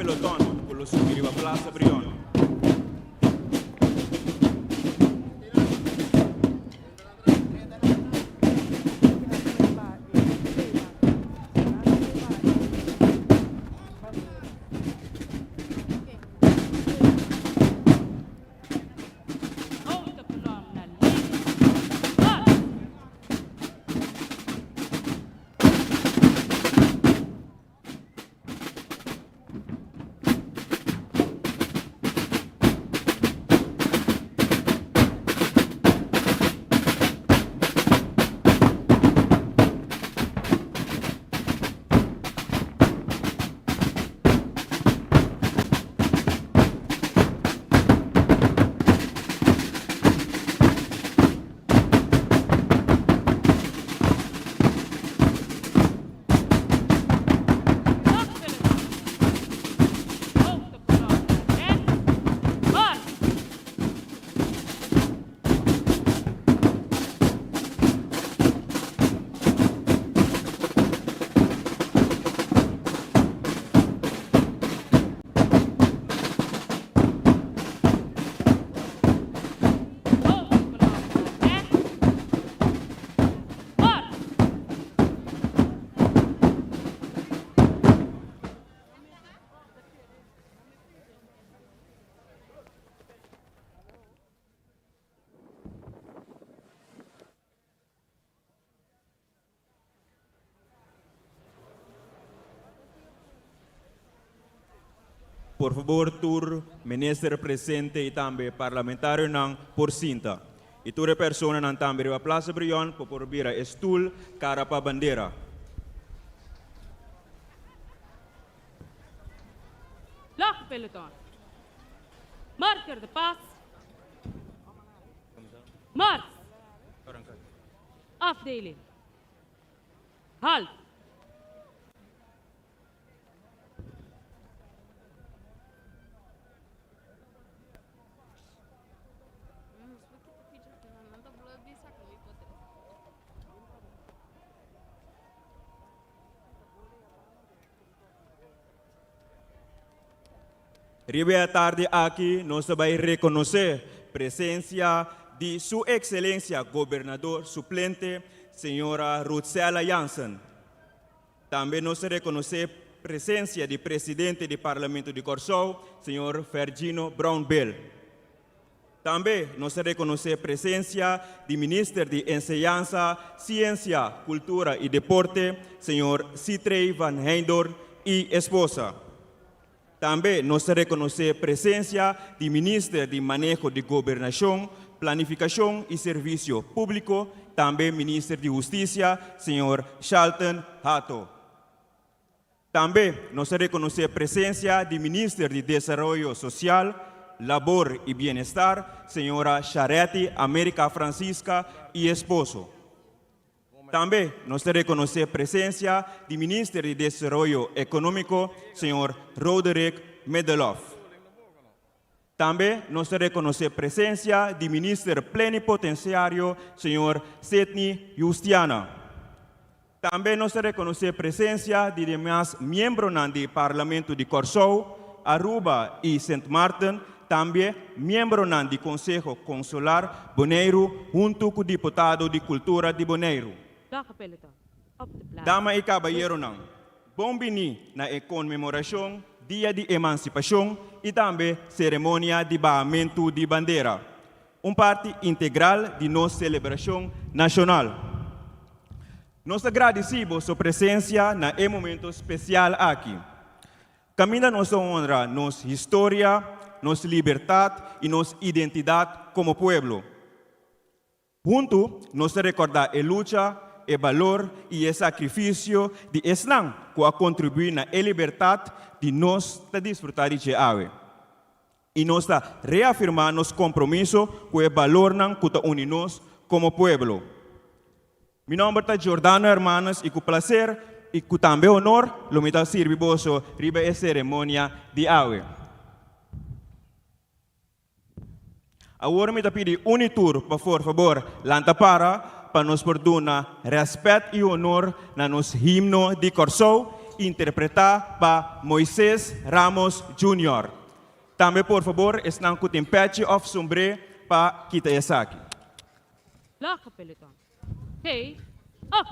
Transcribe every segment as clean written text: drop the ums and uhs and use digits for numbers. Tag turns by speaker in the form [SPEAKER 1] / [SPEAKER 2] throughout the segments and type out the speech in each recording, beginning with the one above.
[SPEAKER 1] peloton ku lo subi riba Plaza Brion.
[SPEAKER 2] Hoofd de kolom naar links. Mars! Slagpeloton. Hoofd de kolom naar rechts. Mars! Hoofd de kolom naar rechts. Mars!
[SPEAKER 1] Por fabor tur minister presente y tambe parlamentarionan por sinta. Y tur e personanan tambe riba Plaza Brion por por bira e stoel cara pa bandera.
[SPEAKER 2] Vlagpeloton. Marker de pas. Mars. Afdeling. Halt.
[SPEAKER 1] Riba e atardi aki nos ta bai rekonosé presensia di Su Ekselencia Gobernador Suplente Señora Ruthsella Jansen. Tambe nos ta rekonosé presensia di Presidente di Parlamento di Kòrsou, Señor Fergino Brownbill. Tambe nos ta rekonosé presensia di Minister di Enseñansa, Siensia, Kultura i Deporte, Señor Sithree van Heydoorn i esposa. Tambe nos ta rekonosé presensia di Minister di Maneho di Gobernashon, Planifikashon i Servisio Públiko, tambe Minister di Hustisia, Señor Shalton Hato. Tambe nos ta rekonosé presensia di Minister di Desaroyo Sosial, Labor i Bienestar, señora Charetti America Francisca i esposo. Tambe nos ta rekonosé presensia di Minister di Desaroyo Ekonómiko, señor Roderick Middelhof. Tambe nos ta rekonosé presensia di Minister Plenipotenciario señor Sidney Justiana. Tambe nos ta rekonosé presensia di demas miembronan di Parlamento di Kòrsou, Aruba i Sint Maarten, tambe miembronan di Konseho Konsular Boneiru huntu ku diputado di Kultura di Boneiru. Dama i kabayeronan, Bon bini na e konmemorashon Dia di Emansipashon i tambe seremonia di bahamentu di bandera, un parti integral di nos selebrashon nashonal. Nos ta gradisí boso presensia na e momento spesial aki. Kaminda nos ta honra nos historia, nos libertat i nos identidat komo pueblo. Huntu nos ta rekordá e lucha, e balor i e sakrifisio di esnan ku a kontribuí na e libertat di nos ta disfrutá di dje awe. I nos ta reafirmá nos kompromiso ku e balornan ku ta uni nos komo pueblo. Mi nòmber ta Giordano Hermanus i ku plaser i ku tambe honor lo mi ta sirbi boso riba e seremonia di awe. Awor mi ta pidi un i tur pa for fabor lanta para pa nos por duna rèspèt i honor na nos himno di Kòrsou. interpretá pa Moises Ramos Junior. Tambe por fabor esnan ku tin pèchi òf sombré pa kita esaki.
[SPEAKER 2] Lòk peloton. Hey, up!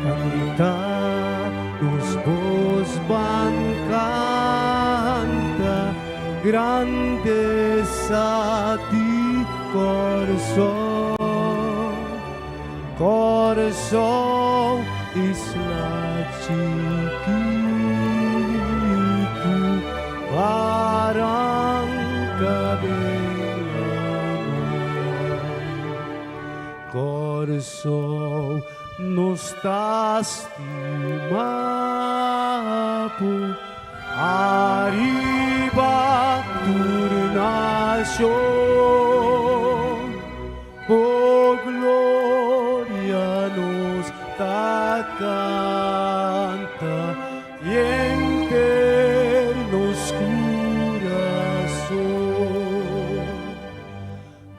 [SPEAKER 3] Canta nos bos ban canta grandeza di Corsou Corsou isla chikitu Baranka den laman Kòrsou nos ta stima bo Ariba tur nashon Bo gloria nos ta kanta Henter nos kurason.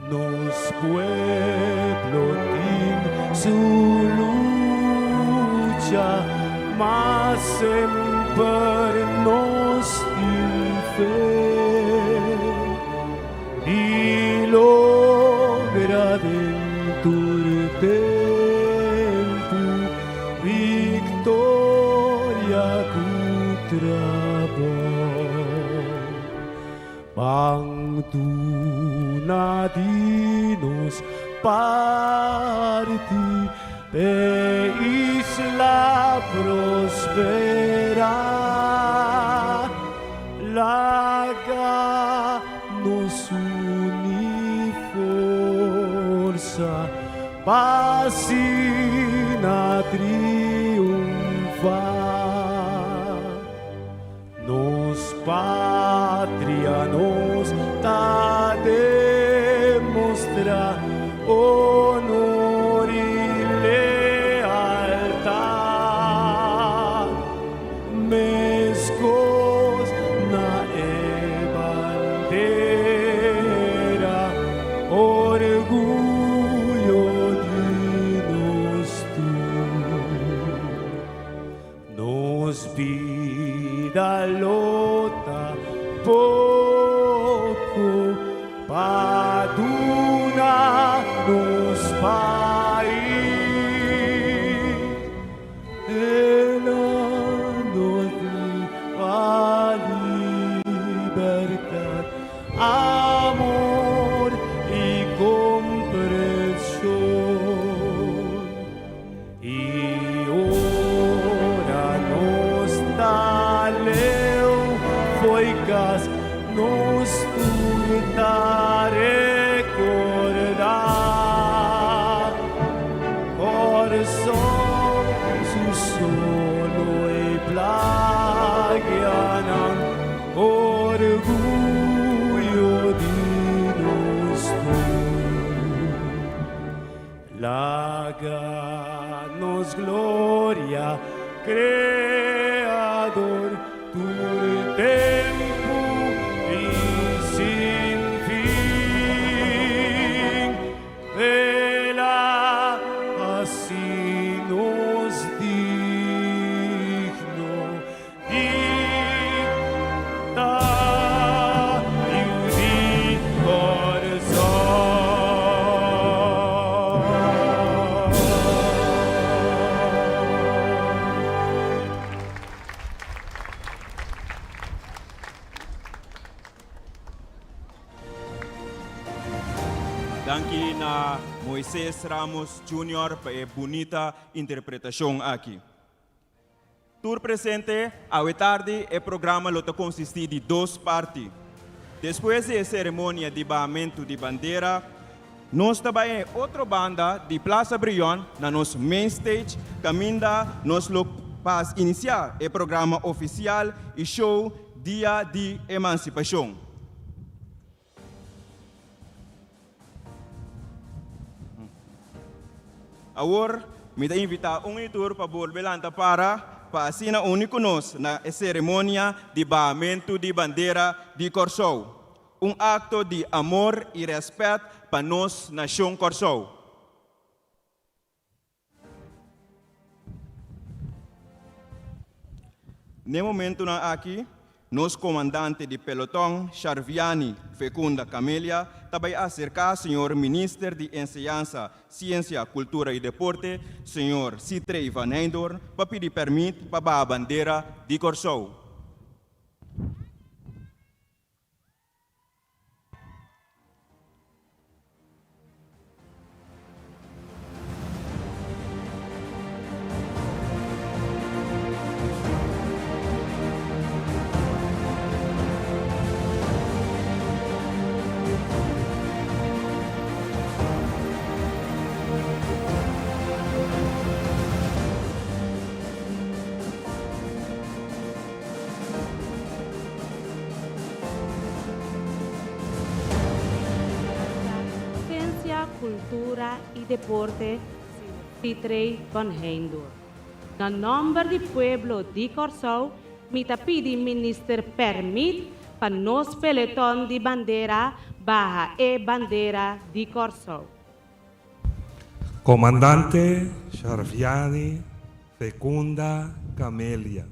[SPEAKER 3] Nos pueblo tin su lucha, ma semper nos tin fe di logra den tur tempu victoria cu trabou. Ban duna di nos parti p'e isla prosperá. Laga nos uni forsa pa asina triunfá. Nos patria nos ta demostra honor i lealtad. Meskos na e bandera, orguyo di nos tur. Nos bida lo ta poko pa duna nos pais. El a nos riba libertad, amor i komprenshon. I ora nos ta leu fo'i kas, nos tur ta rekordá Kòrsou su solo i playanan, orguyo di nos tur. Laga nos gloria Creador tur tempu i sin fin. Vela hasi nos digno di ta yu di Kòrsou.
[SPEAKER 1] Danki na Moises Ramos Junior pa e bunita interpretacion aki. Tur presente, awe tardi e programa lo ta konsistí di dos parti. Despues di e seremonia di bahamentu di bandera, nos ta bai e otro banda di Plaza Brion na nos main stage kaminda nos lo pas inisiá e programa ofisial i show Dia di Emansipashon. Awor mi ta invitá un i tur pa bolbe lanta para pa asina uni ku nos na e seremonia di bahamentu di bandera di Kòrsou, un akto di amor i rèspèt pa nos nashon Kòrsou. N'e momentunan aki, nos komandante di peloton, Sharviani Fecunda Camelia, ta bai aserká señor Minister di Enseñansa, Siensia, Kultura i Deporte, señor Sitrey van Heydoorn, pa pidi pèrmit pa baha bandera di Kòrsou.
[SPEAKER 2] Siensia, Kultura i Deporte, señor Pitrey van Heyndor. Na nòmber di pueblo di Kòrsou mi ta pidi Minister pèrmit pa nos peleton di bandera baha e bandera di Kòrsou.
[SPEAKER 4] Komandante Sharviani Fecunda Camelia.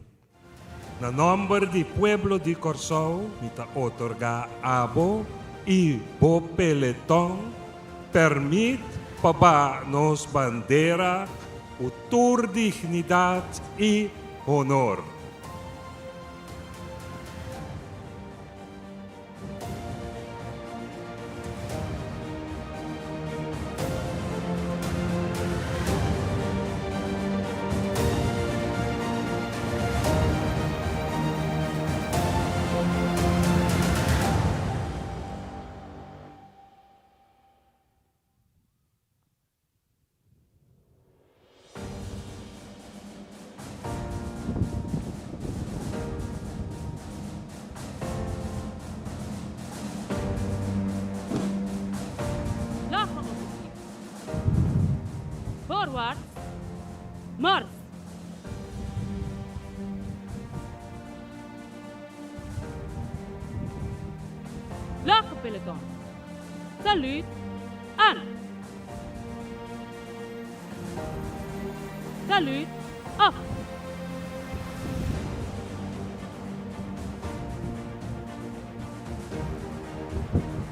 [SPEAKER 4] Na nòmber di pueblo di Kòrsou mi ta otorgá abo i bo peleton pèrmit pa baha nos bandera ku tur dignidat i honor.
[SPEAKER 2] Laga ofisier. Voorwaarts, mars! Laga peloton. Saluut aan! Saluut af!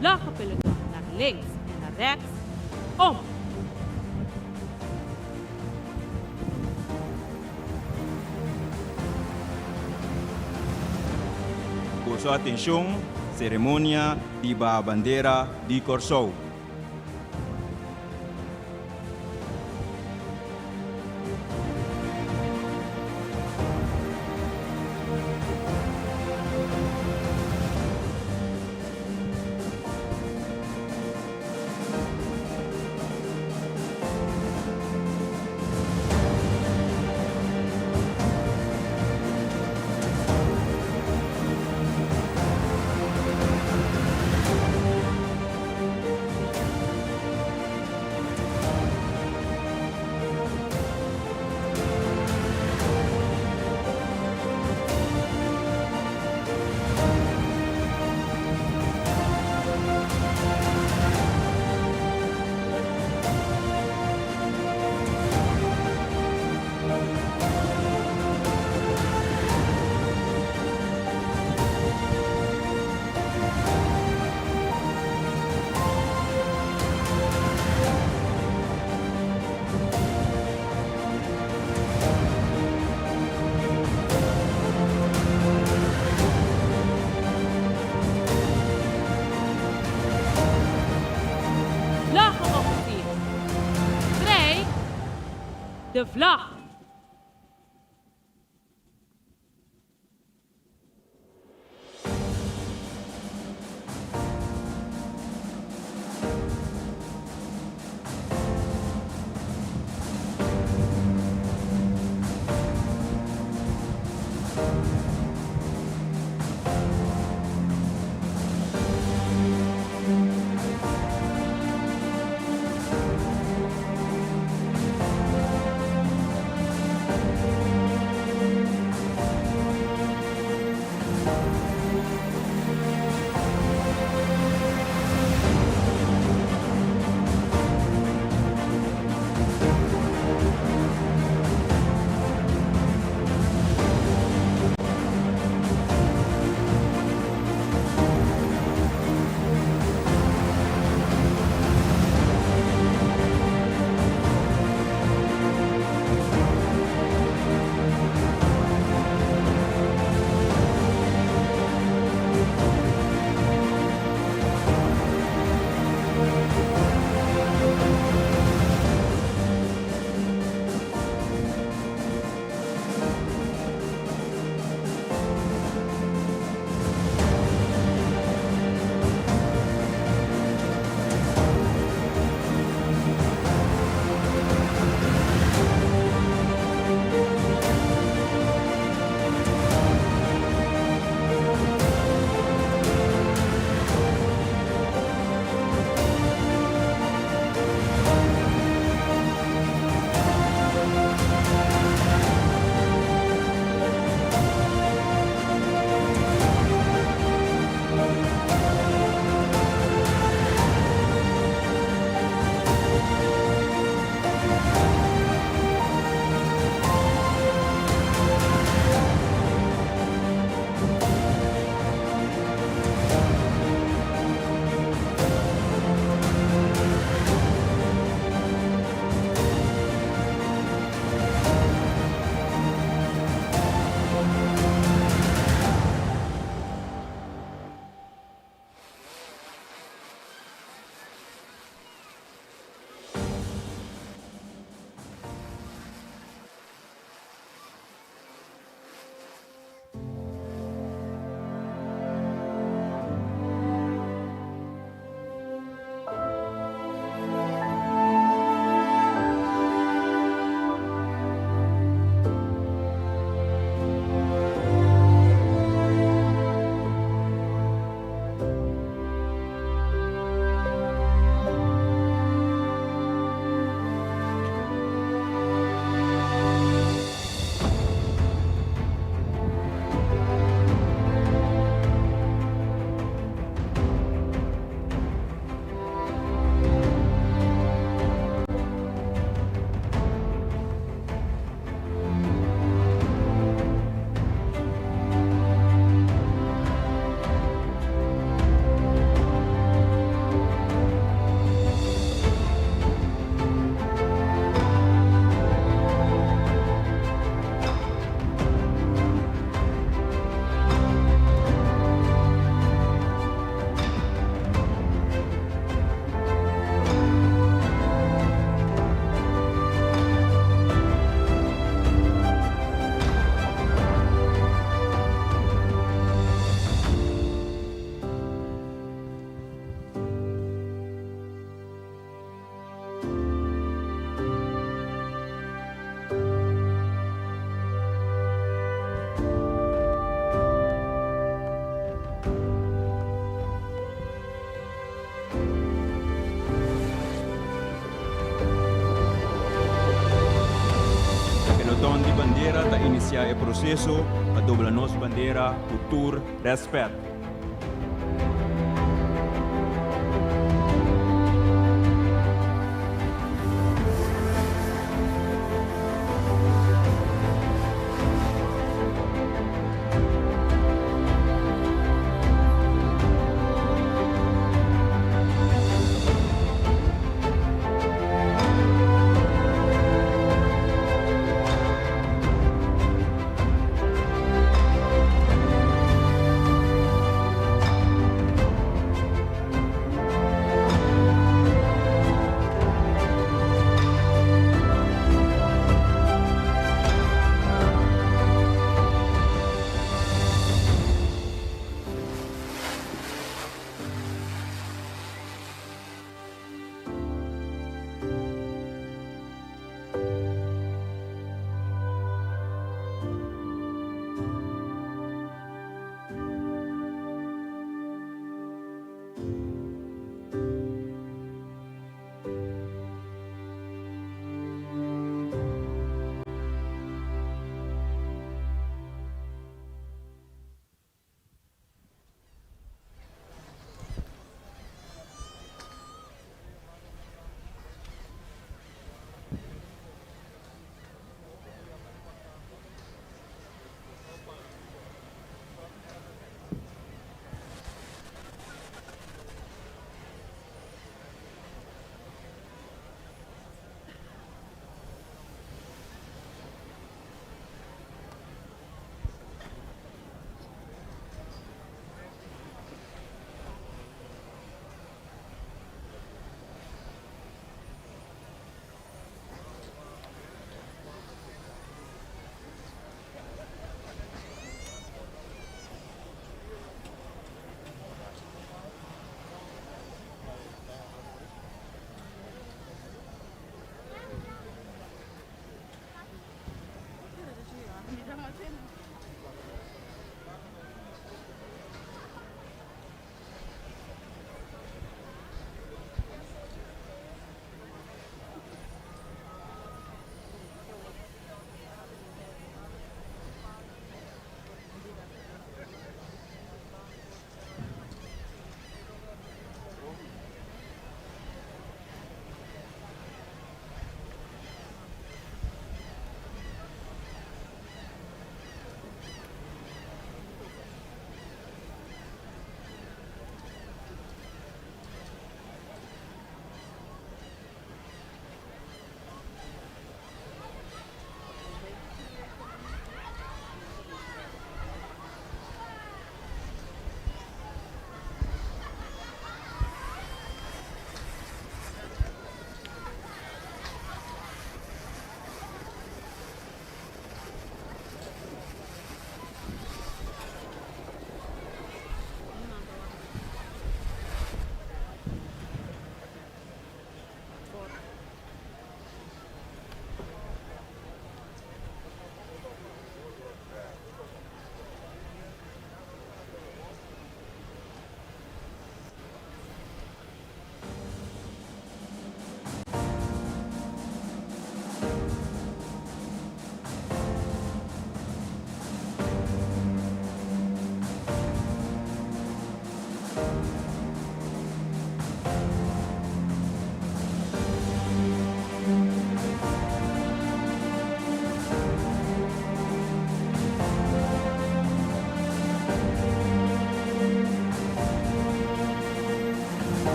[SPEAKER 2] Laga peloton naar links en naar rechts om!
[SPEAKER 1] Boso atenshon, seremonia di baha bandera di Kòrsou.
[SPEAKER 2] Vlaggen officier. Strijk de vlag.
[SPEAKER 1] inisiá e proseso pa dobla nos bandera ku tur rèspèt.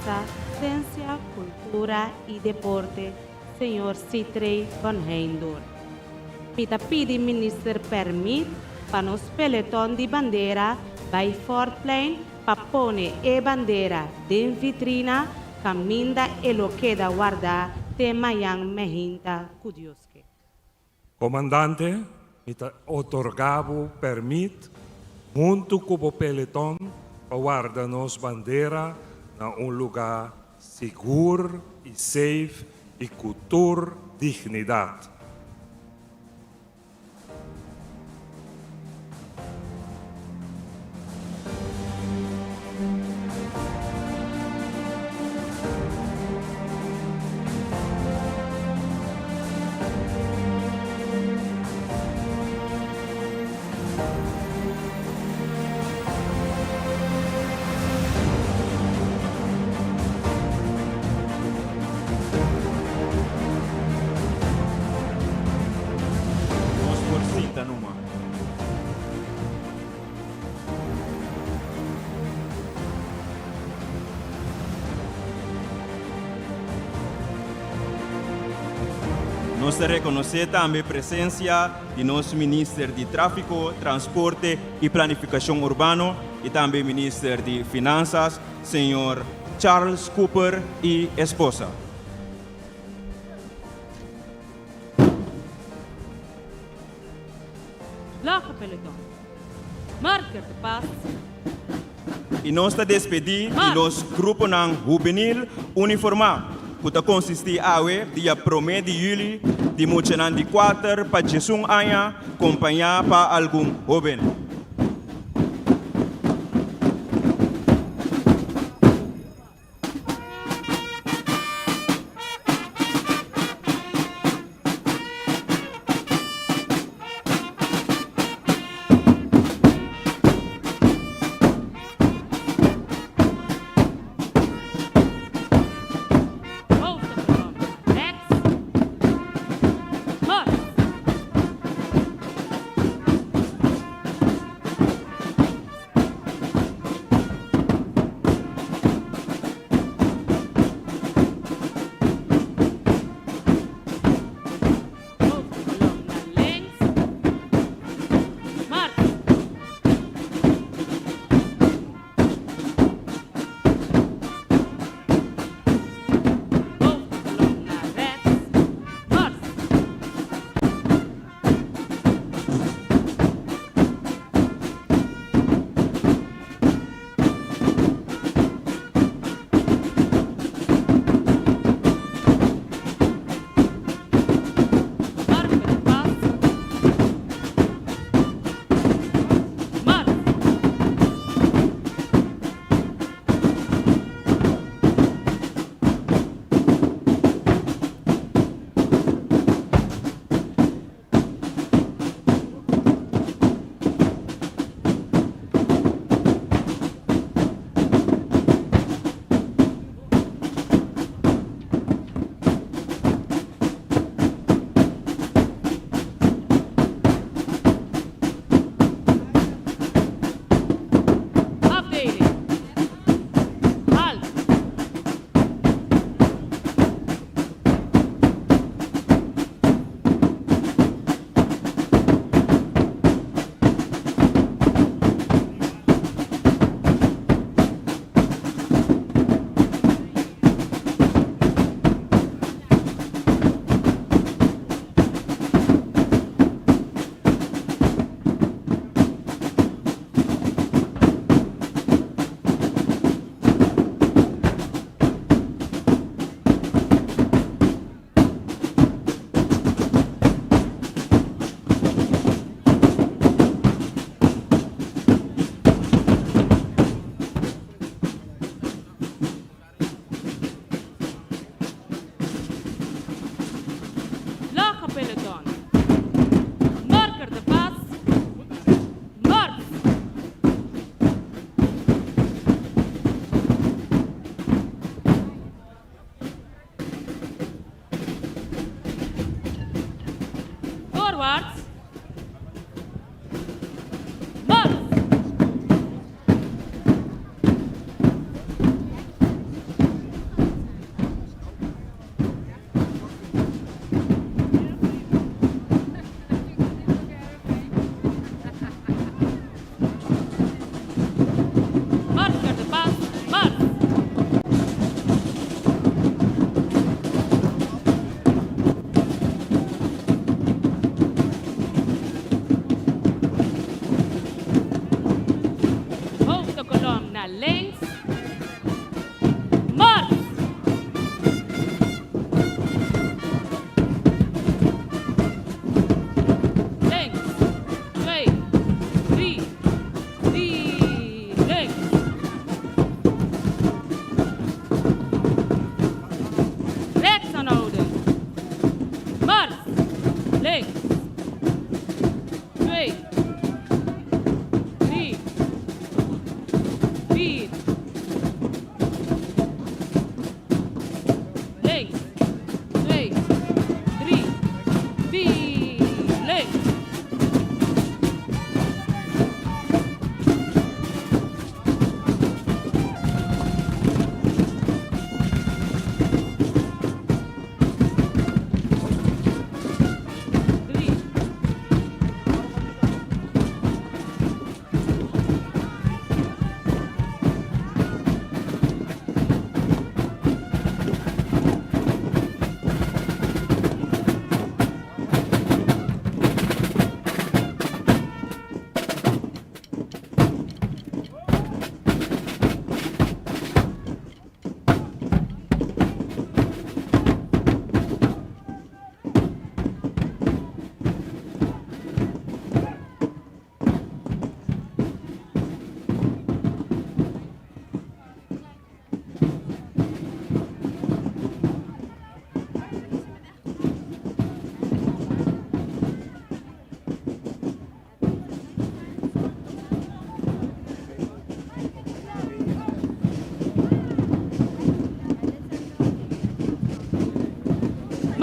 [SPEAKER 2] Finansa, Siensia, Kultura i Deporte, señor Sithree van Heydoorn. Mi ta pidi minister pèrmit pa nos peloton di bandera bai Fortplein pa pone e bandera den vitrina kaminda e lo keda wardá te mañan meinta ku Dios ke.
[SPEAKER 4] Komandante, mi ta otorgá bo pèrmit huntu ku bo peloton pa warda nos bandera na un lugá sigur i safe i ku tur dignidat.
[SPEAKER 1] Nos por sinta numa. Nos ta rekonosé tambe presensia di nos Minister di Tráfiko, Transporte i Planifikashon Urbano i tambe Minister di Finansas, señor Charles Cooper i esposa.
[SPEAKER 2] Laga peloton. Marker de pas.
[SPEAKER 1] I nos ta despedí di nos gruponan hubenil uniformá, ku ta konsistí awe, dia promé di yüli, di muchanan di kuater pa diesun aña, kompañá pa algun hóben.
[SPEAKER 2] Hoofdoppervlak rechts. Mars. Hoofdkolom naar links. Mars. Hoofdkolom naar rechts. Mars. Marker de pas. Mars. Afdeling. Halt. Lage peloton. Marker de pas. Mars. Voorwaarts. Mars.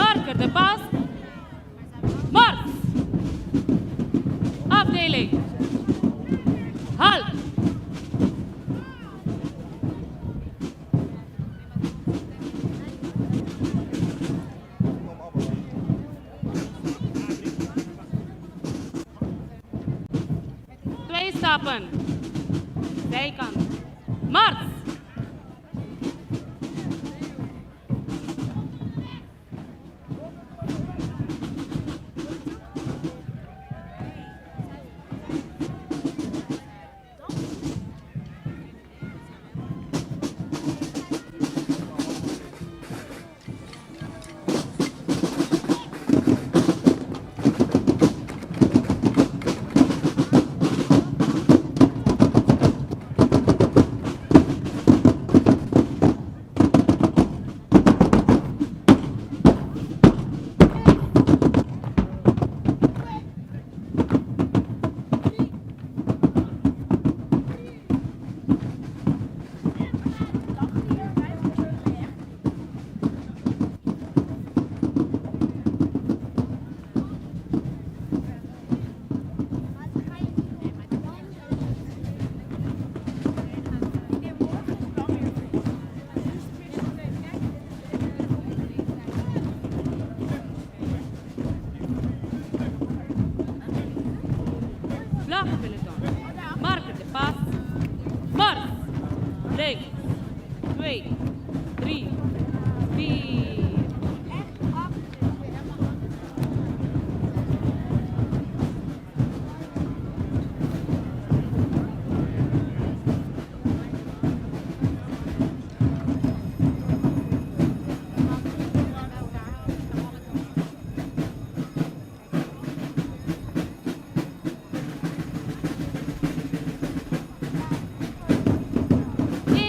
[SPEAKER 2] Marker de pas. Mars. Afdeling. Halt. Twee stappen. Zijkant. Mars. Vlag peloton. Marker de pas. Mars. Links. 2, 3, 4.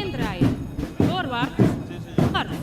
[SPEAKER 2] Indraaien. Voorwaarts. Mars.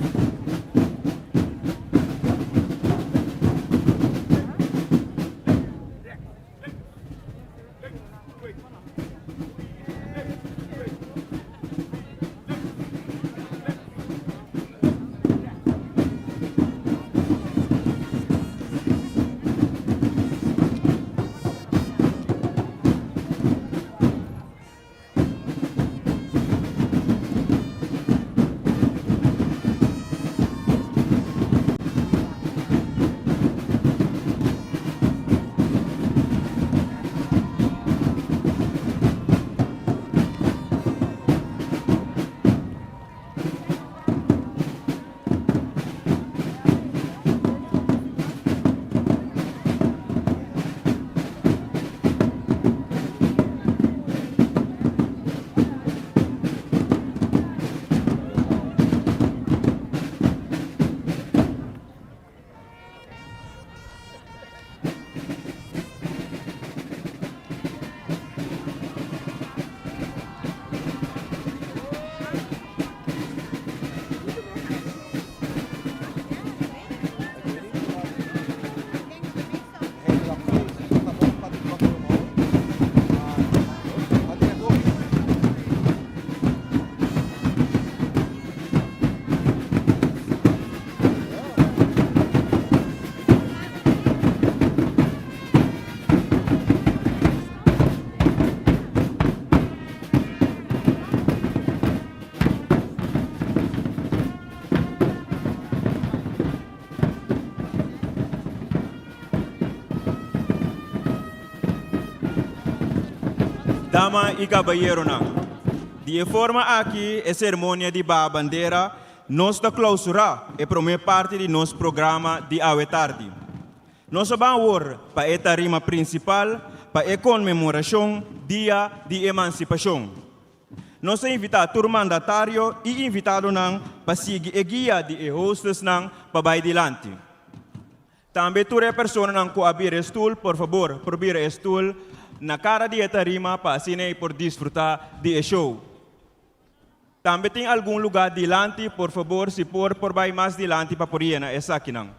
[SPEAKER 1] Dama i kabayeronan, di e forma aki e seremonia di baha bandera nos ta klousurá e promé parti di nos programa di awe tardi. Nos a ban awor pa e tarima prinsipal pa e konmemorashon Dia di Emansipashon. Nos ta invitá tur mandatario i invitadonan pa sigui e guia di e hostessnan pa bai dilanti. Tambe tur e personanan ku a bira e stul, por fabor, por bira e stul na kara di e tarima pa asina ei por disfrutá di e show. Tambe tin algun lugá dilanti, por fabor si por por bai mas dilanti pa por yena esakinan.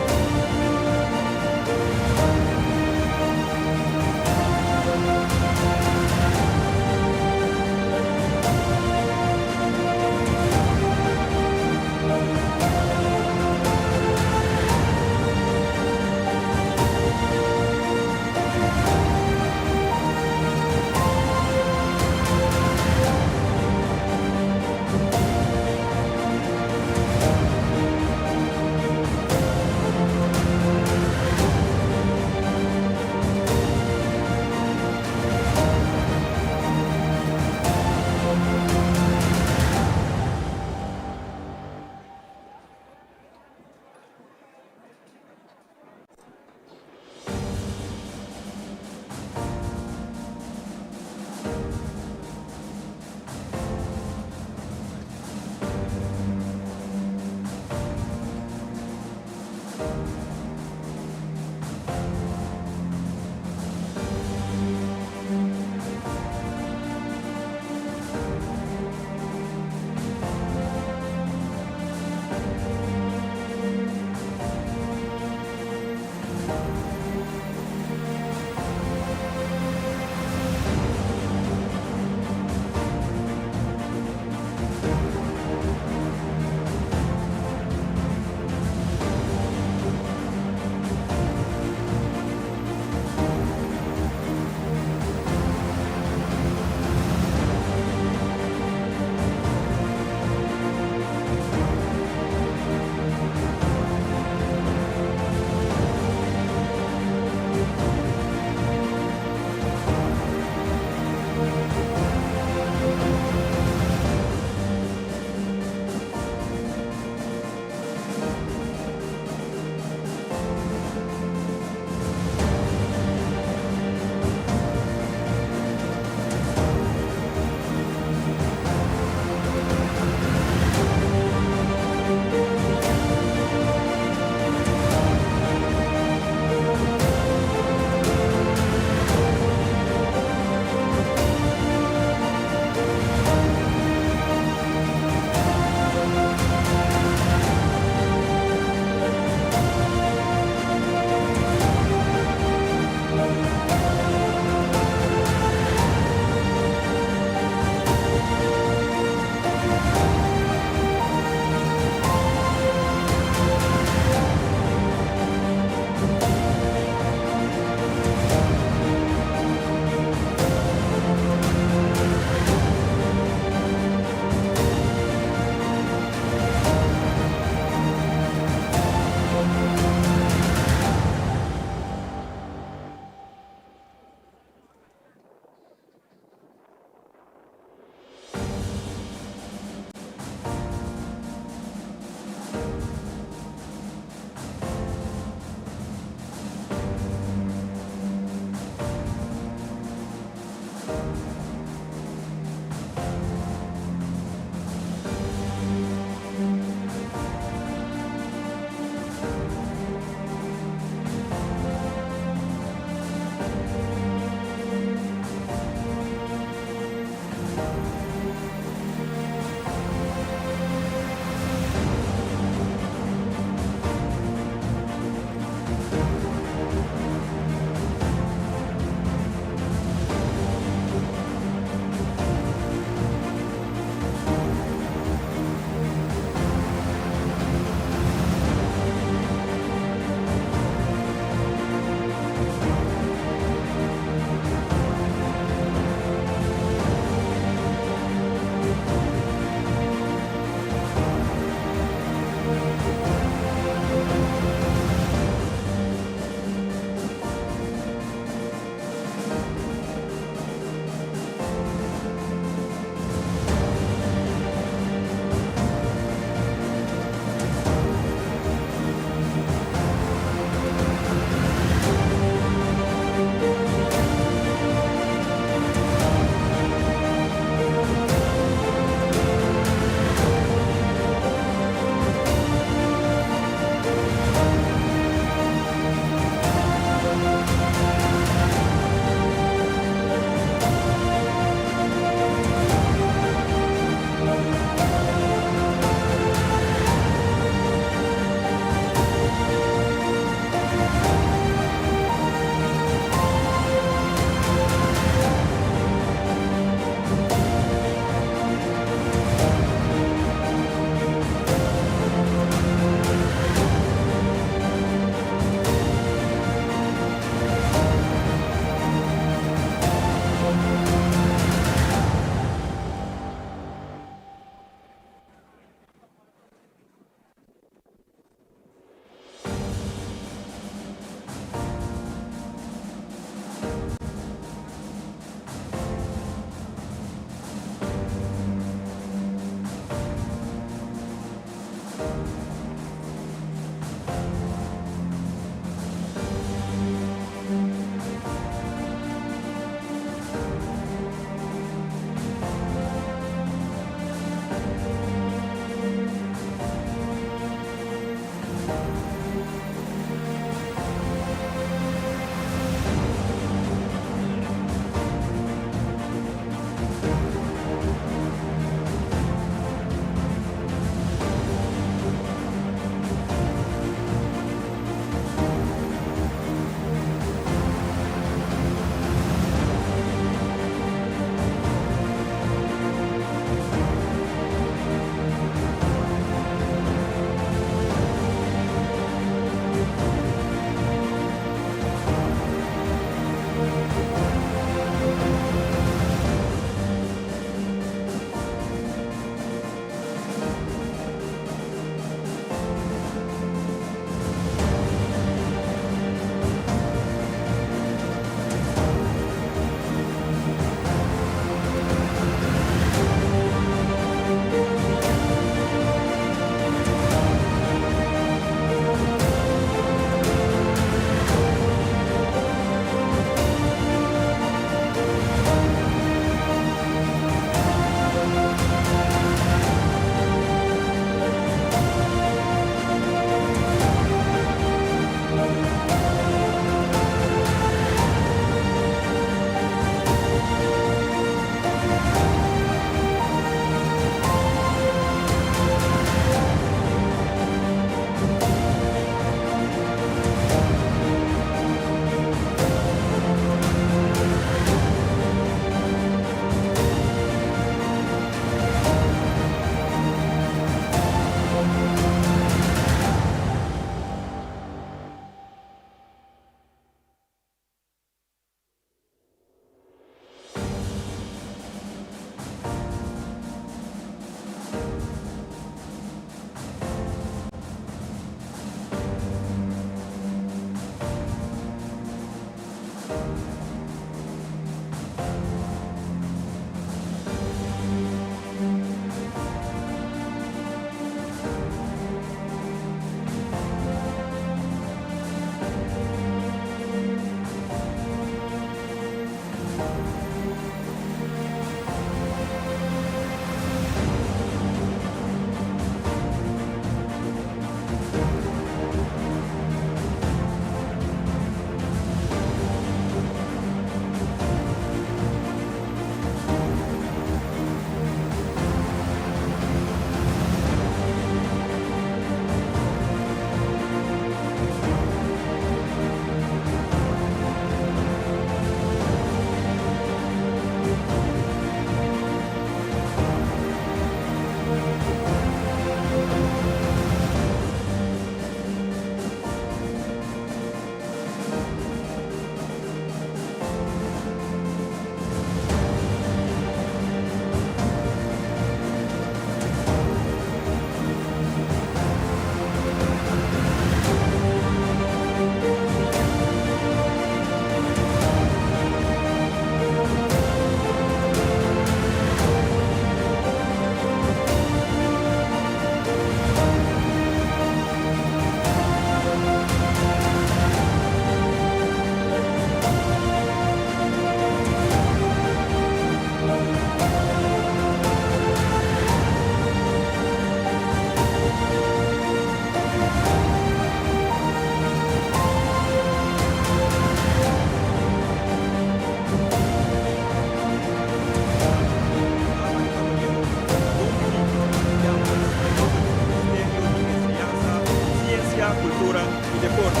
[SPEAKER 1] Cultura y Deporte.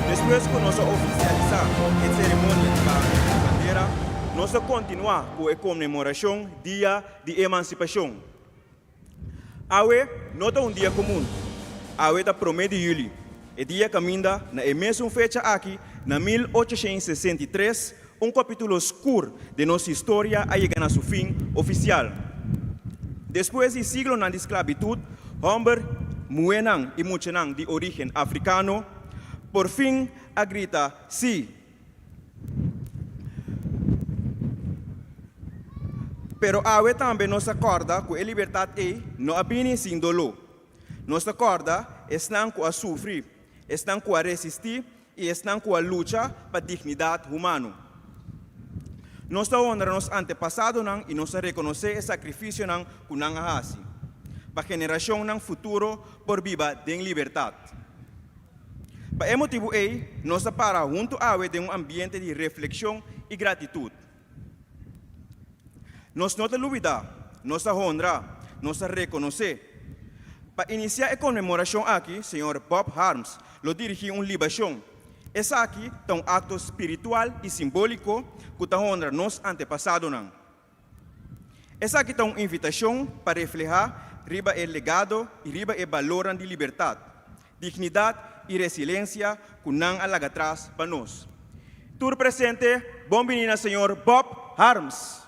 [SPEAKER 1] Despues cu nos a oficialisa e ceremonia di baha di bandera, nos a continua cu e conmemoracion Dia di Emancipacion. Awe no ta un dia comun. Awe ta prome di juli, e dia caminda na e mesun fecha aki na 1863 un capitulo scur den nos historia a yega na su fin oficial. Despues di siglonan di sclabitud, homber, muhenan y muchanan di origen africano por fin a grita si. Pero awe tambe nos a corda cu e libertad ey no a bini sin doló. Nos ta kòrda esnan ku a sufri, esnan ku a resistí i esnan ku a lucha pa dignidat humano. Nos ta honra nos antepasadonan i nos ta rekonosé e sakrifisionan ku nan a hasi pa generashonnan futuro por biba den libertat. Pa e motibu ei, nos ta para huntu awe den un ambiente di reflekshon i gratitut. Nos no ta lubidá, nos ta honra, nos ta rekonosé. Pa inisiá e konmemorashon aki, señor Bob Harms lo dirigí un libashon. Esaki ta un akto spiritual i simbóliko ku ta honra nos antepasadonan. Esaki ta un invitashon pa reflehá riba e legado i riba e balornan di libertat, dignidat i resilensia ku nan a laga tras pa nos. Tur presente, bon bini na señor Bob Harms.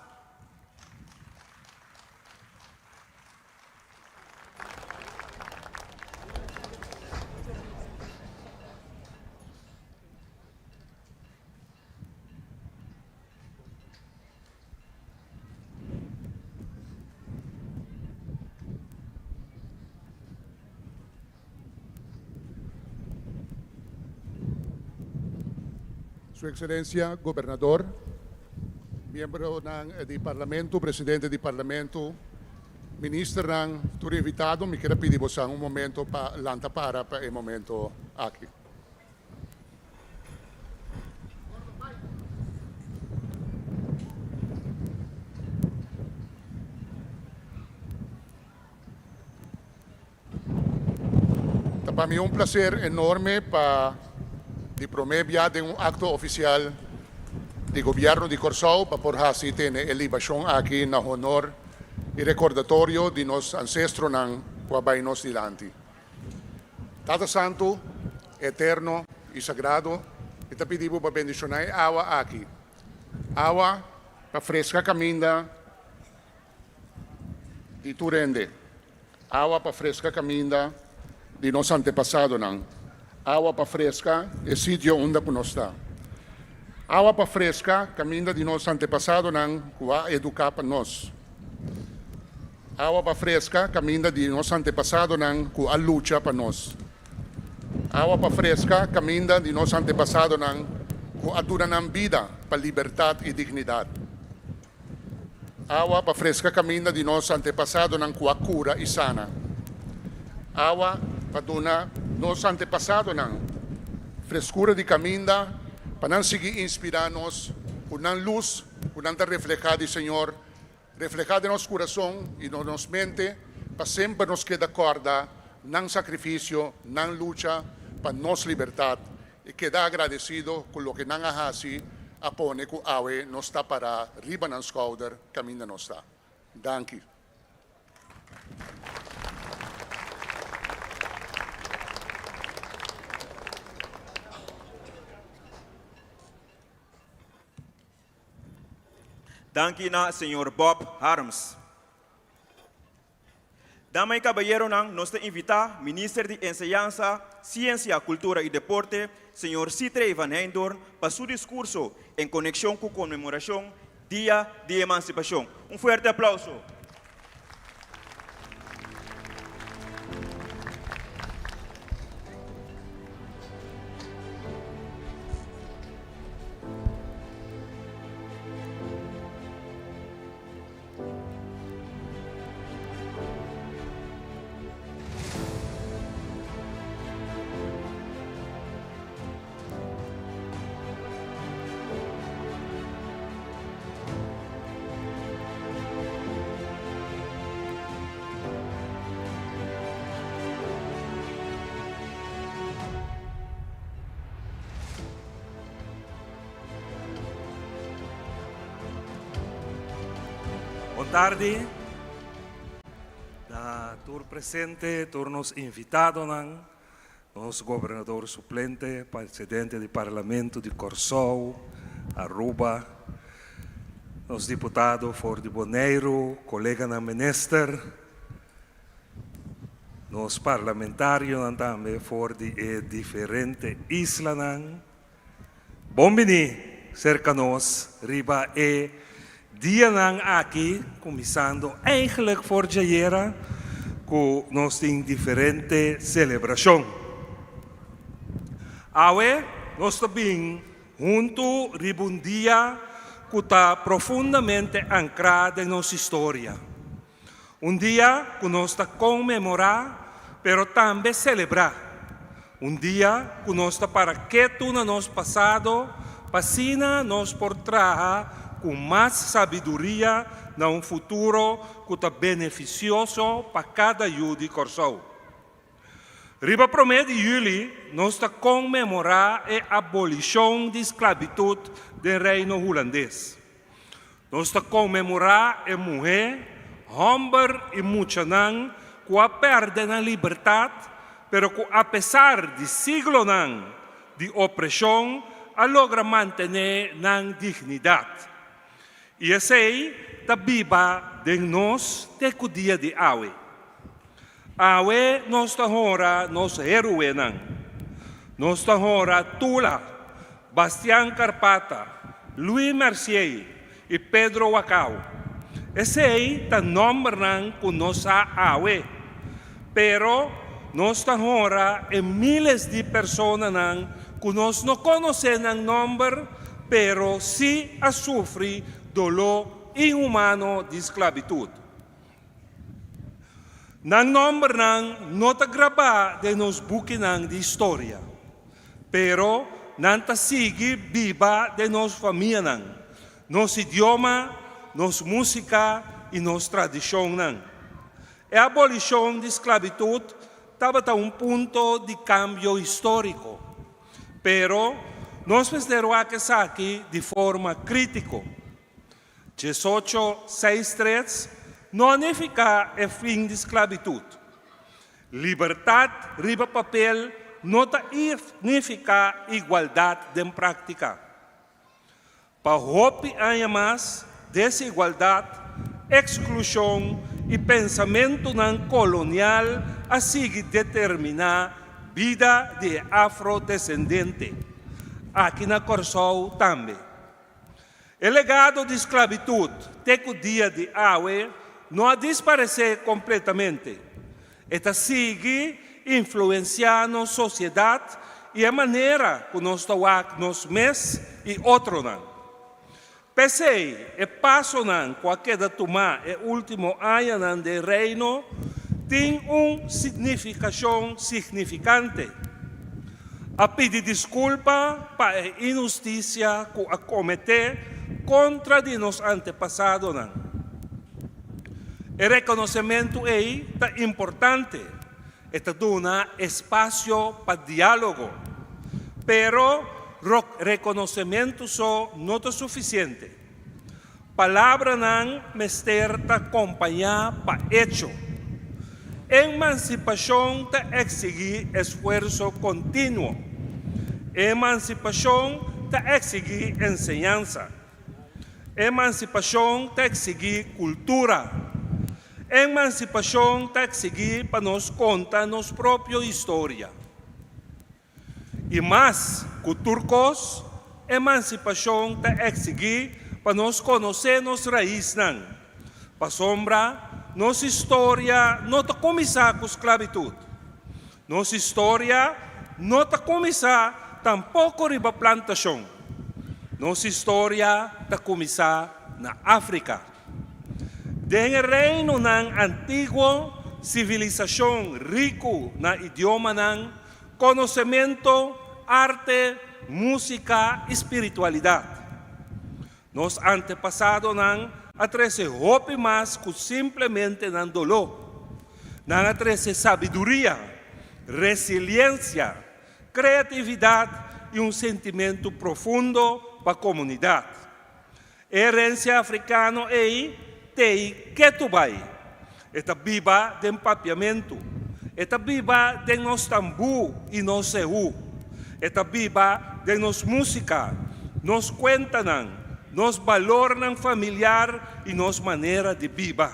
[SPEAKER 5] Su Excelencia Gobernador, miembronan di Parlamento, Presidente di Parlamento, Ministernan, tur invitado, mi kier a pidi bosan un momento pa lanta para pa e momento aki. Ta pa mi un placer enorme pa di prome bia den un acto oficial di Gobierno di Corsou pa por haci tene e libacion aki na honor y recordatorio di nos ancestronan cu a bay nos dilanti. Tata Santu, Eterno i Sagrado, mi ta pidi Bo pa bendishoná e awa aki, awa pa freska kaminda di tur hende, awa pa freska kaminda di nos antepasadonan, awa pa freska e sitio unda ku nos ta, awa pa freska kaminda di nos antepasadonan ku a eduká pa nos. Awa pa freska kaminda di nos antepasadonan ku a lucha pa nos. Awa pa freska kaminda di nos antepasadonan ku a duna nan bida pa libertat i dignidat. Awa pa freska kaminda di nos antepasadonan ku a kura i sana. Awa pa duna nos antepasadonan freskura di kaminda pa nan sigui inspirá nos ku nan lus ku nan ta reflehá di Señor Reflehá den nos kurason i den nos mente pa semper nos keda kòrda nan sakrifisio, nan lucha pa nos libertat i keda agradesido ku loke nan a hasi a pone ku awe nos ta pará riba nan skouder kaminda nos ta. Danki.
[SPEAKER 1] Danki na señor Bob Harms. Dama y caballeronan, nos ta invita Minister di Enseñansa, Ciencia, Cultura y Deporte, señor Sithree van Heydoorn, pa su discurso en conexion cu conmemoracion Dia di Emancipacion. Un fuerte aplauso.
[SPEAKER 4] Bon tardi na tur presente, tur nos invitadonan. Nos gobernador suplente, presidente di Parlamento di Kòrsou, Aruba, nos diputado for di Boneiru, koleganan minister, nos parlamentarionan tambe for di e diferente islanan. Bon bini serka nos riba e dianan aki, kuminsando eigenlijk for djayera. ku nos tin diferente selebrashon. Awe nos ta bin huntu riba un dia ku ta profundamente ankrá den nos historia. Un dia ku nos ta konmemorá pero tambe selebrá. Un dia ku nos ta para ketu na nos pasado pa asina nos por traha ku mas sabiduria na un futuro ku ta benefisioso pa kada yu di Kòrsou. Riba promé di yüli nos ta konmemorá e abolishon di sklabitut den Reino Hulandes. Nos ta konmemorá e muhé, hòmber i muchanan ku a pèrdè nan libertat, pero ku apesar di siglonan di opreshon a logra mantené nan dignidat. I esei ta biba den nos te ku dia di awe. Awe nos ta honra nos héroenan. Nos ta honra Tula, Bastian Karpata, Louis Mercier i Pedro Wakao. Esei ta nòmbernan ku nos sa awe. Pero nos ta honra e míles di personanan ku nos no konosé nan nòmber pero sí a sufri doló inhumano di sklabitut. Nan nòmbernan no ta grabá den nos bukinan di historia, pero nan ta sigui biba den nos famianan, nos idioma, nos músika i nos tradishonnan. E abolishon di sklabitut tabata un punto di kambio históriko, pero nos mester wak esaki di forma krítiko. 18, seis tres, no a nifiká e fin di sklabitut. Libertat riba papel no ta nifiká igualdat den práktika. Pa hopi aña mas, desigualdat, eksklushon i pensamentunan kolonial a sigui determiná bida di e afrodesendente, aki na Kòrsou tambe. E legado di sklabitut te ku dia di awe no a disparesé kompletamente. E ta sigui influensiá nos sosiedat i e manera ku nos ta wak nos mes i otronan. P'esei, e pasonan ku a keda tumá e último añanan den Reino tin un signifikashon signifikante. A pidi diskulpa pa e inhustisia ku a kometé kontra di nos antepasadonan. E rekonosementu ei ta importante, e ta duna espasio pa diálogo. Pero rekonosementu so no ta sufisiente. Palabranan mester ta kompañá pa echo. Emansipashon ta eksigí esfuerso kontinuo. Emansipashon ta eksigí enseñansa. Emansipashon ta eksigí kultura. Emansipashon ta eksigí pa nos konta nos propio historia. I mas ku tur kos, emansipashon ta eksigí pa nos konosé nos raisnan, pasobra nos historia no ta kuminsá ku sklabitut. Nos historia no ta kuminsá tampoko riba plantashon. Nos historia ta kuminsá na Afrika. Den e reinonan antiguo, sivilisashon riku na idiomanan, Konosementu, arte, músika i spiritualidat. Nos antepasadonan a trese hopi mas ku simplemente nan doló. Nan a trese sabiduria, resiliensia, kreatividat i un sentimentu profundo pa komunidat. E herensia afrikano ei t'ei ketu bai. E ta biba den papiamentu. E ta biba den nos tambú i nos sehú. E ta biba den nos músika, nos kuentanan, nos balornan familiar i nos manera di biba.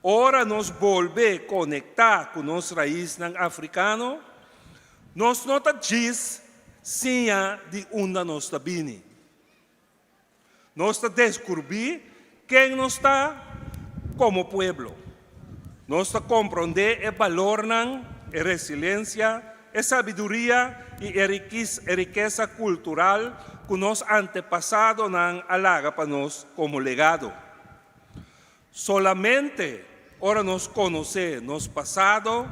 [SPEAKER 4] Ora nos bolbe konektá ku nos raisnan afrikano, nos no ta djis siña di unda nos ta bini. Nos ta deskurbí ken nos ta komo pueblo. Nos ta komprondé e balornan, e resilensia, e sabiduria i e rikesa kultural ku nos antepasadonan a laga pa nos komo legado. Solamente ora nos konosé nos pasado,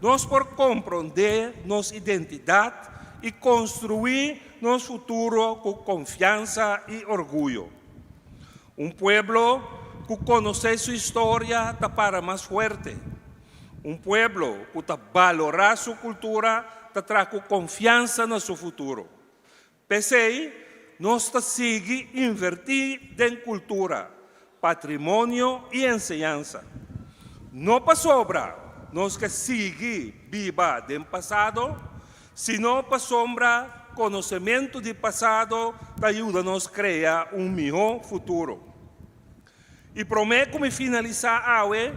[SPEAKER 4] nos por komprondé nos identidat i konstruí nos futuro ku konfiansa i orguyo. Un pueblo ku konosé su historia ta para mas fuerte. Un pueblo ku ta balorá su kultura ta traha ku konfiansa na su futuro. P'esei, nos ta sigui invertí den kultura, patrimonio i enseñansa. No pasobra nos ke sigui biba den pasado, sino pasobra konosementu di pasado ta yuda nos krea un mihó futuro. I promé ku mi finalisá awe,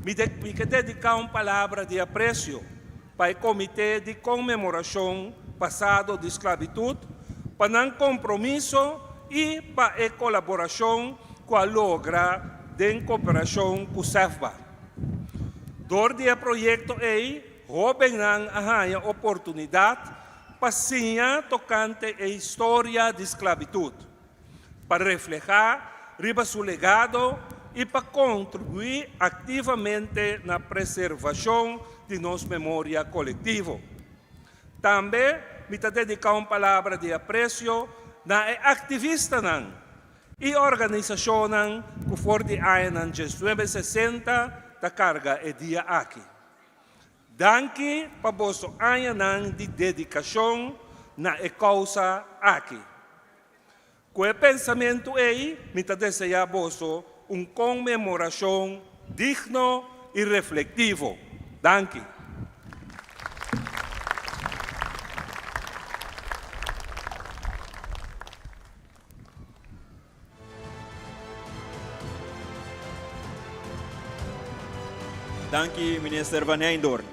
[SPEAKER 4] mi mi ke dediká un palabra di apresio pa e Komité di Konmemorashon Pasado di Sklabitut pa nan kompromiso i pa e kolaborashon ku a logra den koperashon ku SEFBA. Dor di e proyekto ei, hóbennan a haña oportunidat pa siña tokante e historia di sklabitut. pa reflehá riba su legado i pa kontribuí aktivamente na preservashon di nos memoria kolektivo. Tambe mi ta dediká un palabra di apresio na e aktivistanan i organisashonnan ku for di añanan diesnuebe sesenta ta karga e dia aki. Danki pa boso añanan di dedikashon na e kousa aki. Ku e pensamentu ei mi ta deseá boso un konmemorashon digno i reflektivo. Danki.
[SPEAKER 1] Danki Minister Van Heydoorn.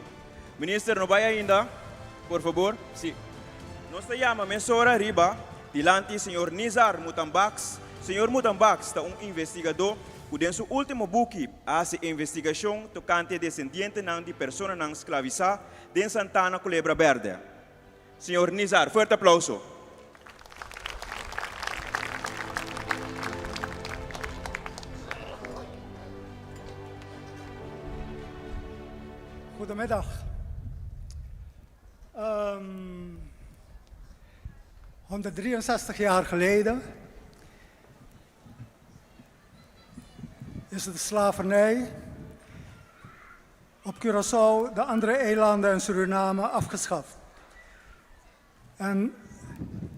[SPEAKER 1] Minister no bai ainda, por fabor. Si. Nos ta yama mesora riba dilanti señor Nizar Mutambaks. Señor Mutambaks ta un investigadó ku den su último buki a hasi investigashon tokante desendientenan di personanan sklavisá den Santana Culebra Bèrdè. Señor Nizar, fuerte aplauso.
[SPEAKER 6] Goedemiddag. Um, 163 jaar geleden is de slavernij op Curaçao, de andere eilanden en Suriname afgeschaft. En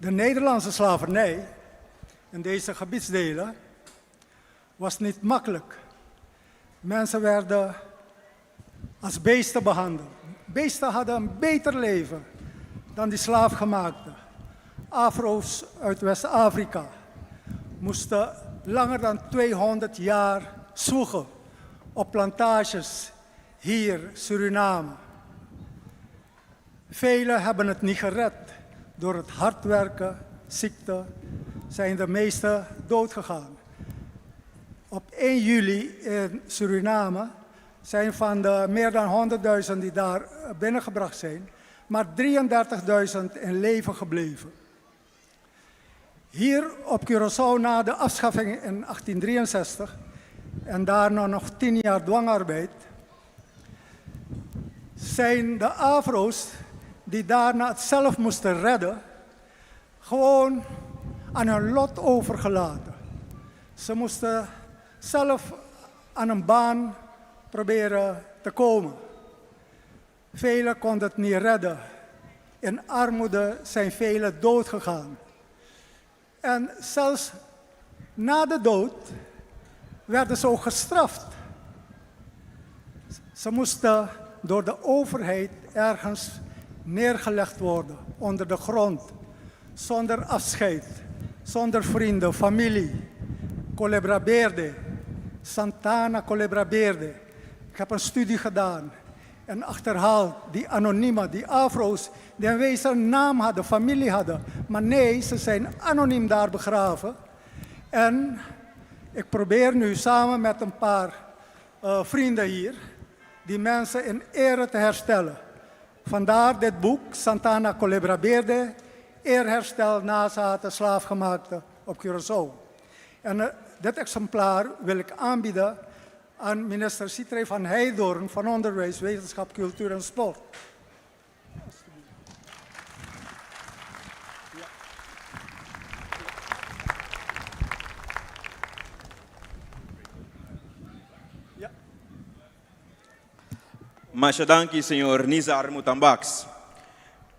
[SPEAKER 6] de Nederlandse slavernij in deze gebiedsdelen was niet makkelijk. Mensen werden als beesten behandeld. Beesten hadden een beter leven dan die slaafgemaakten. Afro's uit West-Afrika moesten langer dan 200 jaar zwoegen op plantages hier, Suriname. Velen hebben het niet gered. Door het hard werken, ziekte, zijn de meesten doodgegaan. Op 1 juli in Suriname zijn van de meer dan 100.000 die daar binnengebracht zijn, maar 33.000 in leven gebleven. Hier op Curaçao na de afschaffing in 1863 en daarna nog 10 jaar dwangarbeid, zijn de Afro's die daarna het zelf moesten redden, gewoon aan hun lot overgelaten. Ze moesten zelf aan een baan proberen te komen. Velen konden het niet redden. In armoede zijn velen doodgegaan. En zelfs na de dood werden ze ook gestraft. Ze moesten door de overheid ergens neergelegd worden, onder de grond, zonder afscheid, zonder vrienden, familie. Culebra Berde, Santana Culebra Berde. Ik heb een studie gedaan en achterhaald die anonieme, die afro's, die in wezen een naam hadden, familie hadden. Maar nee, ze zijn anoniem daar begraven. En ik probeer nu samen met een paar vrienden hier. die mensen in ere te herstellen. Vandaar dit boek, Santana Colebra Berde, Eerherstel nazaten slaafgemaakte op Curaçao. En eh, dit exemplaar wil ik aanbieden aan minister Sithree van Heydoorn van Onderwijs, Wetenschap, Cultuur en Sport.
[SPEAKER 1] Masha danki, señor Nizar Mutambaks.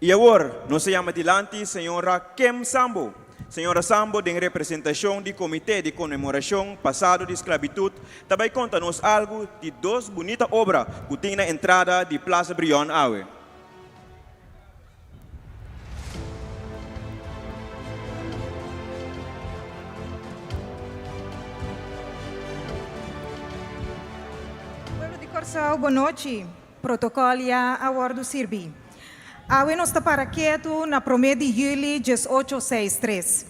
[SPEAKER 1] I awor, nos ta yama dilanti señora Kem Sambo. Señora Sambo, den representashon di Komité di Konmemorashon Pasado di Sklabitut, ta bai konta nos algu di dos bunita obra ku tin na entrada di Plaza Brion awe.
[SPEAKER 7] Pueblo di Kòrsou, bonochi. Protokòl ya a wòrdu sirbí. Awe nos ta para ketu na promé di yüli diesocho seis tres,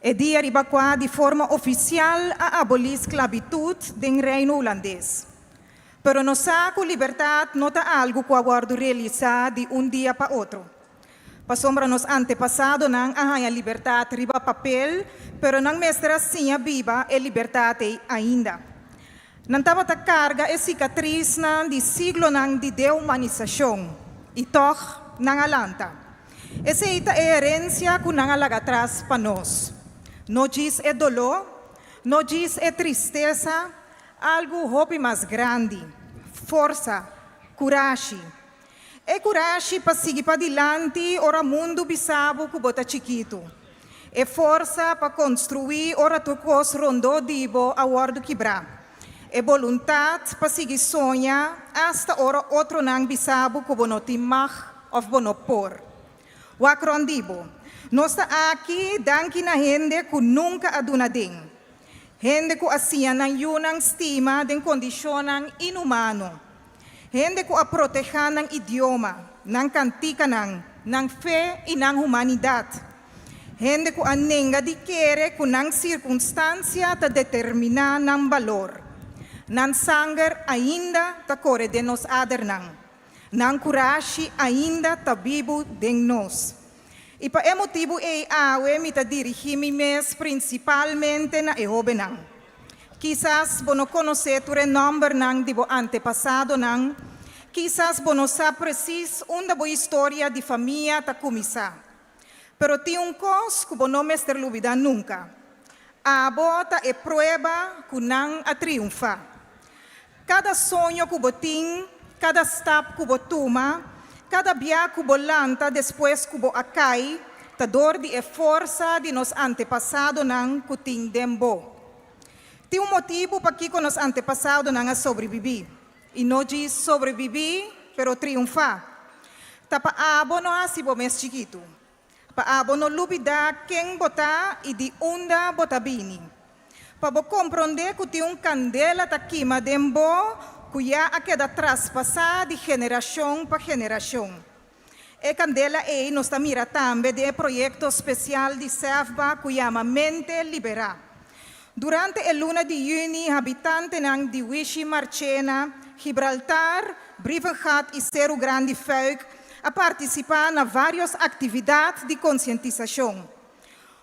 [SPEAKER 7] e dia riba kua di forma ofisial a abolí sklabitut den Reino Hulandes. Pero nos sa ku libertat no ta algu ku a wòrdu realisá di un dia pa otro. Pasobra nos antepasadonan a haña libertat riba papel, pero nan mester a siña biba e libertat ei ainda. Nan tabata karga e sikatrisnan di siglonan di dehumanisashon, i tòg nan a lanta. Esei ta e herensia ku nan a laga atras pa nos. No djis e doló, no djis e tristesa, Algu hopi mas grandi, forsa, kurashi. E kurashi pa sigui padilanti ora mundu bisa bo ku bo ta chikitu. E forsa pa konstruí ora tur kos rondó di bo a wòrdu kibrá. E boluntat pa sigui soña asta ora otronan bisa bo ku bo no tin mag òf bo no por. Wak rònt di bo. Nos ta aki danki na hende ku nunka a duna den. Hende ku a siña nan yunan stima den kondishonnan inhumano. Hende ku a protehá nan idioma, nan kantikanan, nan fe i nan humanidat. Hende ku a nenga di kere ku nan sirkunstansia ta determiná nan balor. Nan sanger ainda ta kore den nos adernan. Nan kurashi ainda ta bibu den nos. I pa e motibu ei awe mi ta dirigí mi mes prinsipalmente na e hóbennan. Kisas bo no konosé tur e nòmbernan di bo antepasadonan, kisas bo no sa presis unda bo historia di famia ta kuminsá. Pero tin un kos ku bo no mester lubidá nunka, Abo ta e prueba ku nan a triunfá. Kada soño ku bo tin, kada stap ku bo tuma, kada bia ku bo lanta despues ku bo a kai, ta dor di e forsa di nos antepasadonan ku tin den bo. Tin un motibu pakiko nos antepasadonan a sobribibí. I no djis sobrebibí, pero triunfá. Ta pa abo no hasi bo mes chikitu. Pa abo no lubidá ken bo ta i di unda bo ta bini. Pa bo komprondé ku tin un kandela ta kima den bo ku ya a keda traspasá di generashon pa generashon. E kandela ei nos ta mira tambe den e proyekto spesial di SEFBA ku yama Mente Liberá. Durante e luna di yüni habitantenan di Wishi Marchena, Gibraltar, Brievengat i Seru Grandi Fuik a partisipá na vários aktividat di konsientisashon.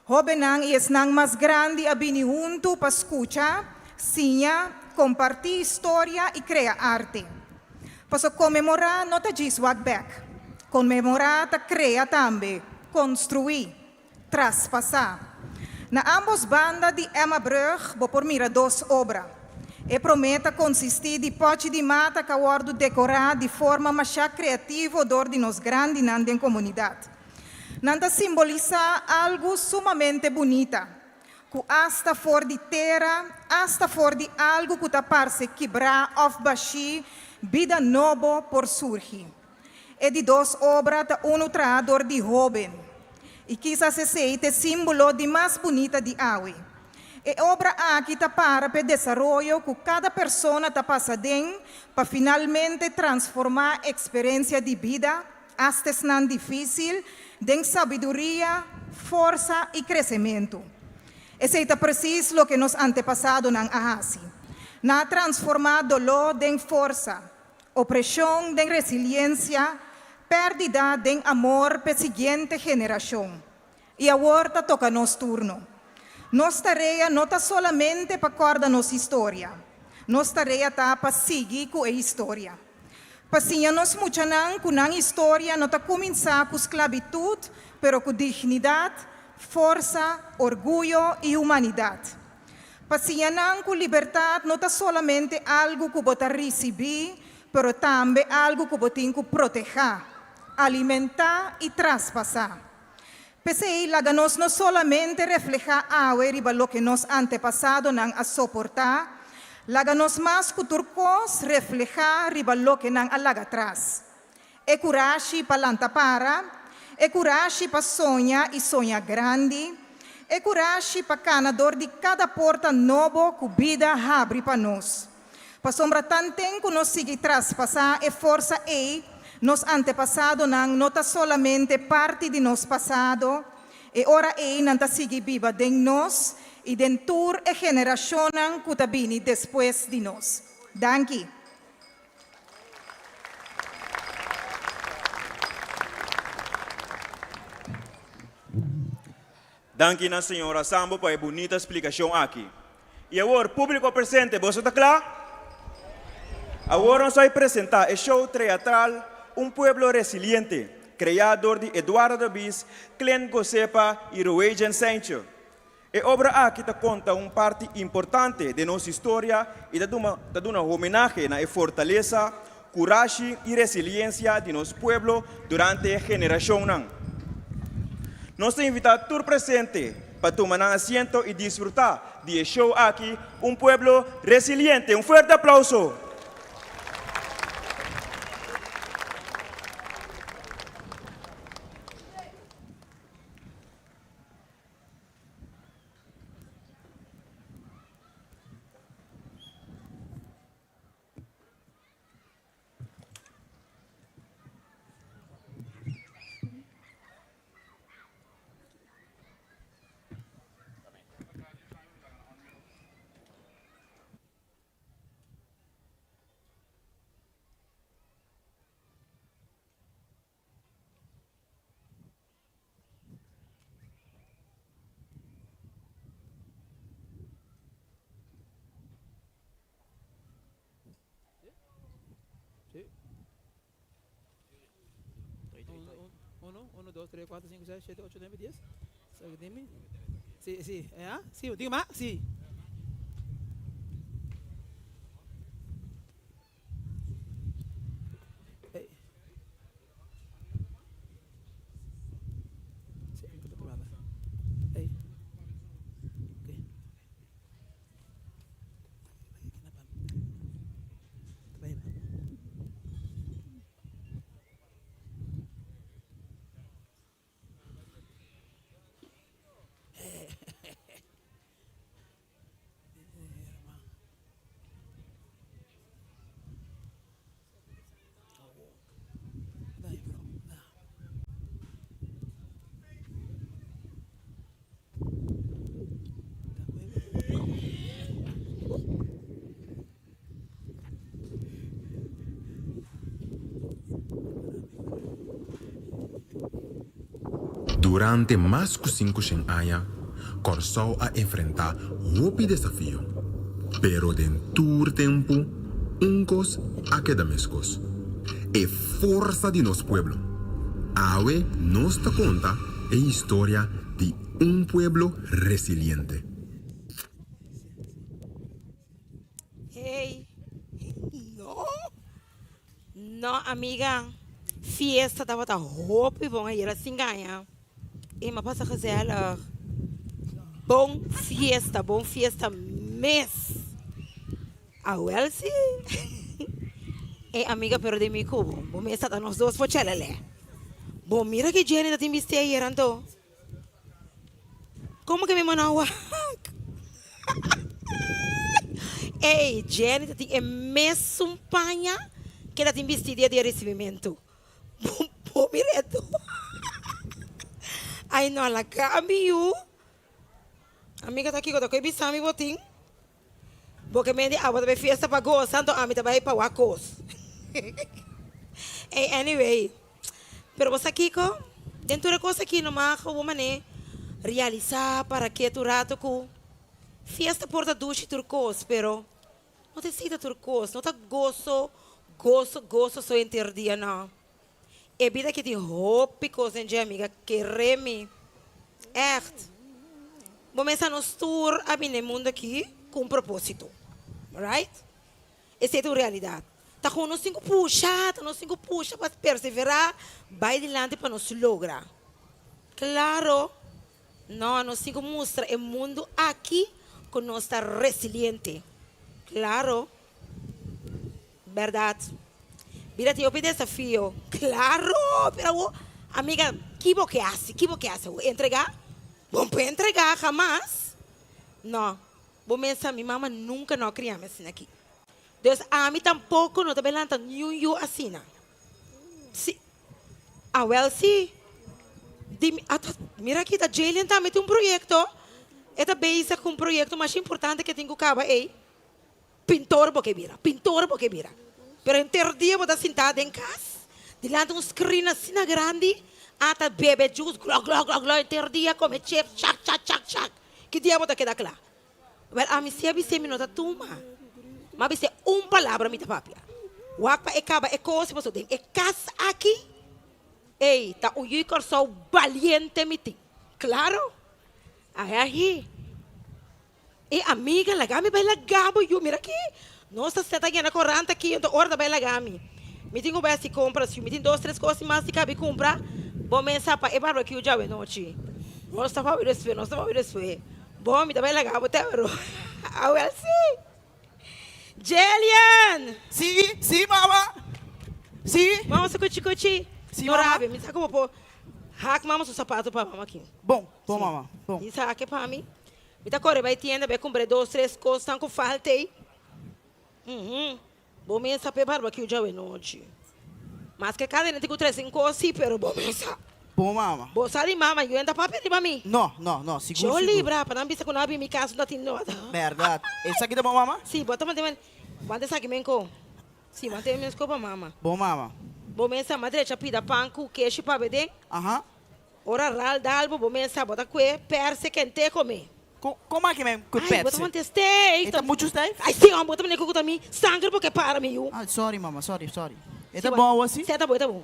[SPEAKER 7] Hóbennan i esnan mas grandi a bini huntu pa skucha, siña, kompartí historia i krea arte. Paso konmemorá no ta djis wak bèk. Konmemorá ta krea tambe, konstruí, traspasá. Na ámbos banda di Emmabrug bo por mira dos obra. E promé ta konsistí di pòchi di mata ku a wòrdu dekorá di forma mashá kreativo dor di nos grandinan den komunidat. Nan ta simbolisá algu sumamente bunita, ku asta for di tera, asta for di algu ku ta parse kibrá òf bashí, bida nobo por surgi. E di dos obra ta unu traha dor di hóben, i kisas esei ta e símbolo di mas bunita di awe. E obra aki ta para p'e desaroyo ku kada persona ta pasa den pa finalmente transformá eksperensia di bida, Asta esnan difísil, den sabiduria, forsa i kresementu. Esei ta presis loke nos antepasadonan a hasi. Nan a transformá doló den forsa, Opreshon den resiliensia, pèrdida den amor p'e siguiente generashon. I awor ta toka nos turno. Nos tarea no ta solamente pa kòrda nos historia. Nos tarea ta pa sigui ku e historia. Pa siña nos muchanan ku nan historia no ta kuminsá ku sklabitut, pero ku dignidat, forsa, orguyo i humanidat. Pa siña nan ku libertat no ta solamente algu ku bo ta risibí, pero tambe algu ku bo tin ku protehá, alimentá i traspasá. P'esei, laga nos no solamente reflehá awe riba loke nos antepasadonan a soportá, laga nos mas ku tur kos reflehá riba loke nan a laga tras. E kurashi pa lanta para, e kurashi pa soña i soña grandi, e kurashi pa kana dor di kada porta nobo ku bida habri pa nos. Pasobra tanten ku nos sigui traspasá e forsa ei, nos antepasadonan no ta solamente parti di nos pasado, e ora ei nan ta sigui biba den nos i den tur e generashonnan ku ta bini despues di nos. Danki.
[SPEAKER 1] Danki na señora Sambo pa e bunita splikashon aki. I awor, públiko presente, boso ta kla? Awor nos a presentá e show treatral Un Pueblo Resiliente, kreá dor di Eduardo Dabiz, Clint Gosepa i Roejen Saintje. E obra aki ta konta un parti importante den nos historia i ta ta duna homenahe na e fortalesa, kurashi i resiliensia di nos pueblo durante generashonnan. Nos ta invitá tur presente pa tuma nan asiento i disfrutá di e show aki Un Pueblo Resiliente. Un fuerte aplauso!
[SPEAKER 8] Uno, uno, dos, tres, cuatro, cinco, seis, siete, ocho, nueve, dies. Sí, sí, eh, sí, digo más, sí.
[SPEAKER 9] Durante mas ku sinkushen aña, Kòrsou a enfrentá hopi desafio, pero den tur tempu un kos a keda meskos, e forsa di nos pueblo. Awe nos ta konta e historia di un pueblo resiliente.
[SPEAKER 10] Hey, no, no amiga, fiesta tabata hopi bon ayera sin gaña. E m'a pasa gezellig. Bon fiesta, bon fiesta mes. Awel si. E amiga pero den mi cubo. Bo mester ta nos dos por chelele. Bo mira ki Jenny ta tin bisti ayer anto. Como que mi mano a wak? Ey, Jenny ta tin e mesun paña ke ta tin bisti dia di e ricibimento. Bo mira e do. Ay no ala Gabi yu. Amiga ta kiko ta koe bisa mi bo tin? Bo ke mende abo ta bai fiesta pa gosa anto ami ta bai pa wak kos. Ey anyway, pero bo sa kiko? Den tur e kos aki no mag bo man'é realisá para ke tur rato ku fiesta por ta dushi tur kos, pero no ta esei ta tur kos, no ta goso, goso, goso so henter dia no. E bida aki tin hopi kos den dje amiga, kere mi. Ègt. Bo mester nos tur a bini e mundu aki ku un propósito, right? Esei ta un realidat. Ta kon nos tin ku pusha, ta nos tin ku pusha pa perseverá, bai dilanti pa nos logra. Klaro, no, nos tin ku mustra e mundu aki ku nos ta resiliente. Klaro, bèrdat. Bida tin hopi desafio. Klaro, pero awor, amiga, ki bo ke hasi? Ki bo ke hasi awor? Entregá? Bo no por entregá hamas. No. Bo mesa mi mama nunca no a cria mi asina aki. Dus ami tampoco no ta bay lanta niun yu asina. Si. Awel si. Di mi ata mira aki ta Jaylen tambe tin un proyecto. E ta bezig cu un proyecto masha importante cu e tin cu caba ey. Pintor bo ke bira, pintor bo ke bira. Pero henter dia bo ta sinta den cas dilanti un screen asina grandi ata bebe juice glo glo glo glo henter dia come chips chak chak chak chak. Ki dia bo ta keda kla? Wèl, ami si a bis'é mi no ta tuma. M'a bis'é un palabra mi ta papia. Wak pa e kaba e kos pasobra den e kas aki, ey, ta un yu Kòrsou baliente mi tin. Klaro! Ai ahi. E amiga laga mi bai laga bo yu. Mira aki, nos ta seta yena korant aki, enton ora ta bai laga mi. Mi tin ku bai hasi kompras yu. Mi tin dos tres kos mas di kabi kumpra. Bo mesa pa e barbecue djawe nochi. Nos ta papia despues, nos ta papia despues. Bo, mi ta bai laga bo te oro. Awel si. Jelian!
[SPEAKER 8] Si, si mama. Si.
[SPEAKER 10] Mama su kuchi kuchi.
[SPEAKER 8] Si
[SPEAKER 10] No
[SPEAKER 8] mama.
[SPEAKER 10] rabia, mi sa ku bo por hak mama su sapato pa mama aki.
[SPEAKER 8] Bon, bon mama, bon.
[SPEAKER 10] Mi sa hak e pa mi. Mi ta kore bai tienda bai kumpra e dos tres kosnan ku falta ei. Uhum. Bo mesa p'e barbecue djawe nochi. Maske kada hende tin ku trese un kos sí, pero bo mesa.
[SPEAKER 8] Bo mama.
[SPEAKER 10] Bo sa di mama, yu enta papia riba mi.
[SPEAKER 8] No, no, no, sigur,
[SPEAKER 10] Yo
[SPEAKER 8] sigur.
[SPEAKER 10] libra, pa nan bisa ku nan a bin mi kas no ta tin nota.
[SPEAKER 8] Bèrdat. Esaki ta bo mama?
[SPEAKER 10] Sí, bo ta manda mi, wanta esaki men ko. Sí, wanta e mes ko pa mama.
[SPEAKER 8] Bo mama.
[SPEAKER 10] Bo mesa m'a drecha pida pan ku keshi pa beden.
[SPEAKER 8] Aha.
[SPEAKER 10] Ora ral dal bo bo mesa bo ta kue perse kente kome.
[SPEAKER 8] Kon aki men kue
[SPEAKER 10] Ai, bo ta
[SPEAKER 8] perse?
[SPEAKER 10] mante steif.
[SPEAKER 8] E ta muchu steif?
[SPEAKER 10] Ai si hom, bo ta mane ku ta mi sanger bo ke para mi yu.
[SPEAKER 8] Ai sorry mama, sorry, sorry. E ta bon awo si?
[SPEAKER 10] Si e ta bon, e ta bon.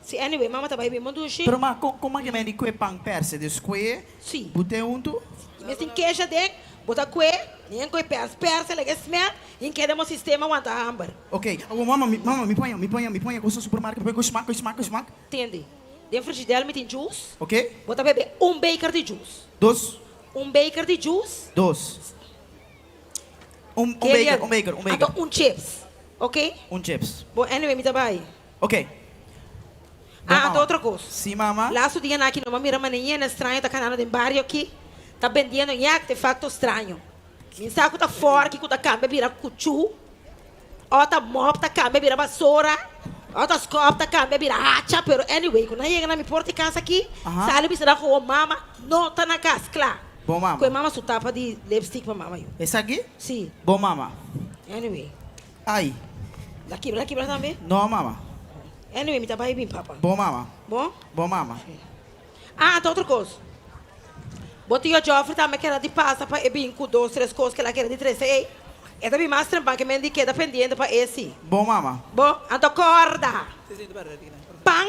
[SPEAKER 10] Si anyway mama ta bai bin bon dushi.
[SPEAKER 8] Pero ma kon kon aki men di kue pan perse? Dus kue,
[SPEAKER 10] Si.
[SPEAKER 8] bute huntu?
[SPEAKER 10] Mes tin kesha den, bo ta kue, nen kue pers perse laga e smell, yin keda mo sistema wanta hamber.
[SPEAKER 8] Ok, awo mama, mi mama mi paña, mi paña, mi paña kos na supermarket, mi paña kos smak, kos smak, kos smak.
[SPEAKER 10] Tende, den frigidel mi tin juice.
[SPEAKER 8] Ok.
[SPEAKER 10] Bo ta bebe un beker di juice.
[SPEAKER 8] Dos.
[SPEAKER 10] Un beker di juice.
[SPEAKER 8] Dos. Un, un beker, un beker, un beker.
[SPEAKER 10] Anto un chips, ok?
[SPEAKER 8] Un chips.
[SPEAKER 10] Bon, anyway, mi ta bai.
[SPEAKER 8] Ok.
[SPEAKER 10] Ah, anto otro kos.
[SPEAKER 8] Si, mama.
[SPEAKER 10] Lastu dianan aki no bo a mira manera yena straño ta kanando den bario aki, ta bendiendo ñe artefacto straño. Mi sa ku ta fòrki ku ta kambia bira kuchú, ò ta mòp ta kambia bira basora, ò ta skòp ta kambia bira hacha, pero anyway ku nan yega na mi porta di kas aki, sali bisa nan ku mama no ta na kas, kla.
[SPEAKER 8] Bon mama.
[SPEAKER 10] Ku e mama su tapa di lipstick pa mama yu.
[SPEAKER 8] Esaki?
[SPEAKER 10] Si.
[SPEAKER 8] Bon mama.
[SPEAKER 10] Anyway.
[SPEAKER 8] Ai.
[SPEAKER 10] La kibra la kibra tambe?
[SPEAKER 8] No mama.
[SPEAKER 10] Anyway mi ta bai bin papa.
[SPEAKER 8] Bon mama.
[SPEAKER 10] Bon?
[SPEAKER 8] Bon mama.
[SPEAKER 10] Ah, ta otro kos. Bo tio Geoffrey tambe keda di pasa pa e bin ku dos tres kos ke el a kere di trese ei. E ta bin mas trempan ke men di keda pendiente pa e si.
[SPEAKER 8] Bon mama.
[SPEAKER 10] Bo, anto kòrda. Pan,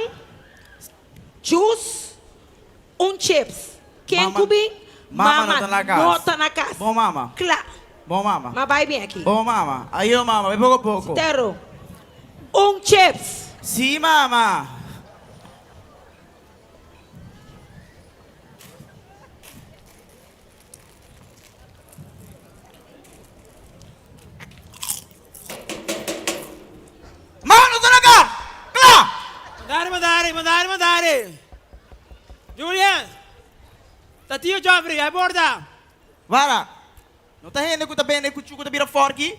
[SPEAKER 10] juice, un chips. Ken ku bin?
[SPEAKER 8] Mama no ta na kas.
[SPEAKER 10] no ta na kas.
[SPEAKER 8] Bon mama.
[SPEAKER 10] Kla.
[SPEAKER 8] Bon mama.
[SPEAKER 10] Ma bai bin aki.
[SPEAKER 8] Bon mama. Ayo mama, bai poko poko.
[SPEAKER 10] Tero, un chips.
[SPEAKER 8] Si mama. Mano ta na kar! Kla! Mandare, mandare, mandare, mandare! Julian! Ta tio Geoffrey, ai borda! Wara, no ta hende ku ta bende kuchu ku ta bira fòrki,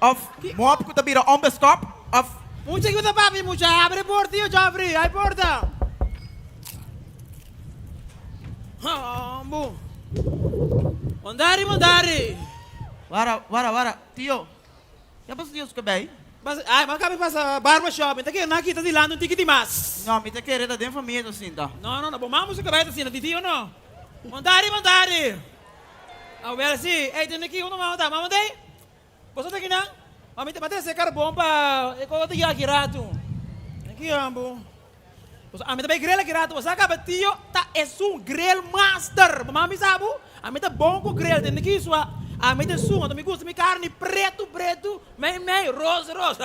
[SPEAKER 8] òf mòp ku ta bira òmbeskòp, òf. Mucha ku ta papia mucha, abre porta tio Geoffrey, ai porta! Hambu! Mandare, mandare! Wara, wara, wara, tio, ya pasa tio su kabei? Pasa, ay, m'a caba di pasa barbershop, mi ta kere nan kita dilanti un tiki di mas.
[SPEAKER 11] No, mi ta kere ta den famia ta sinta.
[SPEAKER 8] No, no, no, bo mama su cabei ta sinta, titi o no? Montari, montari! Awel si, ey tene ki, unda mama ta? Mama ta ey? Boso ta kinan? Ma mi ta trese carbon pa e cosa ta yega aki ratu. Aki ambo. Boso, ami ta bay grill aki ratu. Bo sa caba tio ta esun grill master. Bo mami sa bo? Ami ta bon cu grill. Tende ki sua? Ami ta esun. Anto mi gusta mi carni pretu pretu, mei mei, ros ros.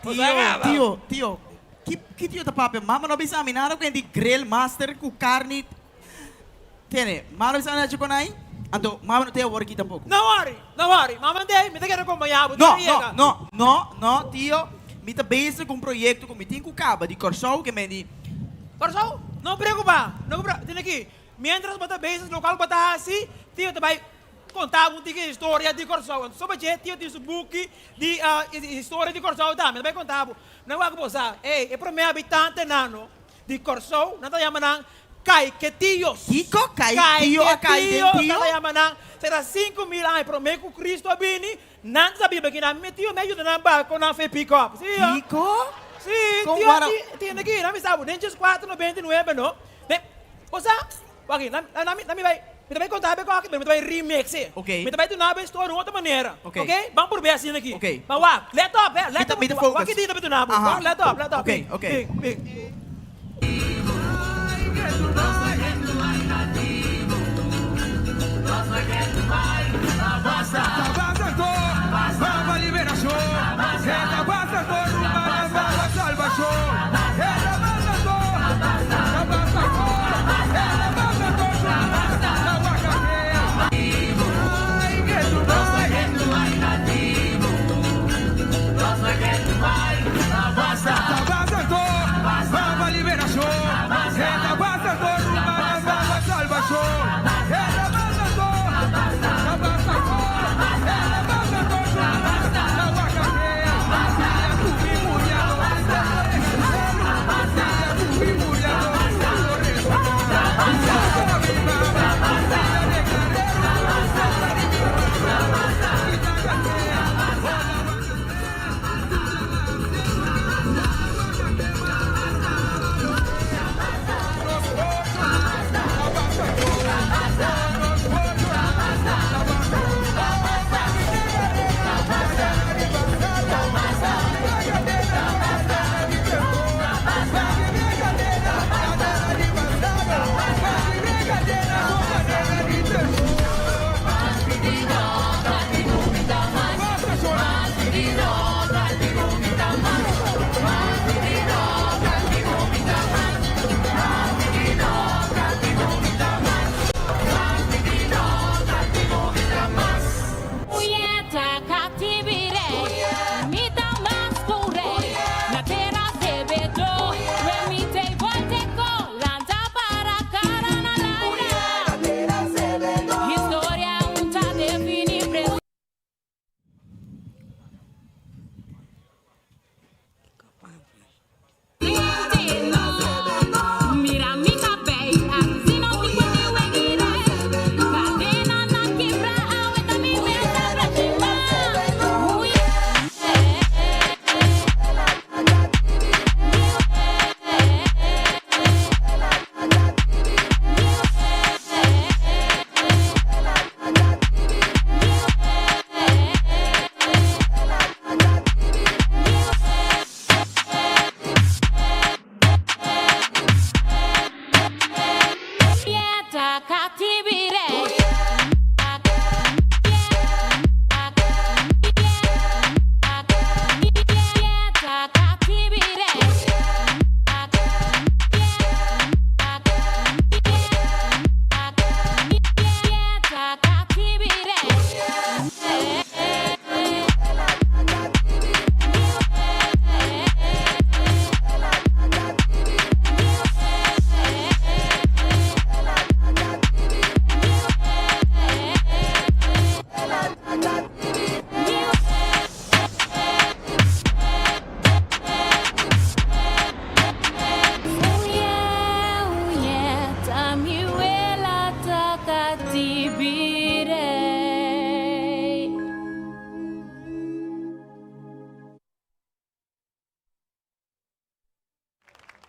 [SPEAKER 8] Bo sa
[SPEAKER 11] Tio,
[SPEAKER 8] caba?
[SPEAKER 11] tio, tio. Ki, ki tio ta papia? Mama no bisa ami nada cu e di grill master cu carni. Tene, mama no bisa nada con ai? Anto, mama no te awor aki tampoco.
[SPEAKER 8] No worry, no worry. Mama ndey, mi ta kere acompaña bo.
[SPEAKER 11] No,
[SPEAKER 8] Tio
[SPEAKER 11] no,
[SPEAKER 8] yega.
[SPEAKER 11] no, no, no, tio. Mi ta bezig cu un proyecto cu mi tin cu caba di Corsou ke men di.
[SPEAKER 8] Corsou? No preocupa, no preocupa. Tene aki, mientras bo ta bezig locual bo ta haci, tio ta bay conta bo un tiki historia di Corsou. Anto soba dje, tio tin su buki di historia di Corsou tambe. Ta bay conta bo. Nan wak bo sa, ey, e prome habitantenan no, Di Kòrsou nan ta yama nan Kaiketios.
[SPEAKER 11] Kiko? Kaitio a kai den
[SPEAKER 8] Kaiketio
[SPEAKER 11] tio?
[SPEAKER 8] nan ta yama nan. Sera 5000 aña promé ku Kristu a bini, nan ta biba aki nan. Mi tio mi a yuda nan baka ku nan fe pick up. Si yo.
[SPEAKER 11] Kiko?
[SPEAKER 8] Si,
[SPEAKER 11] Kon
[SPEAKER 8] tio
[SPEAKER 11] wara?
[SPEAKER 8] ti tende aki, nan mi sa bo den djes kuater noventa i nuebe no. Den, bo sa? Wak, nan nan mi nan mi bai mi ta bai konta bo e kòke pero mi ta bai remix e.
[SPEAKER 11] Ok.
[SPEAKER 8] Mi ta bai duna bo e storia un otro manera.
[SPEAKER 11] Ok.
[SPEAKER 8] Ok? Ban purbe asina aki.
[SPEAKER 11] Ok.
[SPEAKER 8] Ma wak, let op he,
[SPEAKER 11] Mi
[SPEAKER 8] let
[SPEAKER 11] ta
[SPEAKER 8] op.
[SPEAKER 11] mi ta
[SPEAKER 8] Wak
[SPEAKER 11] focus.
[SPEAKER 8] ki dia ta bai duna bo.
[SPEAKER 11] Aha.
[SPEAKER 8] Wak, let op, let op.
[SPEAKER 11] Ok,
[SPEAKER 8] Bin,
[SPEAKER 11] ok.
[SPEAKER 8] bin, bin.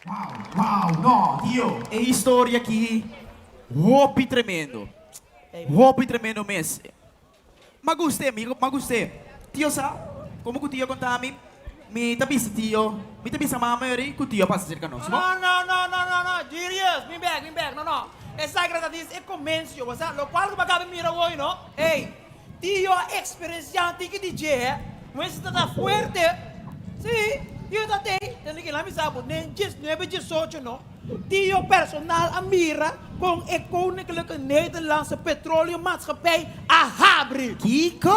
[SPEAKER 11] Wow, no, tio, e historia aki hopi tremendo. Hopi tremendo mes. M'a gust'é, mi m'a gust'é. Tio sa, komo ku tio konta mi, mi ta bisa tio, mi ta bisa mama yori ku tio a pasa serka nos,
[SPEAKER 8] No,
[SPEAKER 11] bo?
[SPEAKER 8] no, no, no, no, no, Jirius, bin bek, bin bek, no, no. Esaki ta dis e komensio, bo sa, lokual ku bo a kaba mira hoy, no. Ey, tio a eksperensiá un tiki di dje, hè. Wens ta ta fuerte. Sí, tio ta tei, tende ki la mi sa bo, den diesnuebe, diesocho, no. Tio personal a mira kon e Koninklijke Nederlandse Petroleum Maatschappij a habri.
[SPEAKER 11] Kiko?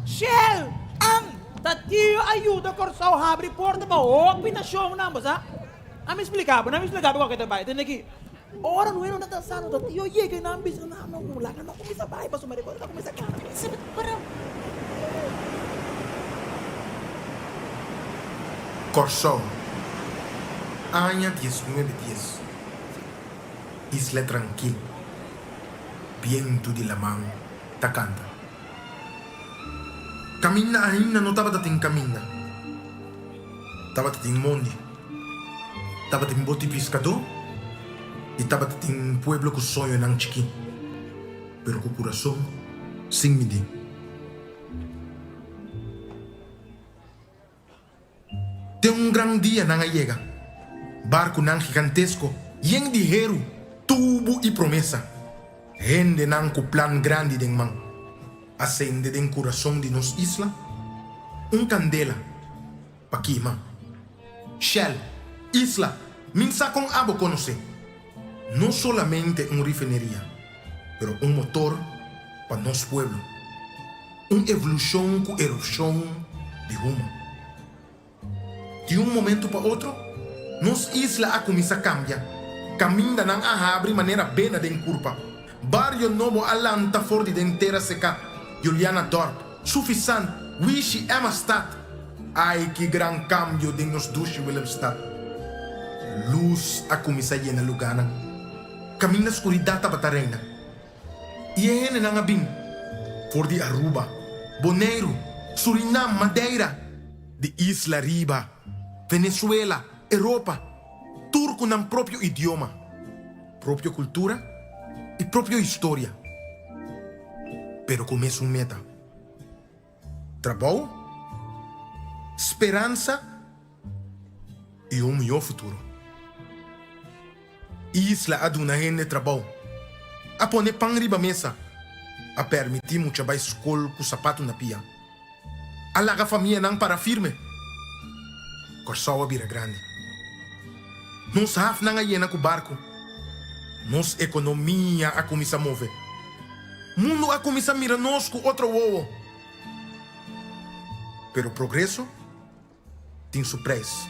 [SPEAKER 8] Shell! An! Ta tio a yuda Kòrsou habri porta pa hopi nashonnan, bo sa? A mi splika bo, na mi splika bo kòke ta bai. Tende aki, ora no hende ta sa no ta tio yega i nan bisa nan no ku laga no kuminsá bai pasobra e kos ta kuminsá kana.
[SPEAKER 9] Kòrsou, aña diesnuebe dies. Isla trankil, bientu di laman ta kanta. Kaminda ainda no tabata tin kaminda. Tabata tin mondi, tabatin boti piskadó i tabata tin pueblo ku soñonan chikí, pero ku kurason sin midí. Te un gran dia nan a yega. Barkunan gigantesko yen di heru, tubu i promesa. Hendenan ku plan grandi den man. A sende den kurason di nos isla un kandela pa kima. Shell, Isla, min sa kon abo konosé. No solamente un rifineria, pero un motor pa nos pueblo. Un evolushon ku erupshon di huma. Di un momentu pa otro, nos isla a kuminsá kambia. Kamindanan a habri manera bena den kurpa. Bario nobo a lanta for di den tera seká, Julianadorp, Suffisant, Wishi, Emmastad. Ai ki gran kambio den nos dushi Willemstad! Lus a kuminsá yena lugánan kaminda skuridat tabata reina. I e hendenan a bin for di Aruba, Boneiru, Surinam, Madeira, di Isla Riba, Venezuela, Europa, tur ku nan propio idioma, propio kultura i propio historia, pero ku mesun meta, trabou, speransa i un mihó futuro. Isla a duna hende trabou, a pone pan riba mesa, a permití mucha bai skol ku sapatu na pia, a laga famianan para firme. Kòrsou a bira grandi. Nos hafnan a yena ku barku. Nos ekonomia a kuminsá move. Mundu a kuminsá mira nos ku otro wowo. Pero progreso? Tin su prijs.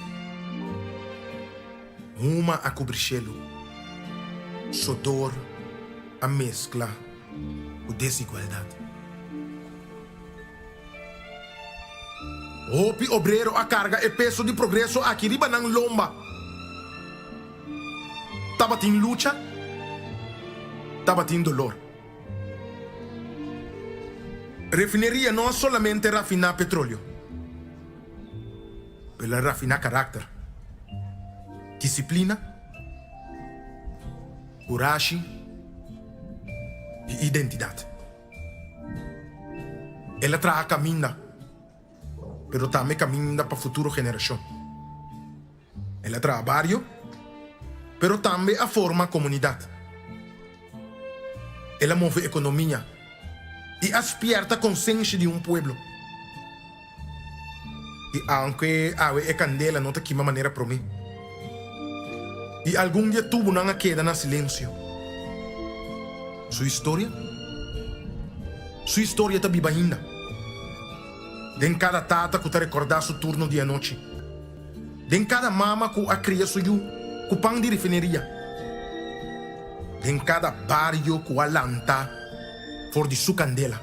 [SPEAKER 9] Huma a kubri shelu. Sodor a meskla ku desigualdat. Hopi obrero a karga e peso di progreso aki riba nan lomba. Tabatin lucha, tabatin dolor. Refineria no a solamente rafiná petroleo, pero el a rafiná karakter, disiplina, kurashi i identidat. El a traha kaminda, pero tambe kaminda pa futuro generashon. El a traha bario, pero tambe a forma komunidat. El a move ekonomia i a spierta konsenshi di un pueblo. I aunke awe e kandela no ta kima manera promé, i algun di e tubunan a keda na silensio, su historia? Su historia ta biba ainda den kada tata ku ta rekordá su turno di anochi. Den kada mama ku a kria su yu ku pan di refineria. Den kada bario ku a lanta for di su kandela.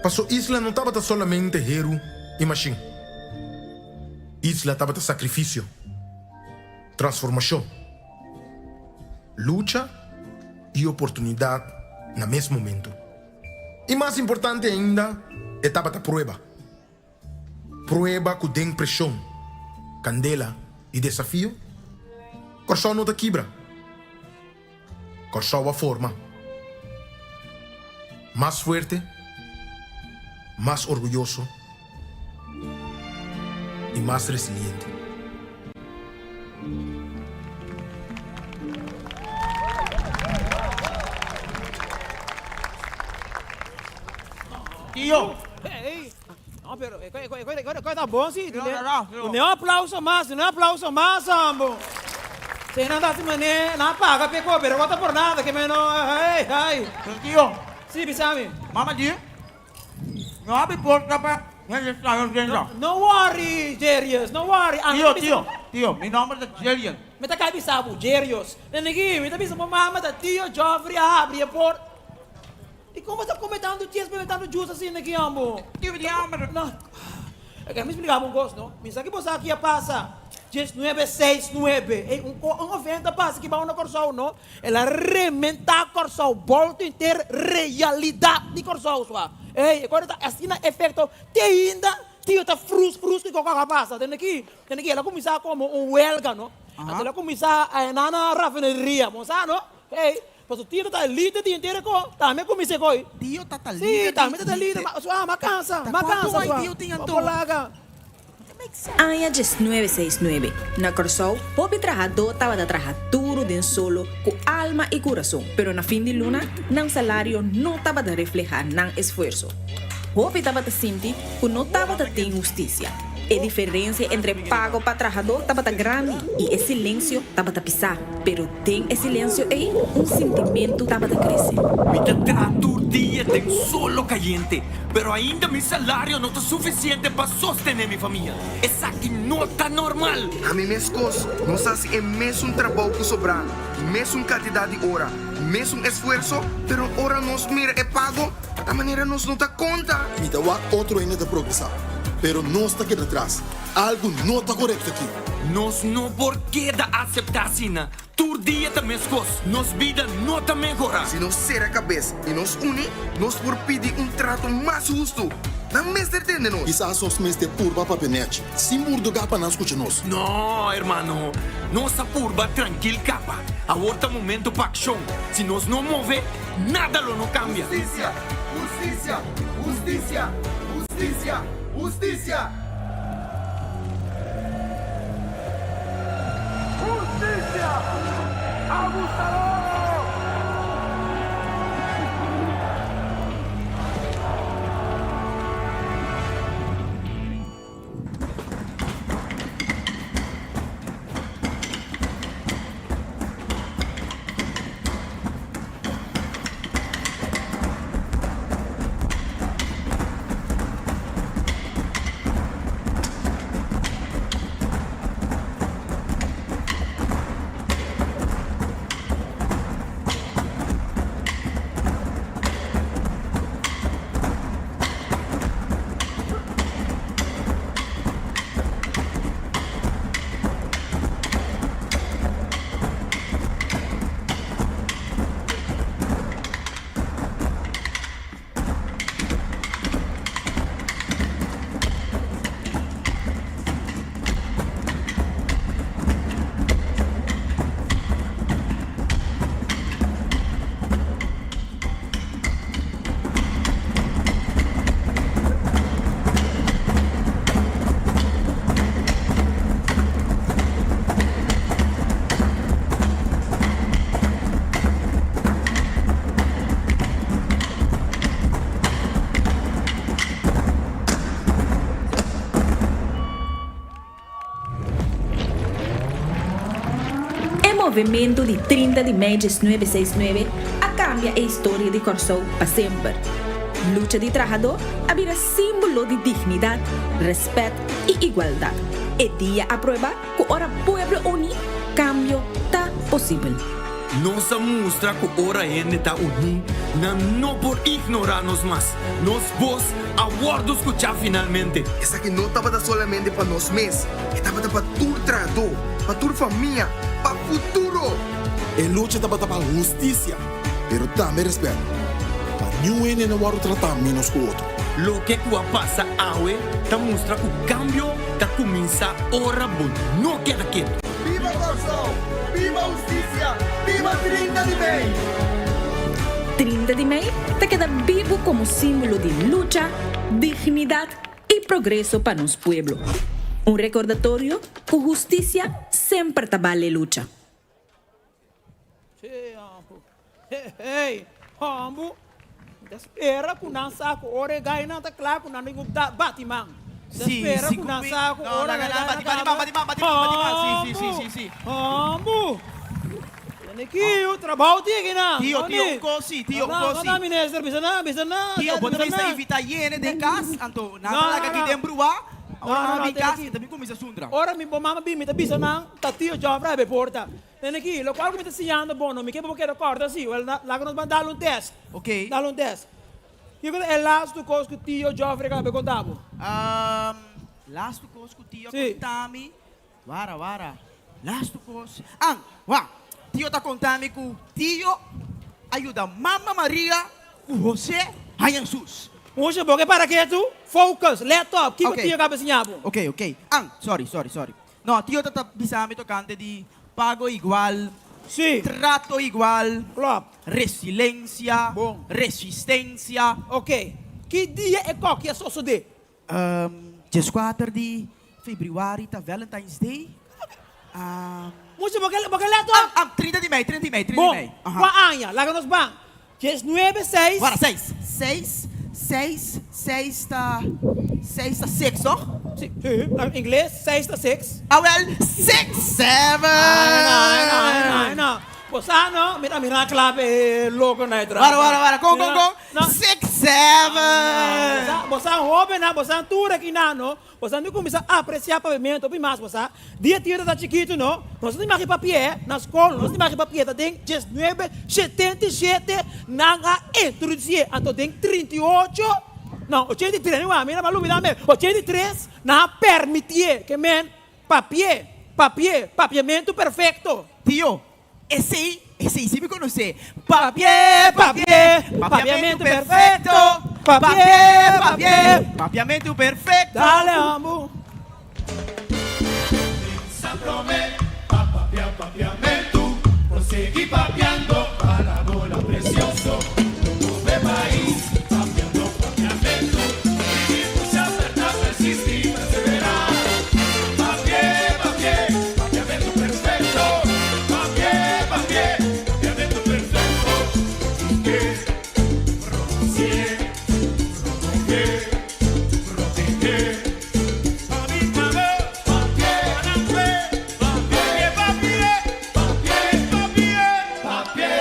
[SPEAKER 9] Paso isla no tabata solamente heru i mashin. Isla tabata sakrifisio, transformashon, lucha i oportunidat na mes momentu. I mas importante ainda, e tabata prueba. Prueba ku den preshon, kandela
[SPEAKER 12] i desafio, Kòrsou no ta kibra. Kòrsou a forma. Mas fuerte, mas orguyoso i mas resiliente.
[SPEAKER 8] Tio! Hey! No, pero e e ta bon si. Dune un aplauso mas, dune un aplauso mas ambo. Si nan ta hasi mane, nan a paga p'e ko, pero bo ta por nada ke meno hey hey. Pero tio. Si, bisa mi. Mama di, no abi porta pa hende straño drenta. No worry, Jerius, no worry. Tio, tio, tio, mi nomber ta Jerius. Mi ta kai bisa bo, Jerius. Nene mi ta bisa bo mama ta tio Geoffrey a habri e por. I kon bo ta kome tantu ches, bebe tantu jus asina aki, ambo? Kico di hamber? No. Oke, mi splica bo un cos, no? Mi sa ki bo sa ki a pasa diesnuebe seis nuebe. Ey, un un evento a pasa aki bao na Corsou, no? El a rementa Corsou, bolto henter realidad di Corsou, sua. Ey, e cosa ta asina efecto te ainda tio ta frus frus kico a pasa. Tende aki, tende aki el a cuminsa como un huelga, no? Anto el a cuminsa na na rafineria, bo sa, no? Ey. Paso tio ta ta lider di henter e ko, tambe kumins'é koi.
[SPEAKER 11] Tio ta ta lider di
[SPEAKER 8] Sí, tambe ta ta lider, ma sua, m'a kansa,
[SPEAKER 11] Ta
[SPEAKER 8] m'a
[SPEAKER 11] kuantu
[SPEAKER 8] kansa
[SPEAKER 11] ai
[SPEAKER 8] sua.
[SPEAKER 11] tio tin
[SPEAKER 8] Bo
[SPEAKER 11] anto?
[SPEAKER 8] por laga.
[SPEAKER 13] Aña 1969, na Kòrsou, hopi trahadó tabata traha duru den solo ku alma i kurason, pero na fin di luna nan salario no tabata reflehá nan esfuerso. Hopi tabata sinti ku no tabata tin hustisia. E diferensia entre pago pa trahadó tabata grandi i e silensio tabata pisá. Pero den e silensio ei, un sintimentu tabata krese.
[SPEAKER 14] Mi ta traha tur dia den solo kayente, pero ainda mi salario no ta sufisiente pa sostené mi famia. Esaki no ta normal!
[SPEAKER 15] Ami meskos, nos hasi e mesun trabou ku sobrá, mesun kantidat di ora, mesun esfuerso, pero ora nos mira e pago, ta manera nos no ta konta.
[SPEAKER 16] Mi ta wak otro hende ta progresá, pero nos ta keda tras. Algu no ta korekto aki.
[SPEAKER 14] Nos no por keda aseptá asina. Tur dia ta meskos. Nos bida no ta mehorá.
[SPEAKER 15] Si nos sera kabes i nos uni, nos por pidi un trato mas hustu. Nan mester tende nos.
[SPEAKER 16] Kisas nos mester purba papia nèchi, sin burdugá pa nan skucha nos.
[SPEAKER 14] No, hermano. Nos a purba trankil kapa. Awor ta momento pa akshon. Si nos no move, nada lo no kambia.
[SPEAKER 15] Hustisia! Hustisia! Hustisia! Hustisia! Hustisia!
[SPEAKER 3] Hustisia! Abusador!
[SPEAKER 13] E movementu di 30 di mei 1969 a kambia e historia di Kòrsou pa semper. Lucha di trahadó a bira símbolo di dignidat, rèspèt i igualdat. E dia a prueba ku ora pueblo uní, kambio ta posibel.
[SPEAKER 14] Nos a mustra ku ora hende ta uní, nan no por ignorá nos mas. Nos bos a wòrdu skuchá finalmente.
[SPEAKER 15] Esaki no tabata solamente pa nos mes, e tabata pa tur trahadó, pa tur famia, pa futuro!
[SPEAKER 16] E lucha tabata pa hustisia, pero tambe rèspèt, pa niun hende no wòrdu tratá ménos ku otro.
[SPEAKER 14] Loke ku a pasa awe ta mustra ku kambio. ta kuminsá ora bo no keda ketu.
[SPEAKER 3] Biba Kòrsou! Biba hustisia! Biba 30 di mei!
[SPEAKER 13] 30 di mei ta keda bibu komo símbolo di lucha, dignidat i progreso pa nos pueblo. Un rekordatorio ku hustisia semper ta bale lucha.
[SPEAKER 8] Hey, hombu, mi ta spera ku nan sa ku ora e gainan ta kla ku nan tin ku bati man. Mi ta spera ku nan sa ku ora e gainan ta kla. Hombu, hombu. Tene kiu, trabou tin aki nan.
[SPEAKER 11] Tio, tio, un kos si, tio, un kos si.
[SPEAKER 8] No, no, minister, bisa nan, bisa nan.
[SPEAKER 11] Tio, bo ta mester invita yene den kas, anto nan ta laga aki den bruá, ora nan a bin kas, e ta bin kuminsa sundra.
[SPEAKER 8] Ora mi bo mama bin, mi ta bisa nan, ta tio Joffrey a be porta. Tene aki, lokual ku mi ta siñando bo no, mi ke pa bo keda kòrda si. Wèl, laga nos ban dal un tèst.
[SPEAKER 11] Oké.
[SPEAKER 8] Dal un tèst. Kiko ta e lastu kos ku tio Joffrey kaba konta bo?
[SPEAKER 11] Lastu kos ku tio a konta mi? Wara, wara. Lastu kos. An, wak. Tio ta konta mi ku tio a yuda Mama Maria ku José haña Hesus.
[SPEAKER 8] Mucha, bo ke para ketu? Focus, let op. Kiko tio kaba siña bo?
[SPEAKER 11] Oké, oké. An, sorry, sorry, sorry. No, tio ta ta bisa mi tocante di pago igual,
[SPEAKER 8] Sí.
[SPEAKER 11] trato igual,
[SPEAKER 8] Klopt.
[SPEAKER 11] resilencia,
[SPEAKER 8] Bon.
[SPEAKER 11] resistencia.
[SPEAKER 8] Ok. Ki dia e koki a sosode?
[SPEAKER 11] Dieskuater di februari ta Valentine's Day.
[SPEAKER 8] Mucha, bo ke bo ke let op?
[SPEAKER 11] Am, 30 di mei, 30 di mei, 30 di
[SPEAKER 8] Bon.
[SPEAKER 11] mei. Aha.
[SPEAKER 8] Kua aña? Laga nos ban. Diesnuebe, seis.
[SPEAKER 11] Wara, seis. Seis, seis, seis ta, seis ta six, toch?
[SPEAKER 8] Si, si, na ingles seis ta six.
[SPEAKER 11] Awel, six, seven.
[SPEAKER 8] Ai, ai, ai, no. Bo sa no, mi ta mira klape e loko na e tras.
[SPEAKER 11] Wara, wara, wara, kon, kon, kon? Six, seven.
[SPEAKER 8] Bo sa hobennan, bo sa tur aki nan no, Bo sa mi kuminsá apresiá papiamentu hopi mas, bo sa. Dia tio ta chikitu no, nos ta tin maki papié na skol, nos tin maki papié ta den diesnuebe 77 nan a introdusié, anto den 38, no, 83, mi wak, mi a lubidá mes, 83 nan a permitié ke men papié, papié, papiamentu perfekto.
[SPEAKER 11] Tio, Esei, esei si mi konosé. Papié, papié, papiamentu perfekto. Papié, papié, papiamentu perfekto.
[SPEAKER 8] Dale ambu.
[SPEAKER 3] Sa promé pa papia papiamentu, Prosegui papiando parabola precioso, Promové pais papiando papiamentu, Sigui pusha perta persisti perseverá, Papié, papié, papiamentu perfecto, Papié, papié, papiamentu perfecto, Ke pronunsié, promové, protehé, Pa mi pabo, papié, papié, papié, papié, papié, papié,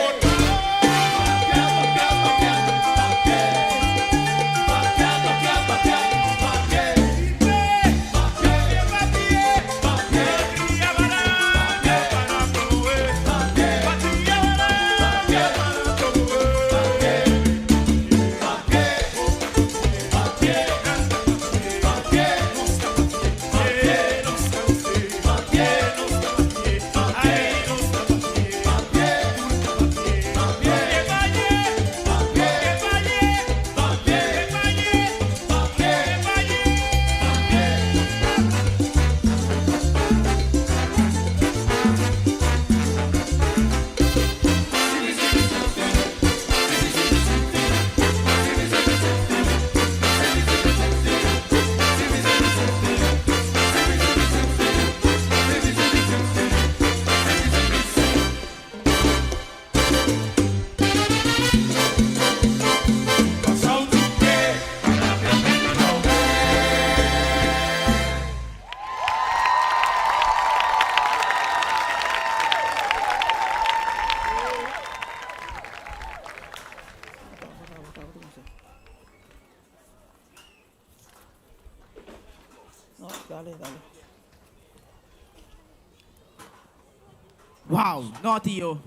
[SPEAKER 11] Wow, no tio.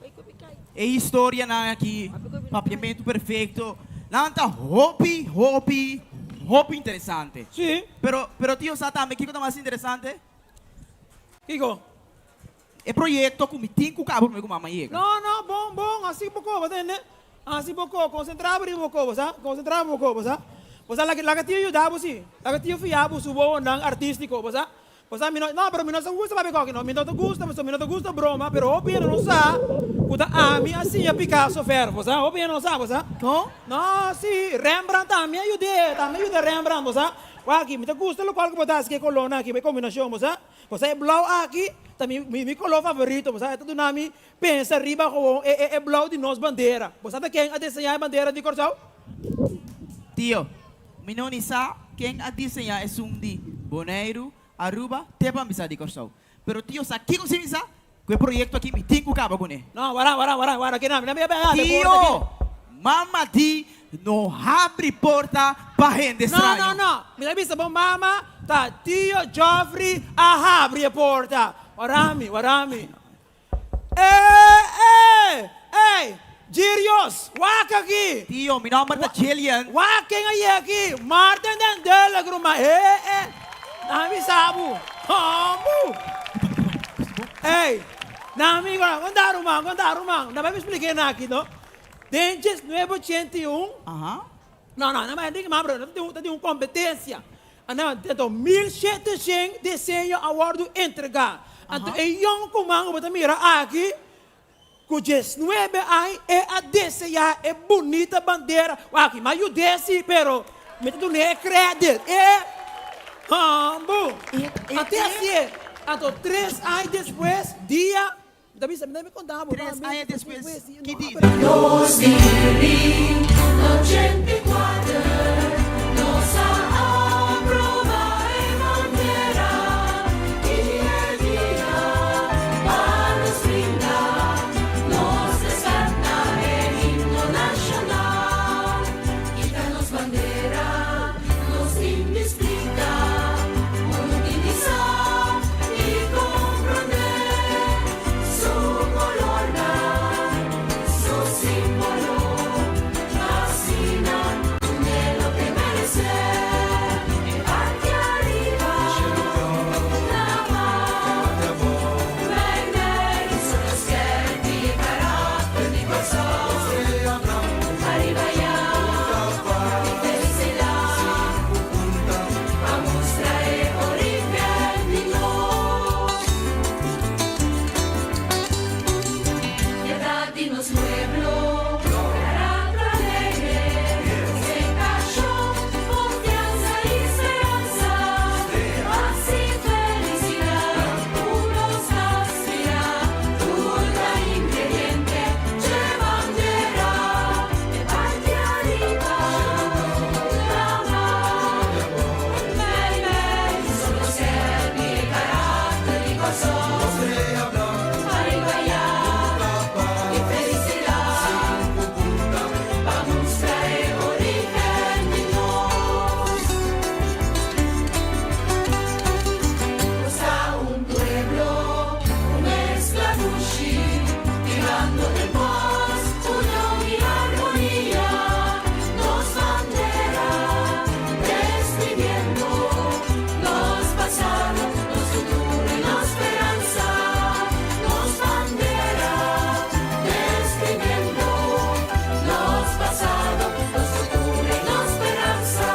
[SPEAKER 11] E historianan aki, papiamentu perfecto, nan ta hopi, hopi, hopi interesante.
[SPEAKER 8] Sí.
[SPEAKER 11] Pero, pero tio sa tambe kiko ta mas interesante?
[SPEAKER 8] Kiko?
[SPEAKER 11] E proyecto ku mi tin ku kaba prome ku mama yega.
[SPEAKER 8] No, no, bon, bon, hasi bo koba, tende. Hasi bo koba, konsentrá bo riba bo koba, sa? Konsentrá bo koba, sa? Bo sa laga laga tio yuda bo si. Laga tio fia bo su wowonan artístiko, bo sa. Bo sa mi no, no, pero mi no sa gusta papia koki no. Mi no ta gusta pasobra mi no ta gusta broma, pero hopi hende no sa ku ta ami a siña Picasso verf, bo sa. Hopi hende no sa, bo sa.
[SPEAKER 11] No?
[SPEAKER 8] No, si, Rembrandt tambe a yud'é, tambe a yuda Rembrandt, bo sa. Wak aki, mi ta gusta lokual ku bo ta hasi ku e kolónan aki, e kombinashon, bo sa. Bo sa e blou aki ta mi mi koló favorito, bo sa. E ta duna mi Pensa riba gewoon e e e blou di nos bandera. Bo sa ta ken a diseñá e bandera di Kòrsou?
[SPEAKER 11] Tio, mi no ni sa ken a diseñá esun di Boneiru, Aruba, te pa mi sa di Kòrsou. Pero tio sa kiko si mi sa? Ku e proyekto aki mi tin ku kaba kuné.
[SPEAKER 8] No, wara, wara, wara, wara, kina, mi na mi a bai habri porta
[SPEAKER 11] Tio,
[SPEAKER 8] aki.
[SPEAKER 11] mama di no habri porta pa hende
[SPEAKER 8] No,
[SPEAKER 11] straño.
[SPEAKER 8] no, no, mi ta bisa bo mama ta tio Geoffrey a habri e porta. Wara mi, wara mi. Eh, eh, ey, Girios, wak aki!
[SPEAKER 11] Tio, mi nomber ta Jillian.
[SPEAKER 8] Wak ken a yega aki? Maarten den Dulk, ruman. Eh, eh, nan mi sa bo. Hombu! Ey, nan mi gora, kon ta ruman, kon ta ruman? Nan bai mi splika e aki, no? Den diesnuebe ochenta i un, no, no, nan bai Enrique Mabro, nan ta tin un kompetensia. Anto, anto 1700 diseño a wòrdu entregá. Anto e yònkuman ku bo ta mira aki, ku diesnuebe aña e a deseá e bunita bandera. Wak, mi a yud'é sí, pero mi ta dun'é e krèdit. E hòmbu! Anto e hasié. Anto tres aña despues, dia, mi ta bisa, mi ta mi konta bo.
[SPEAKER 11] Tres aña despues, ki dia?
[SPEAKER 17] 2084 nos a aproba e bandera i e dia pa nos brinda nos respet na e himno nashonal. Kita nos bandera, nos tin di splika, mundu tin di sa i komprondé su kolornan, su símbolo, asina dun'é loke meresé. E parti ariba, na man, meimei, su skerpi e karakter di Kòrsou. Ariba ya, di felisidat, pa mustra e origen di nos. Piedad di nos pueblo, karakter alegre, dedikashon, konfiansa i speransa, pas i felisidat ku nos ta aspirá, tur ta ingrediente dje bandera, e parti ariba, lama, meimei, solo skerpi e karakter di Kòrsou. Ariba ya, di felisidat, pa mustra e origen di nos. Nos ta un pueblo, un mezcla dushi, bibando den pas, union i armonia. Nos bandera, describiendo nos pasado, nos futuro i nos speransa. Nos bandera, describiendo nos pasado, nos futuro i nos speransa.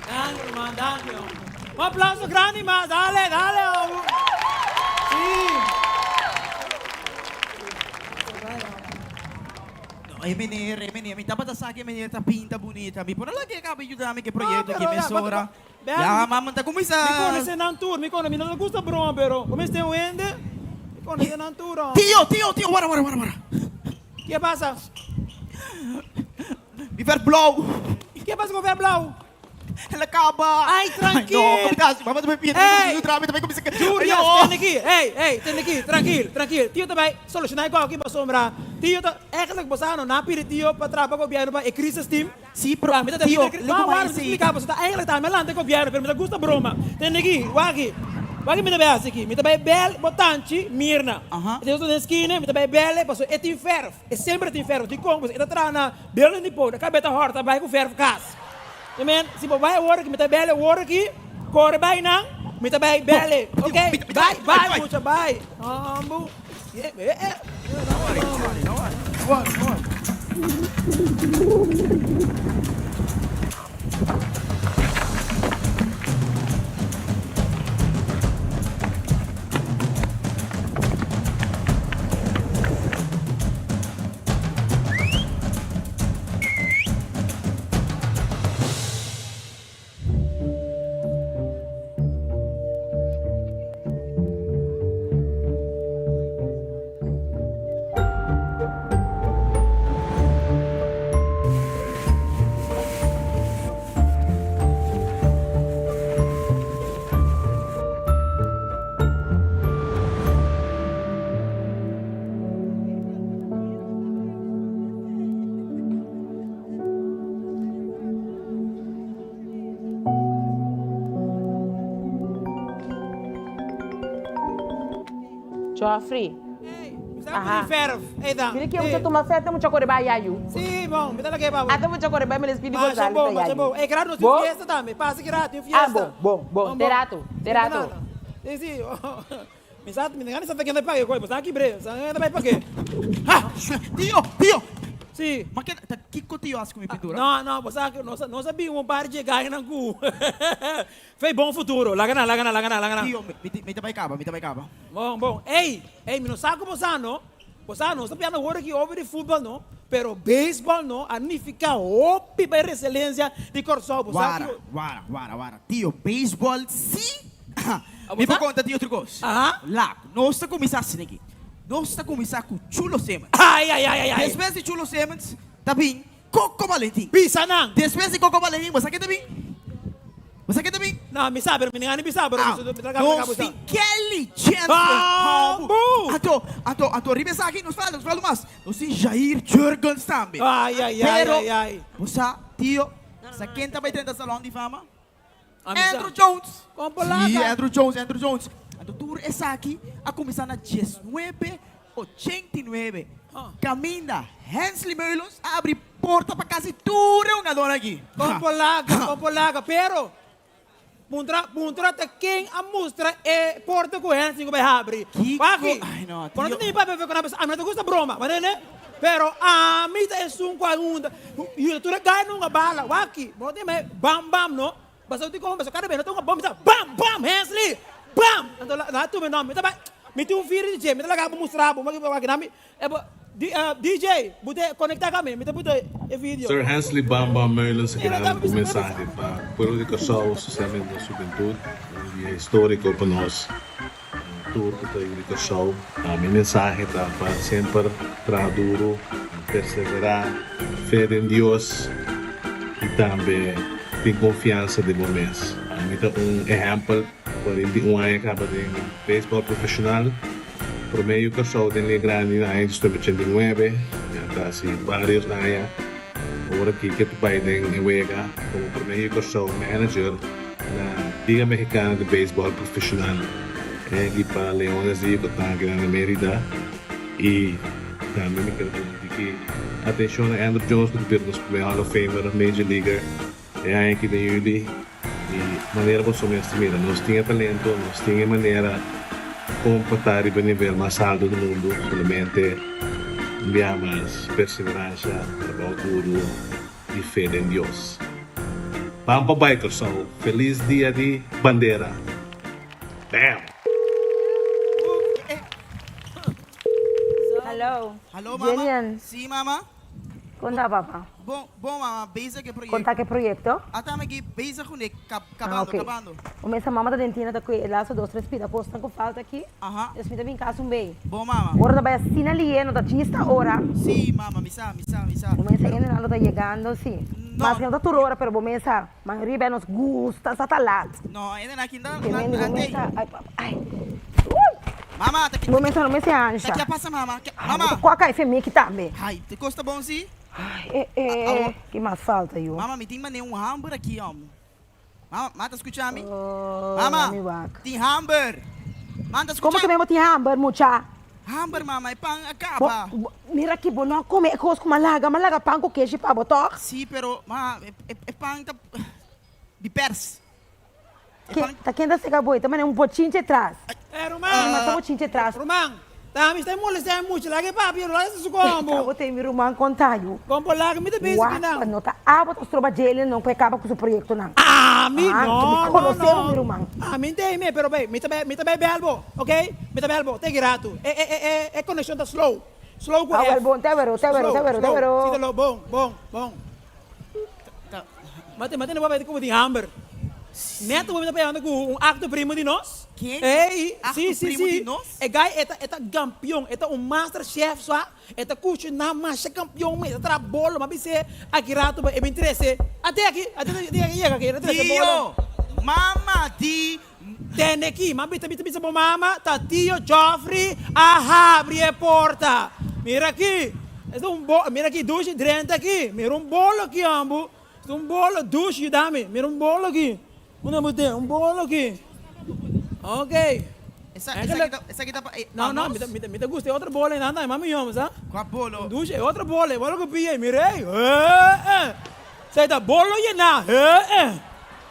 [SPEAKER 8] Danki ruman, danki homber. Un aplauso grandi mas, dale, dale homber. Sí.
[SPEAKER 11] No, e meneer, e meneer, mi tabata sa ku e meneer ta pinta bunita. Mi por a laga e kaba yuda mi ku e proyekto aki mesora. Ya, mama ta kuminsá.
[SPEAKER 8] Mi konosé nan tur, mi konosé, mi no ta gusta broma, pero ku mester un hende, mi konosé nan tur, homber.
[SPEAKER 11] Tio, tio, tio, wara, wara, wara, wara.
[SPEAKER 8] Ke pasa?
[SPEAKER 11] Mi verf blou.
[SPEAKER 8] Ke pasa ku verf blou?
[SPEAKER 11] El a kaba.
[SPEAKER 8] Ay, trankil.
[SPEAKER 11] Ay, no, komo ta hasi? Mama ta bai pidi
[SPEAKER 8] Ey!
[SPEAKER 11] mi ta bai kuminsá.
[SPEAKER 8] Jurias, tende aki. Ey, ey, tende aki. Trankil, trankil. Tio ta bai solushoná e kos aki pasobra tio ta, eigenlijk bo sa no, nan a pidi tio pa traha pa gobièrnu pa e crisis team.
[SPEAKER 11] Sí, pero
[SPEAKER 8] Mi ta
[SPEAKER 11] tio,
[SPEAKER 8] tio,
[SPEAKER 11] lo ku
[SPEAKER 8] wak,
[SPEAKER 11] bai
[SPEAKER 8] mi ta
[SPEAKER 11] hasi.
[SPEAKER 8] splika bo, ta eigenlijk ta mi a lanta e gobièrnu, pero mi ta gusta broma. Tende aki, wak aki. Wak mi ta bai hasi aki. Mi ta bai bèl bo tanchi, Mirna. E ta den skina, mi ta bai bèl e pasobra e tin fèrf. E semper tin fèrf. Dikon? Pasobra e ta traha na building depot. E kab'e ta hòrta bai ku fèrf kas. I men, si bo bai awor aki, mi ta bel awor aki, kore bai nan, mi ta bai bel. Ok, bai, bai mucha, bai. Hambu. Eh, eh, eh. No worry, no worry, no worry. No worry, no worry.
[SPEAKER 10] Geoffrey.
[SPEAKER 8] Aha.
[SPEAKER 10] Mira ki mucha tuma sete mucha kore bai yayu.
[SPEAKER 8] Sí, bon, mi ta la ke pa bo.
[SPEAKER 10] Ata mucha kore bai mi les pidi
[SPEAKER 8] Masha
[SPEAKER 10] Gonzales
[SPEAKER 8] bon,
[SPEAKER 10] ta
[SPEAKER 8] masha
[SPEAKER 10] yayu.
[SPEAKER 8] bon. E krato nos tin
[SPEAKER 10] Bo?
[SPEAKER 8] fiesta tambe. Pasa ki rato tin fiesta.
[SPEAKER 10] Ah, bon, bon, bon. Te rato, te rato.
[SPEAKER 8] Sí, sí. Mi sa, mi ta sa ken ta paga koe, sa kibre, sa ken ta bai pag'é. Ha!
[SPEAKER 11] Tio, tio!
[SPEAKER 8] Si.
[SPEAKER 11] Ma ke ta kiko tio hasi ku mi pintura?
[SPEAKER 8] No, no, bo sa ku nos a, nos a bin un par dje gainan ku fe bon futuro. Laga nan, laga nan, laga nan, laga nan.
[SPEAKER 11] Tio, mi, mi ta bai kaba, mi ta bai kaba.
[SPEAKER 8] Bon, bon. Ey, ey, mi no sa ku bo sa no. Bo sa, nos ta piando awor aki over di futbal no, pero beisbòl no a nifiká hopi pa e resilensia di Kòrsou. Bo sa
[SPEAKER 11] Wara,
[SPEAKER 8] ku.
[SPEAKER 11] wara, wara, wara. Tio, beisbòl si. Mi por konta di otro kos. Lak, nos ta kuminsá asina aki. Nos ta kuminsá ku Chulo Simmons.
[SPEAKER 8] Ai, ai, ai, ai, ai.
[SPEAKER 11] Despues di Chulo Simmons ta bin Coco Valentin.
[SPEAKER 8] Bisa nan.
[SPEAKER 11] Despues di Coco Valentin, bo sa ken ta bin? Bo sa ken ta bin?
[SPEAKER 8] No, mi sa, pero mi no gana bisa, pero mi ta laga
[SPEAKER 11] Nos
[SPEAKER 8] bo sa.
[SPEAKER 11] tin Kelly Jensen.
[SPEAKER 8] Bambu!
[SPEAKER 11] Anto, anto, anto riba esaki nos falta, nos falta mas. Nos tin Jair Jurgens tambe.
[SPEAKER 8] Ai, ai, ai,
[SPEAKER 11] Pero,
[SPEAKER 8] ai, ai.
[SPEAKER 11] bo sa, tio, sa ken ta bai drenta Salon di Fama?
[SPEAKER 8] Andrew
[SPEAKER 11] Jones.
[SPEAKER 8] Kon por
[SPEAKER 11] Sí,
[SPEAKER 8] laga.
[SPEAKER 11] Andrew Jones, Andrew Jones. Anto tur esaki a kuminsá na diesnuebe ochenta i nuebe. Kaminda Hensley Meulens a abri porta pa kasi tur e hungadónan aki.
[SPEAKER 8] Kon por laga, kon por laga. Pero, puntra, puntra ta ken a mustra e porta ku Hensley ku bai habri.
[SPEAKER 11] Kiko?
[SPEAKER 8] Wak,
[SPEAKER 11] Ai no,
[SPEAKER 8] Bo no
[SPEAKER 11] tio.
[SPEAKER 8] ta tene papia ku nan a mi no ta gusta broma, bo tende? Pero ami ta esun ku a hunda, yuda tur e gai nunga bala. Wak, bo no tene mai bam bam no. Pasobra di kon, pasobra kada bes no ta un bom, mi ta bam bam Hensley! Bam! Anto la tuma e nomber, mi ta bai, mi tin un video di dje, mi ta laga bo mustra bo, wak wak mi e bo DJ bo ta konekta ku ami, mi ta buta e video.
[SPEAKER 18] Sir Hensley Bam Bam Meulens a keda ku un mensahe pa pueblo di Kòrsou, spesialmente nos hubentut, un dia históriko pa nos tur ku ta yu di Kòrsou. Mi mensahe ta pa semper traha duru, perseverá, fe den Dios i tambe tin konfiansa den bo mes. Mi ta un ehèmpel, 41 aña kaba den beisbòl profeshonal, promé yu Kòrsou den Liga Grandi na aña 1989, ya ta hasi vários aña. Ora ki ke ta bai den e wega komo promé yu Kòrsou manager na Liga Mexicana di Beisbòl Profeshonal e ekipa Leones di Yucatán aki na Mérida i tambe mi ker duna un tiki atenshon na Andruw Jones ku ta bira nos promé Hall of Famer Major Leaguer e aña aki den yüli i manera boso mes ta mira nos tin e talento nos tin e manera kon pa ta riba e nivel mas alto di mundu solamente un biaha mas perseveransha trabou duru i fe den Dios. Ban pa bai Kòrsou! Felis dia di bandera! Bam!
[SPEAKER 19] Hallo.
[SPEAKER 11] Hallo mama.
[SPEAKER 19] Jillian.
[SPEAKER 11] Si mama.
[SPEAKER 19] Kon ta papa?
[SPEAKER 11] Bon, bon mama, bezig ku e proyekto.
[SPEAKER 19] Kon ta ku e proyekto?
[SPEAKER 11] Ata mi aki bezig kuné, kabando,
[SPEAKER 19] Ah, ok.
[SPEAKER 11] kabando.
[SPEAKER 19] Bo mester mama ta den tienda ta kue e laatste dos tres pida kosnan ku falta aki.
[SPEAKER 11] Aha.
[SPEAKER 19] Des mi ta bin kas un bei.
[SPEAKER 11] Bon mama.
[SPEAKER 19] Ora ta bai asina lié no ta djis ta ora.
[SPEAKER 11] Si mama, mi sa, mi sa, mi sa.
[SPEAKER 19] Bo mester hende nan lo ta yegando si.
[SPEAKER 11] No.
[SPEAKER 19] Maske no ta tur ora pero bo mester mayoria bia nos gusta sa ta laat.
[SPEAKER 11] No, hende nan aki nan,
[SPEAKER 19] Ke
[SPEAKER 11] nan,
[SPEAKER 19] mende bo
[SPEAKER 11] nan tei.
[SPEAKER 19] mester, ay papa, ay. Uy!
[SPEAKER 11] Mama, ta ki.
[SPEAKER 19] Bo mester no mester ansha.
[SPEAKER 11] Ta ki a pasa mama? Ki,
[SPEAKER 19] Ay,
[SPEAKER 11] mama.
[SPEAKER 19] bo ta kua kai fe miki tambe.
[SPEAKER 11] Ay, te kos ta bon si?
[SPEAKER 19] Ay, eh, eh, ki mas falta yu.
[SPEAKER 11] Mama, mi tin mane un hamber aki, hom. Mama, mama ta skucha mi?
[SPEAKER 19] Oh,
[SPEAKER 11] Mama,
[SPEAKER 19] mi wak.
[SPEAKER 11] tin hamber. Mama ta skucha.
[SPEAKER 19] Komo ke mi bo tin hamber, mucha?
[SPEAKER 11] Hamber, mama, e pan a
[SPEAKER 19] Bo,
[SPEAKER 11] kaba.
[SPEAKER 19] bo, mira aki, bo no a kome e kos ku mi a laga, mi a laga pan ku keshi pa bo, tòg?
[SPEAKER 11] Si, pero, mama, e, e pan ta. Di pers.
[SPEAKER 19] Ta ken ta sega bo? Ta mane un bochinche tras.
[SPEAKER 8] Eh, ruman.
[SPEAKER 19] Masa bochinche tras.
[SPEAKER 8] Ruman, ta mi sta molestea mucho. Laga e papia, laga e su combo.
[SPEAKER 19] Abo te mi ruman conta yu.
[SPEAKER 8] Combo laga mi ta bisa ki nan.
[SPEAKER 19] Wak, no ta abo ta stroba djele no cu e caba cu su proyectonan.
[SPEAKER 8] Ami? No, no,
[SPEAKER 19] Mi conoce
[SPEAKER 8] no.
[SPEAKER 19] mi ruman.
[SPEAKER 8] Ami ntei me, pero bay, mi ta bay, mi ta bay bel bo, ok? Mi ta bel bo, te ki ratu. E, e, e, e, e conexion ta slow. Slow cu
[SPEAKER 19] Ah,
[SPEAKER 8] F.
[SPEAKER 19] wel bon, te wero, te wero,
[SPEAKER 8] Slow,
[SPEAKER 19] te wero, te
[SPEAKER 8] slow.
[SPEAKER 19] wero.
[SPEAKER 8] Si ta low, bon, bon, bon. Mate, mate no papia como tin hamber. Net bo mi ta pegando cu un acto primo di nos.
[SPEAKER 11] Ken?
[SPEAKER 8] Ey,
[SPEAKER 11] Acto
[SPEAKER 8] si, si,
[SPEAKER 11] primo
[SPEAKER 8] si.
[SPEAKER 11] di nos?
[SPEAKER 8] E guy e ta, e ta campeon, e ta un master chef sa. E ta cushina masha campeon mes, e ta traha bolo, m'a bis'é aki rato pa e bin trece. Ate aki, ate aki yega aki, e ta trece bolo.
[SPEAKER 11] Tio, mama di.
[SPEAKER 8] Tende aki, m'a bisa bisa bisa bo mama, ta tio Geoffrey a habri e porta. Mira aki, es un bo, mira aki dushi drenta aki, mira un bolo aki ambu, es un bolo, dushi yuda mi, mira un bolo aki. Unda bo tin? Un bolo aki. Ok.
[SPEAKER 11] Esaki ta pa
[SPEAKER 8] No, no, mi ta, mi ta, mi ta gusta e otro bolo einan tambe, mami yom, sa?
[SPEAKER 11] Kua bolo?
[SPEAKER 8] Dushi, e otro bolo, e bolo ku pia ei, mira ei. Eh, eh. Esaki ta bolo yená, eh, eh.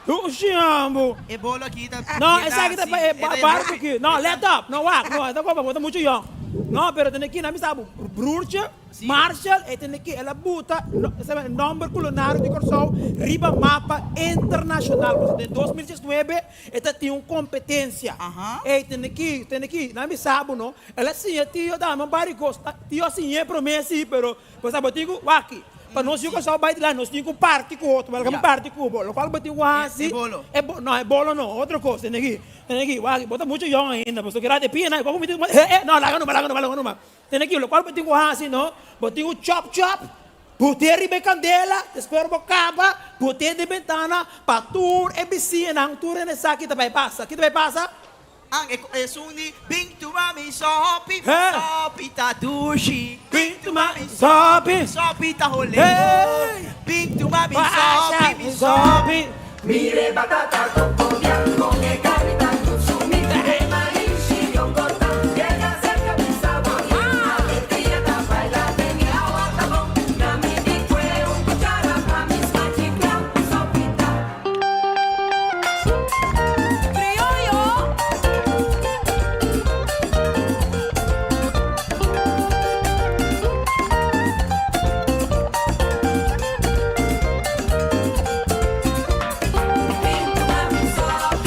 [SPEAKER 8] Dushi ambu.
[SPEAKER 11] E bolo aki ta
[SPEAKER 8] No,
[SPEAKER 11] yená
[SPEAKER 8] esaki ta
[SPEAKER 11] si,
[SPEAKER 8] pa e
[SPEAKER 11] e ta
[SPEAKER 8] barbecue. No, let up. No, wak, no, e ta koba, bo ta muchu yong. No, pero tene ki, nan mi sa bo broertje. Marshall e tende ki el a buta nomber kulinario di Kòrsou riba mapa internashonal. Pasobra den 2019 e ta tin un kompetensia. Ey tende ki, tende ki, nan bisa bo no, el a siña tio dame un par di kos. Tio a siñ'é promé si, pero bo sa bo tin ku wak ki pa nos yu Kòrsou bai dilanti nos tin ku parti ku otro, welke parti ku bo, lokual bo tin ku hasi, e bo, no e bolo no, otro kos, tende ki, tende ki, wak bo ta muchu yòn ainda, pasobra keda te pia nan, no laga numa, laga numa, laga numa. Tene ki lokual bo tin ku hasi no, bo tin ku chòp chòp, bot'é riba e kandela, despues bo kaba, bot'é den bentana pa tur e bisiñanan, tur hende sa ki ta bai pasa. Ki ta bai pasa?
[SPEAKER 11] Ang e esun di Bin tuma mi sopi, sopi ta dushi.
[SPEAKER 8] Bin tuma mi sopi,
[SPEAKER 11] sopi ta hole. Bin tuma mi sopi, mi
[SPEAKER 8] sopi.
[SPEAKER 17] Mire batata con con e carita consumi e maishi yogota llega cerca mi sabor alegría ta baila den agua tabón na mi di kue un cuchara pa mi smachi clau sopita.
[SPEAKER 10] Criollo.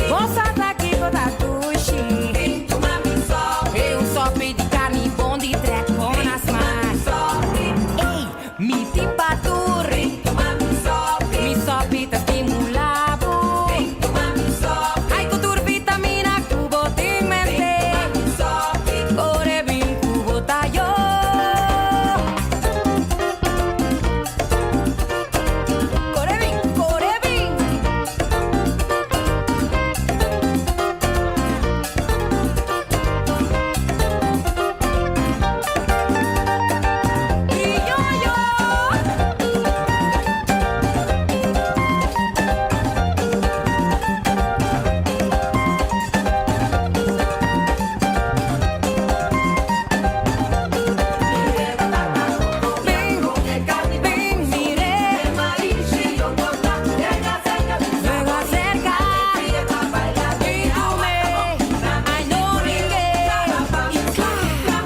[SPEAKER 10] Bo sa kiko ta dushi. E un sopi di karni bon di trèk bon na smak. Ey, mi tin pa tur. Mi sopi ta stimulá bo. Ai ku tur vitamina ku bo tin mester. Kore bin ku bo ta yo. Kore bin, kore bin. Criollo. Bin, bin, mire. Luego acerca y tú me, ay no ringue y cla.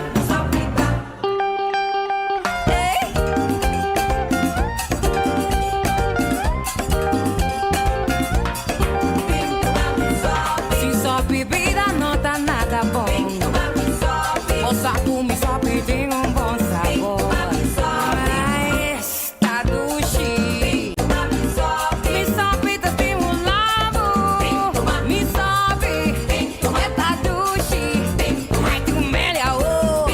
[SPEAKER 10] Ey. Sin sopi bida no ta nada bon. Bo sa ku mi sopi tin un bon sabor. Ai, ta dushi. Mi sopi ta stimulá bo. Mi sopi ta dushi. Ai, tin un melia oh.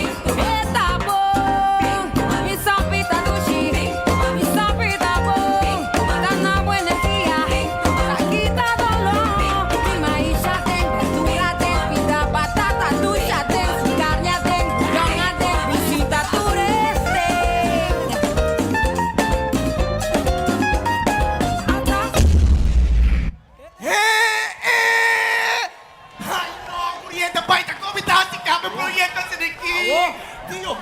[SPEAKER 10] Ta bon. Mi sopi ta dushi. Mi sopi ta bon. Ta duna bo energia. Ta kita doló. Mi maisha den, verdura den, pinda batata, dushi aden, karni aden, yòn aden, bishita tur este.
[SPEAKER 11] Ai no, Kuriente, bai ta komi ta hasi kambio proyekto asina aki. Tio,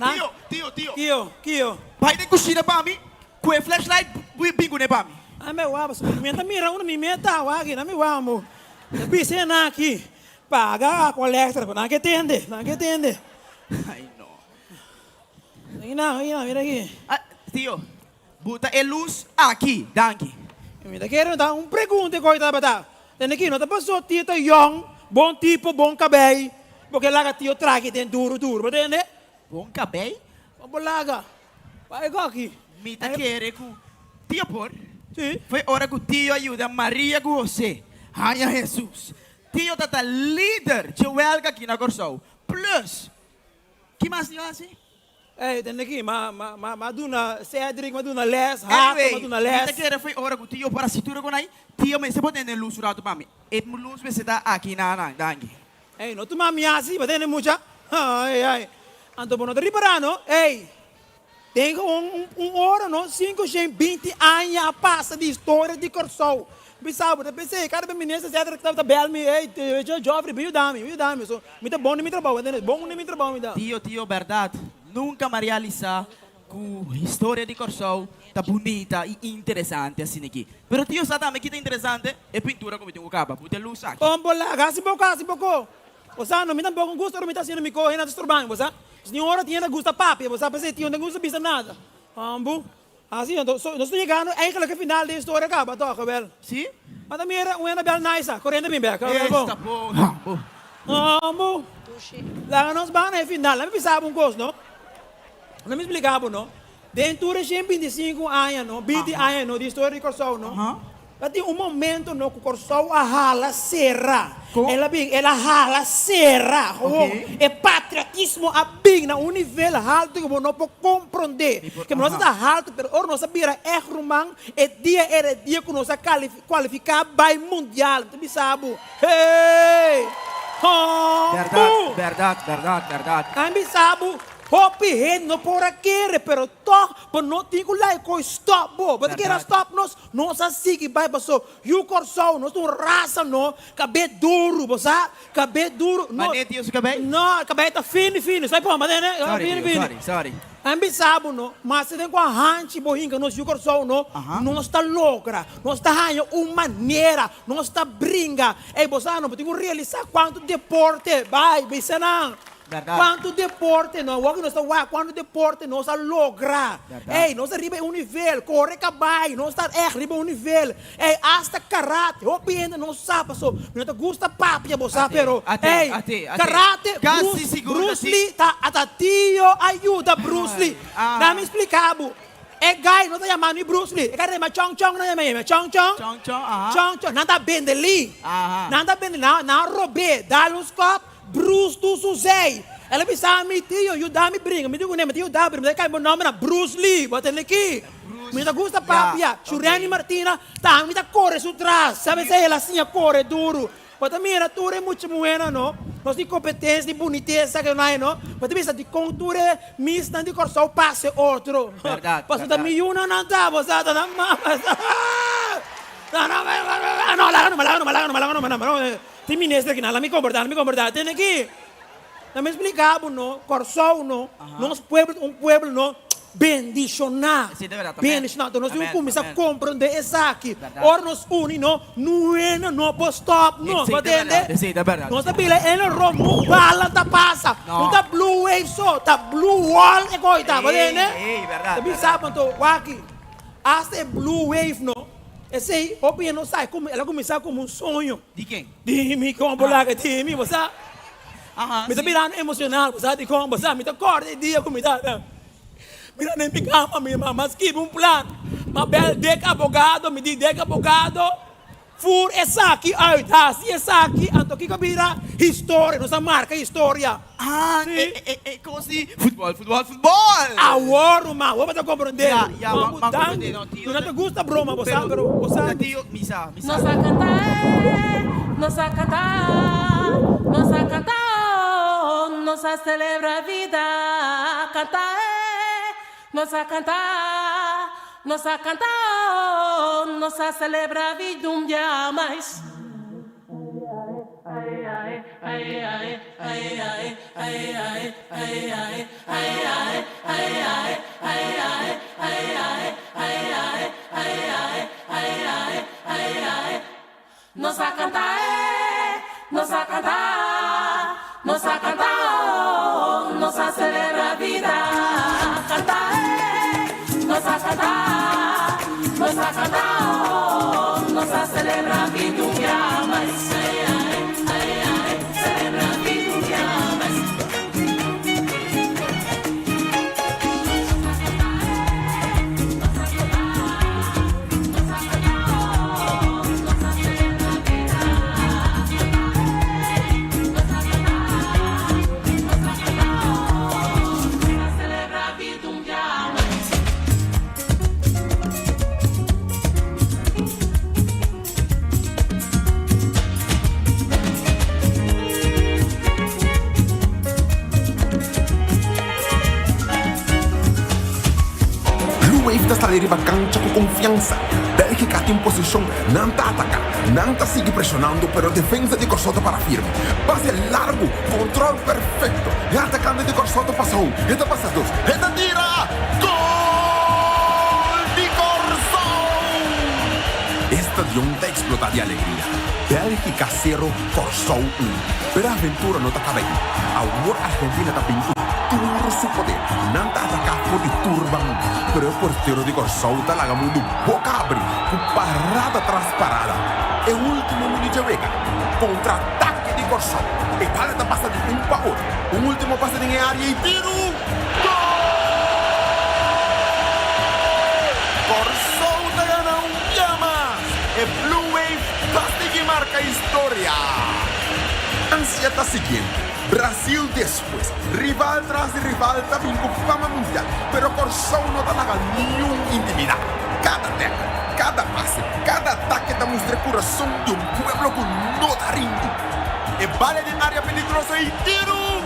[SPEAKER 11] ai no. Tio, tio, tio.
[SPEAKER 8] Kio, kio.
[SPEAKER 11] Bai den kushina pa mi, ku e flashlight bin kuné pa mi.
[SPEAKER 8] Ami a wak, pasobra mi ta mira unda mi meta wak aki, mi wak mo. Ta bisa e nan aki, paga Aqualectra, pero nan ke tende, nan ke tende.
[SPEAKER 11] Ay no.
[SPEAKER 8] Aki nan, aki nan, mira aki.
[SPEAKER 11] Ah, tio, buta e lus aki, danki.
[SPEAKER 8] Mi ta kere ta un pregunta ku tabata. Tende aki, no ta paso tio ta yong, bon tipo, bon kabei, bo ke laga tio traki den duru duru, bo tende?
[SPEAKER 11] Bon kabei?
[SPEAKER 8] Bo por laga. Bai ku aki.
[SPEAKER 11] Mi ta kere ku tio por.
[SPEAKER 8] Si.
[SPEAKER 11] Foi ora ku tio a yuda Maria ku José haña Hesus. Tio ta ta lider dje wèlga aki na Kòrsou. Plus, ki mas tio hasi?
[SPEAKER 8] Ey, tende aki, ma, ma, ma, m'a duna Cedric, m'a duna les, Hato,
[SPEAKER 11] Anyway,
[SPEAKER 8] m'a duna
[SPEAKER 11] mi
[SPEAKER 8] les.
[SPEAKER 11] ta kere foi ora ku tio por hasi tur e konai. Tio mester por tende lus un ratu pa mi. E lus mester ta aki na nan. Danki.
[SPEAKER 8] Ey, no tuma mi hasi, bo tende mucha. Ay, ay. Anto bo no ta ripará, no? Ey, den gewoon un, un ora, no? Sinku shen binti aña a pasa di historia di Kòrsou. Bisa bo ta pens'é, kada bes minister Cedric tabata bèl mi, ey, Geoffrey, bin yuda mi, bin yuda mi. So, mi ta bon den mi trabou, bo tende? Bon den mi trabou mi ta.
[SPEAKER 11] Tio, tio, bèrdat, nunka m'a realisá ku historia di Kòrsou ta bunita i interesante asina aki. Pero tio sa tambe ki ta interesante? E pintura ku mi tin ku kaba. Bo ta lus aki.
[SPEAKER 8] Kon bo laga hasi boko hasi boko. Bo sa no mi tampoco gusta ora mi ta haciendo mi cohe na ta stroba mi bo sa. Ni ora tin hende gusta papia bo sa p'esei tio no gusta bisa nada. Bo asi anto so nos ta yegando eigenlijk e final di e historia kaba toch awel.
[SPEAKER 11] Si.
[SPEAKER 8] Ma ta mira un hende bel nice a corriente bin bek awel bo.
[SPEAKER 11] Esta bon.
[SPEAKER 8] Bo laga nos ban na e final. Lami bisa bo un cos no. Lami splika bo no. Den tur e shen 25 aña no, 20 aña no di historia di Kòrsou no, ta tin un momento no ku Kòrsou a hala sera. El a bin, el a hala sera. Gewoon e patriotismo a bin na un nivel haltu ku bo no por komprondé. Ke nos ta haltu pero ora nos a bira ègt ruman e dia era e dia ku nos a kualifiká bai mundial. Mi ta bisa bo, hey! Hòmbu!
[SPEAKER 11] Bèrdat, bèrdat, bèrdat.
[SPEAKER 8] Mi bisa bo. Hopi hende no por a kere, pero tog bo no tin ku laga koe stop bo. Bo ta kere a stop nos? Nos a sigui bai paso yu Kòrsou, nos ta un rasa no, kabé duru, bo sa, kabé duru. No,
[SPEAKER 11] Manera tin su kabei?
[SPEAKER 8] No, kabei ta fini fini, sai pon, manera,
[SPEAKER 11] Sorry,
[SPEAKER 8] fini
[SPEAKER 11] tio,
[SPEAKER 8] fini.
[SPEAKER 11] sorry, sorry.
[SPEAKER 8] An bisa bo no, mas den ku a hanchi bo hinka nos yu Kòrsou no, nos ta logra, nos ta haña un manera, nos ta bringa. Ey, bo sa no, bo tin ku realisá kuantu deporte, bai, bisa nan.
[SPEAKER 11] Berdad.
[SPEAKER 8] Cuanto deporte no, awor cu nos ta wak cuanto deporte nos a logra.
[SPEAKER 11] Berdad.
[SPEAKER 8] Ey, nos ta riba e un nivel, core cabay, nos ta echt riba un nivel. Ey, hasta karate, hopi hende no sa paso, mi no ta gusta papia bo sa,
[SPEAKER 11] Ate,
[SPEAKER 8] pero
[SPEAKER 11] ate,
[SPEAKER 8] ey,
[SPEAKER 11] ate, ate.
[SPEAKER 8] karate,
[SPEAKER 11] Casi
[SPEAKER 8] Bruce,
[SPEAKER 11] sigur ta
[SPEAKER 8] Bruce
[SPEAKER 11] si.
[SPEAKER 8] Lee ta ata tio a yuda Bruce Lee.
[SPEAKER 11] Ay, ah.
[SPEAKER 8] Nan mi splica bo, e guy no ta yama ni Bruce Lee, e guy ta yama Chong Chong nan yama yama, Chong Chong.
[SPEAKER 11] Chong Chong, aha.
[SPEAKER 8] Chong Chong, nan ta bende Lee.
[SPEAKER 11] Aha.
[SPEAKER 8] Nan ta bende, nan, nan a robe, dal un skop. Bruce tu su zei. El a bisa mi, Tio, yuda mi bringa. Mi di kuné, mi ta yuda bringa. Mi ta kai bo nomber na Bruce Lee. Bo a tende ki? Mi no ta gusta papia. Shureni Martina tambe ta kore su tras. Sabe esei? El a siña kore duru. Bo ta mira tur e mucha muhénan, no? Nos tin kompetensia di bunitesa ke nan, no? Bo ta bisa dikon tur e misnan di Kòrsou pasa e otro. Pasobra ta mi yunan nan ta, bo sa, ta nan mama. No, laga numa, laga numa, laga numa, laga numa. Tin minister aki nan, la mi komportá, la mi komportá. Tene aki, la mi spliká bo no, Kòrsou no, nos pueblo ta un pueblo no bendishoná, bendishoná. Enton nos tin ku kuminsá komprondé esaki. Ora nos uni no, nuena no por stòp nos, bo tende? Nos ta bila en lo rom, un bala ta pasa, no ta blue wave so, ta blue wall e koi ta, bo tende? Ta bisa bo anto, wak aki, hasta e blue wave no. Esei hopi hende no sa, el a kuminsá komo un soño.
[SPEAKER 11] Di ken?
[SPEAKER 8] Di mi, kon bo laga di mi, bo sa. Mi ta birando emoshonal, bo sa dikon, bo sa, mi ta kòrda e dia ku mi ta mira den mi kama, mi mama skibi un plan, m'a bèl dek abogado, mi di dek abogado, Voer esaki uit, hasi esaki, anto kiko bira historia, nos a marka historia.
[SPEAKER 11] Ah,
[SPEAKER 8] Sí.
[SPEAKER 11] e, e, e kos di futbòl, futbòl, futbòl!
[SPEAKER 8] Awor, ruman, awor bo ta komprondé.
[SPEAKER 11] Ya, ya,
[SPEAKER 8] Bo
[SPEAKER 11] m'a
[SPEAKER 8] danki.
[SPEAKER 11] komprondé. No, tio,
[SPEAKER 8] Mi no ta gusta broma, bo sa, pero bo sa.
[SPEAKER 11] Na tio, mi sa, mi sa.
[SPEAKER 2] Nos a kanta eh, nos a kanta, nos a kanta oh, nos a celebra vida. Kanta eh, nos a kanta, nos a kanta oh, nos a celebra vida un dia mas.
[SPEAKER 17] Nos a kanta eh, nos a kanta, nos a kanta oh, nos a selebrá bida. Kanta eh, nos a kanta, nos a kanta oh, nos a selebrá bida un bia mas. Selebrá bida un bia mas.
[SPEAKER 9] Blue Wave ta sali riba cancha cu confiansa. Belgica tin posicion, nan ta ataca, nan ta sigui presionando pero defensa di Corsou ta para firme. Pase largo, control perfecto, e atacante di Corsou ta pasa un, e ta pasa dos, e ta tira! Gol di Corsou! E stadion ta explota di alegria. Belgica sero, Corsou un. Pero e aventura no ta caba ei. Awor Argentina ta bin cu tur su poder. Nan ta ataca for di tur banda, pero e portero di Corsou ta laga mundu boca abri cu parada tras parada. E ultimo minuut dje wega, contraataque di Corsou. E bala ta pasa di un pa otro. Un ultimo pase den e area y tiru! Gol! Corsou ta gana un bia mas! E Blue Wave ta sigui marca historia! Ansia ta siguiente, Brasil despues, rival tras di rival ta bin cu fama mundial, pero Corsou no ta laga niun intimida. Cada tackle, cada pase, cada atake ta mustra e curason di un pueblo cu no ta rindi. E bala den area peligroso y tiru!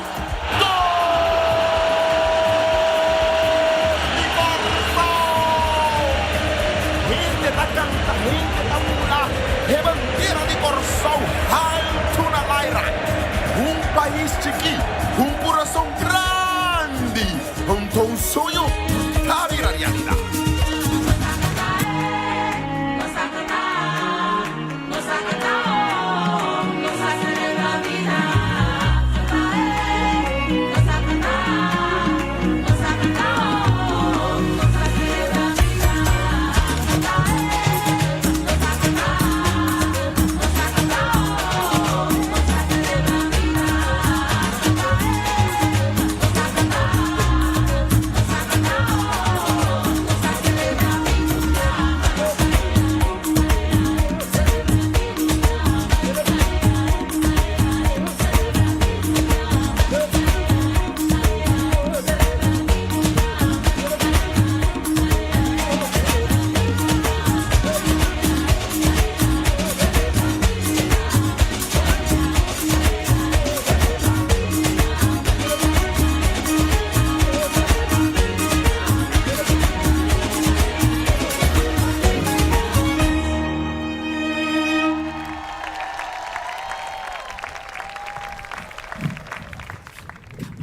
[SPEAKER 9] Gol di Kòrsou! Hende ta kanta, hende ta bula, e bandera di Kòrsou haltu na laira. Un pais chikí, un kurason grandi, anto un soño ta bira realidat.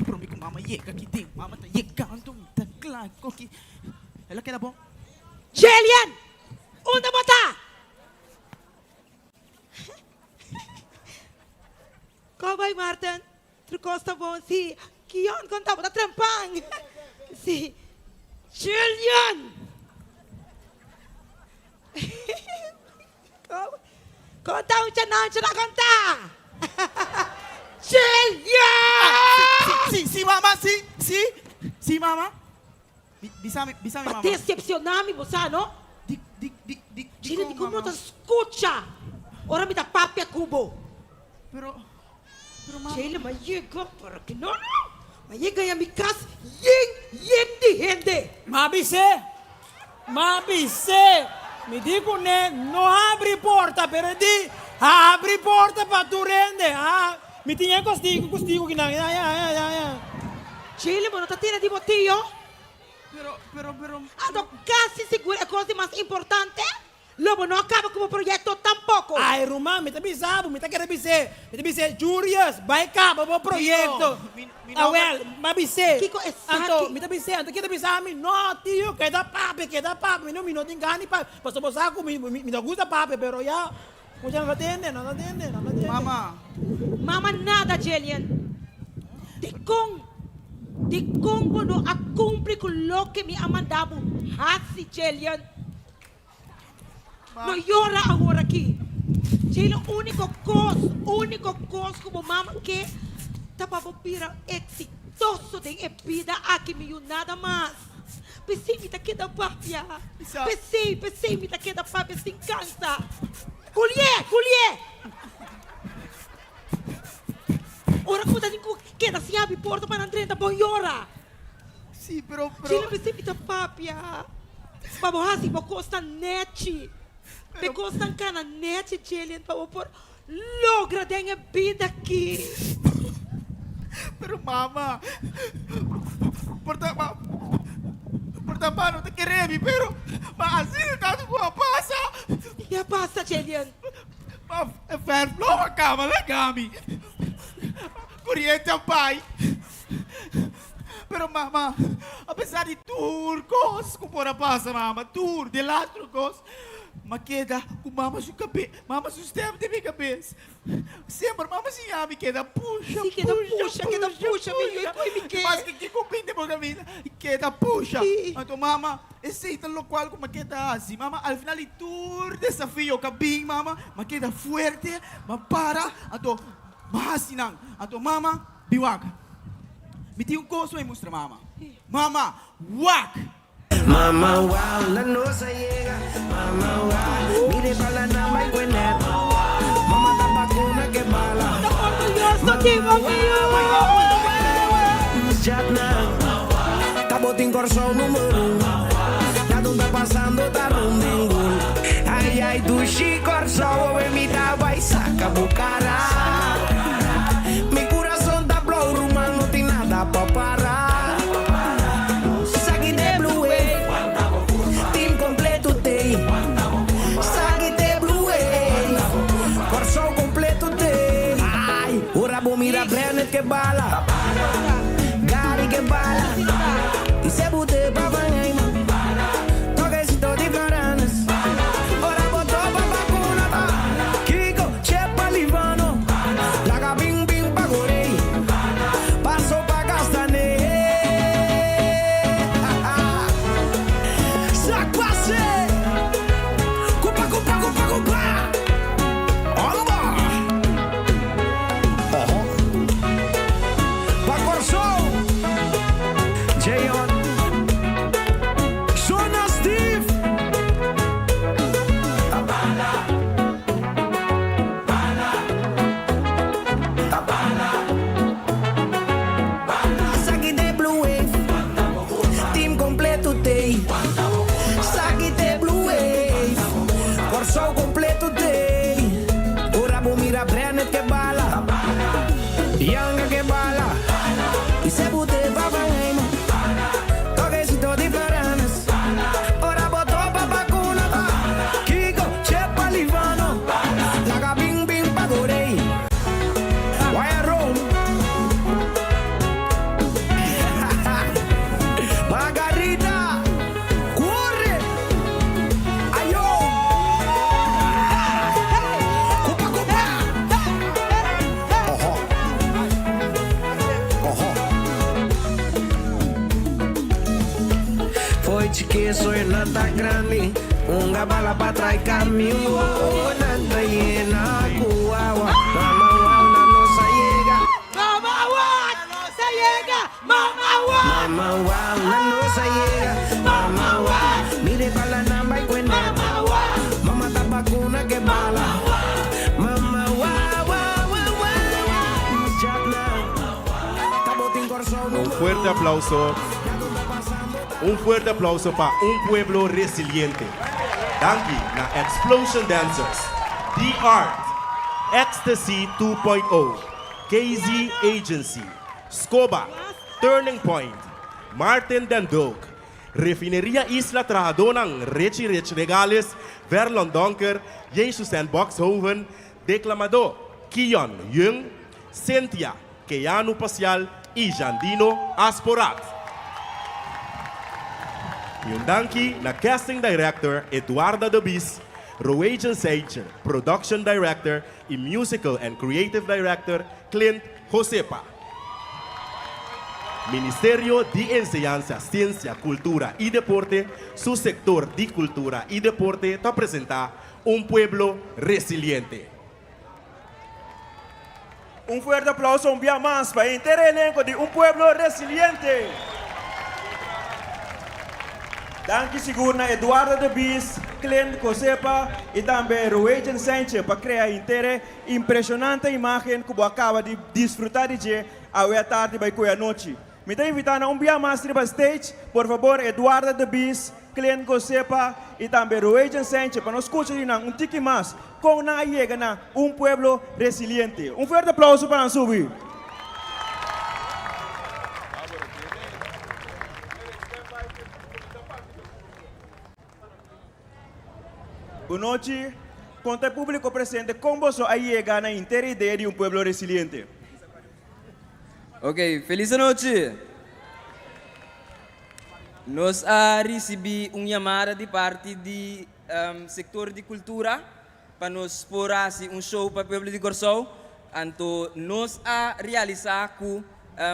[SPEAKER 11] Prome ku mama yega aki den, mama ta yegando, mi ta kla koki. El a keda bon.
[SPEAKER 10] Jelian, unda bo ta? Cowboy Martin, tur kos ta bon si. Kion kon ta bo ta trempan. Si. Julian! Kon ta un chanancho ta konta? Julian!
[SPEAKER 11] Si, si, mama, si, si, si, mama. Bisa mi, bisa mi,
[SPEAKER 10] Ba
[SPEAKER 11] mama.
[SPEAKER 10] decepciona mi, bo sa, no?
[SPEAKER 11] Di, di, di, di,
[SPEAKER 10] Chino,
[SPEAKER 11] dikon,
[SPEAKER 10] di kon bo
[SPEAKER 11] mama?
[SPEAKER 10] ta scucha ora mi ta papia cu bo?
[SPEAKER 11] Pero, pero mama.
[SPEAKER 10] Chelo, m'a yega para ki no, no. M'a yega ya mi cas yen, yen di hende.
[SPEAKER 8] M'a bis'é, m'a bis'é. Mi di cu ne no habri porta, pero e di, habri porta pa tur hende. Ah, mi tin e castigo, castigo kinan. Ya, ya, ya, ya, ya.
[SPEAKER 10] Chelo, bo no ta tira di bo tio?
[SPEAKER 11] Pero, pero, pero.
[SPEAKER 10] Anto casi sigur e cos di mas importante lo bo no a caba cu bo proyecto tampoco.
[SPEAKER 8] Ay ruman, mi ta bisa bo, mi ta kere bis'é, mi ta bis'é, Jurius, bai caba bo proyecto. Awel, mi a bis'é.
[SPEAKER 10] Kico esaki?
[SPEAKER 8] Anto, mi ta bis'é, anto ke ta bisa mi, no tio, keda papia, keda papia, mi no, mi no tin gana di papia, pasobra bo sa cu mi, mi no gusta papia, pero ya. Mucha no ta tende, no ta tende, no ta tende.
[SPEAKER 11] Mama.
[SPEAKER 10] Mama nada Jelian. Dikon? Dikon bo no a kumpli ku loke mi a manda bo hasi Jelian? No yora awor aki. Jelian uniko kos, uniko kos ku bo mama ke ta pa bo bira eksitoso den e bida aki mi yu nada mas. P'esei mi ta keda papia. P'esei, p'esei mi ta keda papia sin kansa. Gulié! Gulié! Ora ku bo ta tin ku keda sin habri porta pa nan drenta, bo yora.
[SPEAKER 11] Sí, pero, pero.
[SPEAKER 10] Chile, p'esei mi ta papia. Pa bo hasi bo kosnan nèchi. Pa e kosnan kana nèchi, Jillian, pa bo por logra den e bida aki.
[SPEAKER 11] Pero mama, por ta ma, por ta pa no ta kere mi, pero ma asina tantu ku a pasa.
[SPEAKER 10] Ke a pasa, Jillian?
[SPEAKER 11] Ma e verf lo a kaba laga mi. Koriente a bai. Pero mama, apesar di tur kos ku por a pasa mama, tur, delastro kos, m'a keda ku mama su kabe, mama su stèm den mi kabes. Semper mama siña mi keda pusha,
[SPEAKER 10] Sí, keda pusha, keda pusha, mi yu, koe mi ke.
[SPEAKER 11] Maske kiko bini bo kaminda, keda pusha. Anto mama, esei ta lokual ku m'a keda hasi. Mama, al final di tur desafio ku a bin, mama, m'a keda fuerte, m'a para, anto m'a hasi nan. Anto mama, Bi wak. Mi tin un kos pa mi mustra mama. Mama, wak!
[SPEAKER 17] Mama wow, la nos a yega. Mama wow, mire pa la nan bai kue net. Mama ta bakuna ke bala.
[SPEAKER 10] Ta orguyoso di bo miu.
[SPEAKER 17] Chatna, ta botin Kòrsou numero un. Na dun ta pasando ta runden gol. Ai ai dushi Kòrsou, awe mi ta bai saka bo kara. Mi kurason ta blou ruman no tin nada pa para. Saki de blue wave, team kompleto tei. Saki de blue wave, Kòrsou kompleto tei. Ai, ora bo mira Brennet ke bala, Gary ke bala, i se bute pa Van Heyman. Tokesito di Floranes, ora bo topa bakuna ta. Kiko, Chepa Livano, laga bin bin pa Gorey, paso pa Castané. Sak pase! Kupa kupa kupa kupa! Omba! Oho! Pa Kòrsou! Jeon! Shona Steve! Saki de Blue Wave, team completo tei. Saki de Blue Wave, Kòrsou completo tei. Ora bo mira Brennet ke bala, Yanga ke bala, i se bute pa Van Heyman. Tokesito di Floranes, ora bo topa bakuna ta. Kiko, Chepa Livano, laga bin bin pa Gorey. Wire room. Margarita, corre! Ayo! Kupa kupa! Oho. Oho. Foi chiki soy nata grandi Unga bala pa trai camión Nanta llena ku awa Mama wow na no sa yega
[SPEAKER 10] Mama wow, no sa yega. Mama wow.
[SPEAKER 17] Mama wow na no sa yega Mama wow Mire pa la namba y cuenta
[SPEAKER 10] Mama wow.
[SPEAKER 17] Mama ta vacuna que bala Mama wow wow wow wow Chatna Tabotin Kòrsou
[SPEAKER 20] Un fuerte aplauso. Un fuerte aplauso pa un pueblo resiliente. Danki na Explosion Dancers, The Art, Ecstasy 2.0, KZ Agency, Scoba, Turning Point, Martin Den Dulk, Refineria Isla trahadónan Richie Rich Regales, Verlon Donker, Jesusen Boxhoven, deklamadó Kion Jung, Cynthia, Keanu Pasial i Jandino Asporaat. I un danki na casting director Eduarda de Bies. Roejan Seitje, Production Director y Musical and Creative Director Clint Josepa. Ministerio di Enseñansa, Ciencia, Cultura y Deporte, su sector di Cultura y Deporte ta presenta Un Pueblo Resiliente.
[SPEAKER 1] Un fuerte aplauso un bia mas pa henter e elenco di Un Pueblo Resiliente. Danki sigur na Eduardo de Bies, Clint Cosepa y tambe Roejen Sanchez pa crea henter e impresionante imagen cu bo a caba di disfruta di dje awe atardi bay cu e anochi. Mi ta invita nan un bia mas riba stage, por fabor Eduardo de Bies, Clint Gosepa y tambe Roejen Sanchez pa nos scucha di nan un tiki mas con nan a yega na Un Pueblo Resiliente. Un fuerte aplauso pa nan subi. Bonochi, Conta e publico presente con boso a yega na henter e idea di Un Pueblo Resiliente.
[SPEAKER 21] Ok, felis anochi. Nos a ricibi un yamada di parti di sector di cultura pa nos por haci un show pa pueblo di Corsou. Anto nos a realisa cu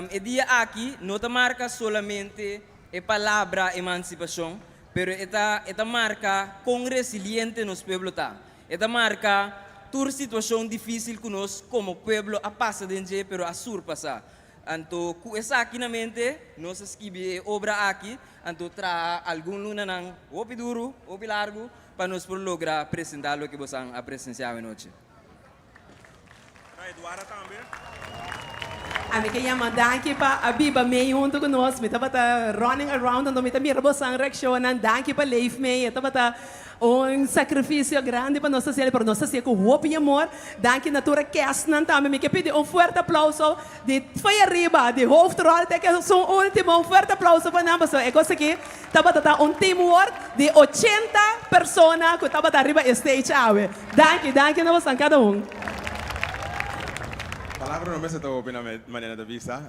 [SPEAKER 21] e dia aki no ta marca solamente e palabra emancipacion, pero e ta e ta marca con resiliente nos pueblo ta. E ta marca tur situacion dificil cu nos como pueblo a pasa den dje pero a surpasa. Anto cu esaki na mente nos a skibi e obra aki, anto traha algun lunanan hopi duru, hopi largu pa nos por logra presenta loke bosan a presencia awenochi.
[SPEAKER 22] Ami ke yama danki pa a biba mei huntu ku nos. Mi tabata running around anto mi ta mira bosan reakshonnan. Danki pa leef mei. E tabata un sakrifisio grandi pa nos hasiel, pero nos hasié ku hopi amor. Danki na tur e kèstnan tambe. Mi ke pidi un fuerte aplauso di fo'i ariba, di hoofdrol te ke esun ultimo. Un fuerte aplauso pa nan pasobra e kos aki tabata ta un teamwork di ochenta persona ku tabata riba e stage awe. Danki, danki na bosan kada un.
[SPEAKER 23] Palabra no mester ta hopi na manera ta bisa.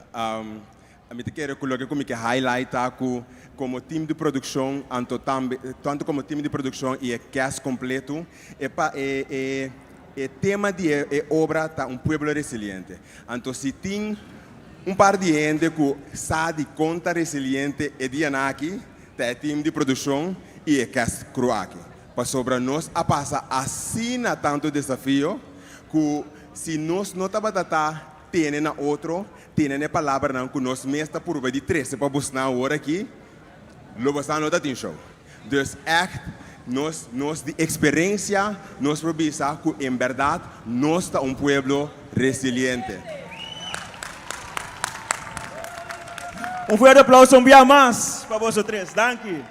[SPEAKER 23] Mi ta kere ku loke ku mi ke highlight ta ku komo team di produkshon anto tambe tantu komo team di produkshon i e cast kompletu e pa e e e tema di e e obra ta un pueblo resiliente. Anto si tin un par di hende ku sa di kon ta resiliente e dianan aki ta e team di produkshon i e cast crew aki. Pasobra nos a pasa asina tantu desafio ku si nos no tabata ta tene na otro, tene na e palabranan ku nos mes ta purba di trese pa bosnan awor aki, lo bosnan no ta tin show. Dus ègt nos nos di eksperensia nos por bisa ku en bèrdat nos ta un pueblo resiliente.
[SPEAKER 1] Un fuerte aplauso un bia mas pa boso tres. Danki.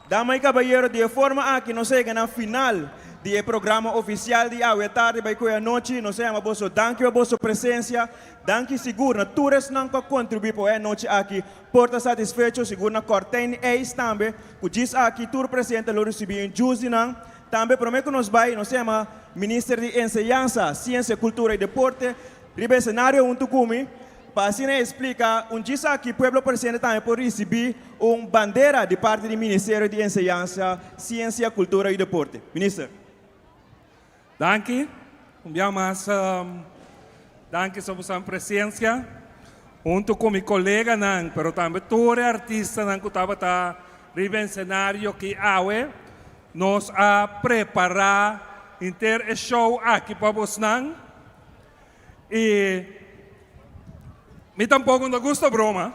[SPEAKER 1] Dama y cabayero, di e forma aki nos a yega na final di e programa oficial di awe tardi bay cu e anochi. Nos a yama boso danki pa boso presencia. Danki sigur na tur esnan cu a contribui pa e anochi aki por ta satisfecho. Sigur na Cortijn Ijs tambe cu djis aki tur presente lo ricibi un juice di nan. Tambe prome cu nos bay nos a yama Minister di Enseñansa, Ciencia, Cultura y Deporte riba escenario hunto cu mi. Pa asina e splika, un djis aki pueblo presente tambe por risibí un bandera di parti di Ministerio di Enseñansa, Siensia, Kultura i Deporte. Minister.
[SPEAKER 4] Danki. Un bia mas danki so boso presencia. Hunto cu mi coleganan, pero tambe tur e artistanan cu tabata riba escenario aki awe, nos a prepara henter e show aki pa bosnan. Y mi tampoco no gusta broma.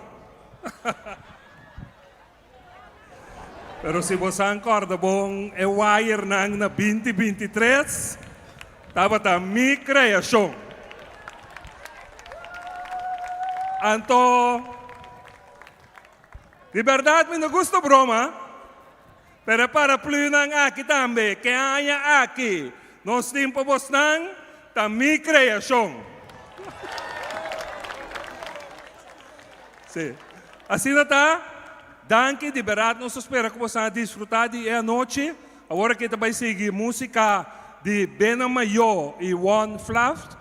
[SPEAKER 4] Pero si bo san corda bon e wirenan na binti 23 tabata mi creacion. Anto di berdad mi no gusta broma. Pero e paraplunan aki tambe, ke aña aki nos tin pa bosnan, ta mi kreashon. Sí. Asina ta, danki, di bèrdat nos ta spera ku bosan a disfrutá di e anochi. Awor aki ta bai sigui músika di Bena Mayó i Won Flaft.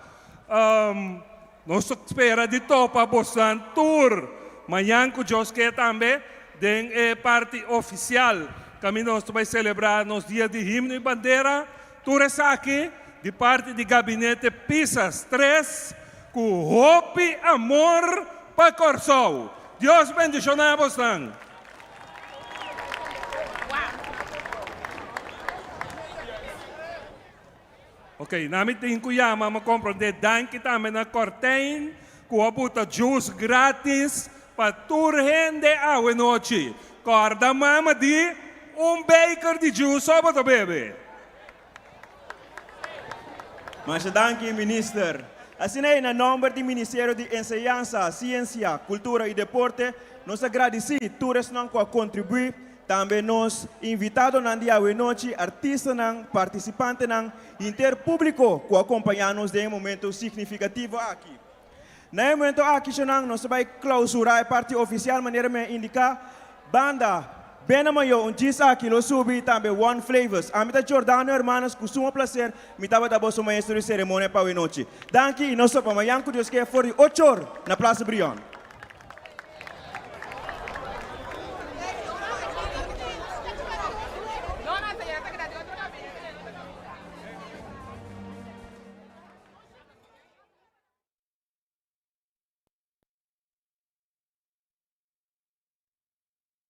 [SPEAKER 4] Nos ta spera di topa bosan tur mañan ku Dios ke tambe den e parti ofisial. kaminda nos ta bai selebrá nos Dia di Himno i Bandera. Tur esaki di parti di Gabinete Pisas tres ku hopi amor pa Kòrsou. Dios bendishoná bosnan. Ok, na mi tin ku yama, mi a komprondé. Danki tambe na Cortijn ku a buta juice gratis pa tur hende awe nochi. Kòrda mama di un beker di juice so bo ta bebe.
[SPEAKER 1] Masha danki, Minister. Asina ei, na nòmber di Ministerio di Enseñansa, Siensia, Kultura i Deporte, nos ta gradisí tur esnan ku a kontribuí Tambe nos invitadonan di awenochi, artistanan, partisipantenan i henter públiko ku a kompañá nos den e momento signifikativo aki. Na e momento aki, shonnan, nos ta bai klausurá e parti ofisial manera mi a indiká. Banda Bena Mayo un djis aki lo subi i tambe One Flavors. Ami ta Giordano Hermanos ku sumo plaser mi tabata boso maestro di seremonia pa awenochi. Danki i nos topa mañan ku Dios ke for di ocho or na Plaza Brion.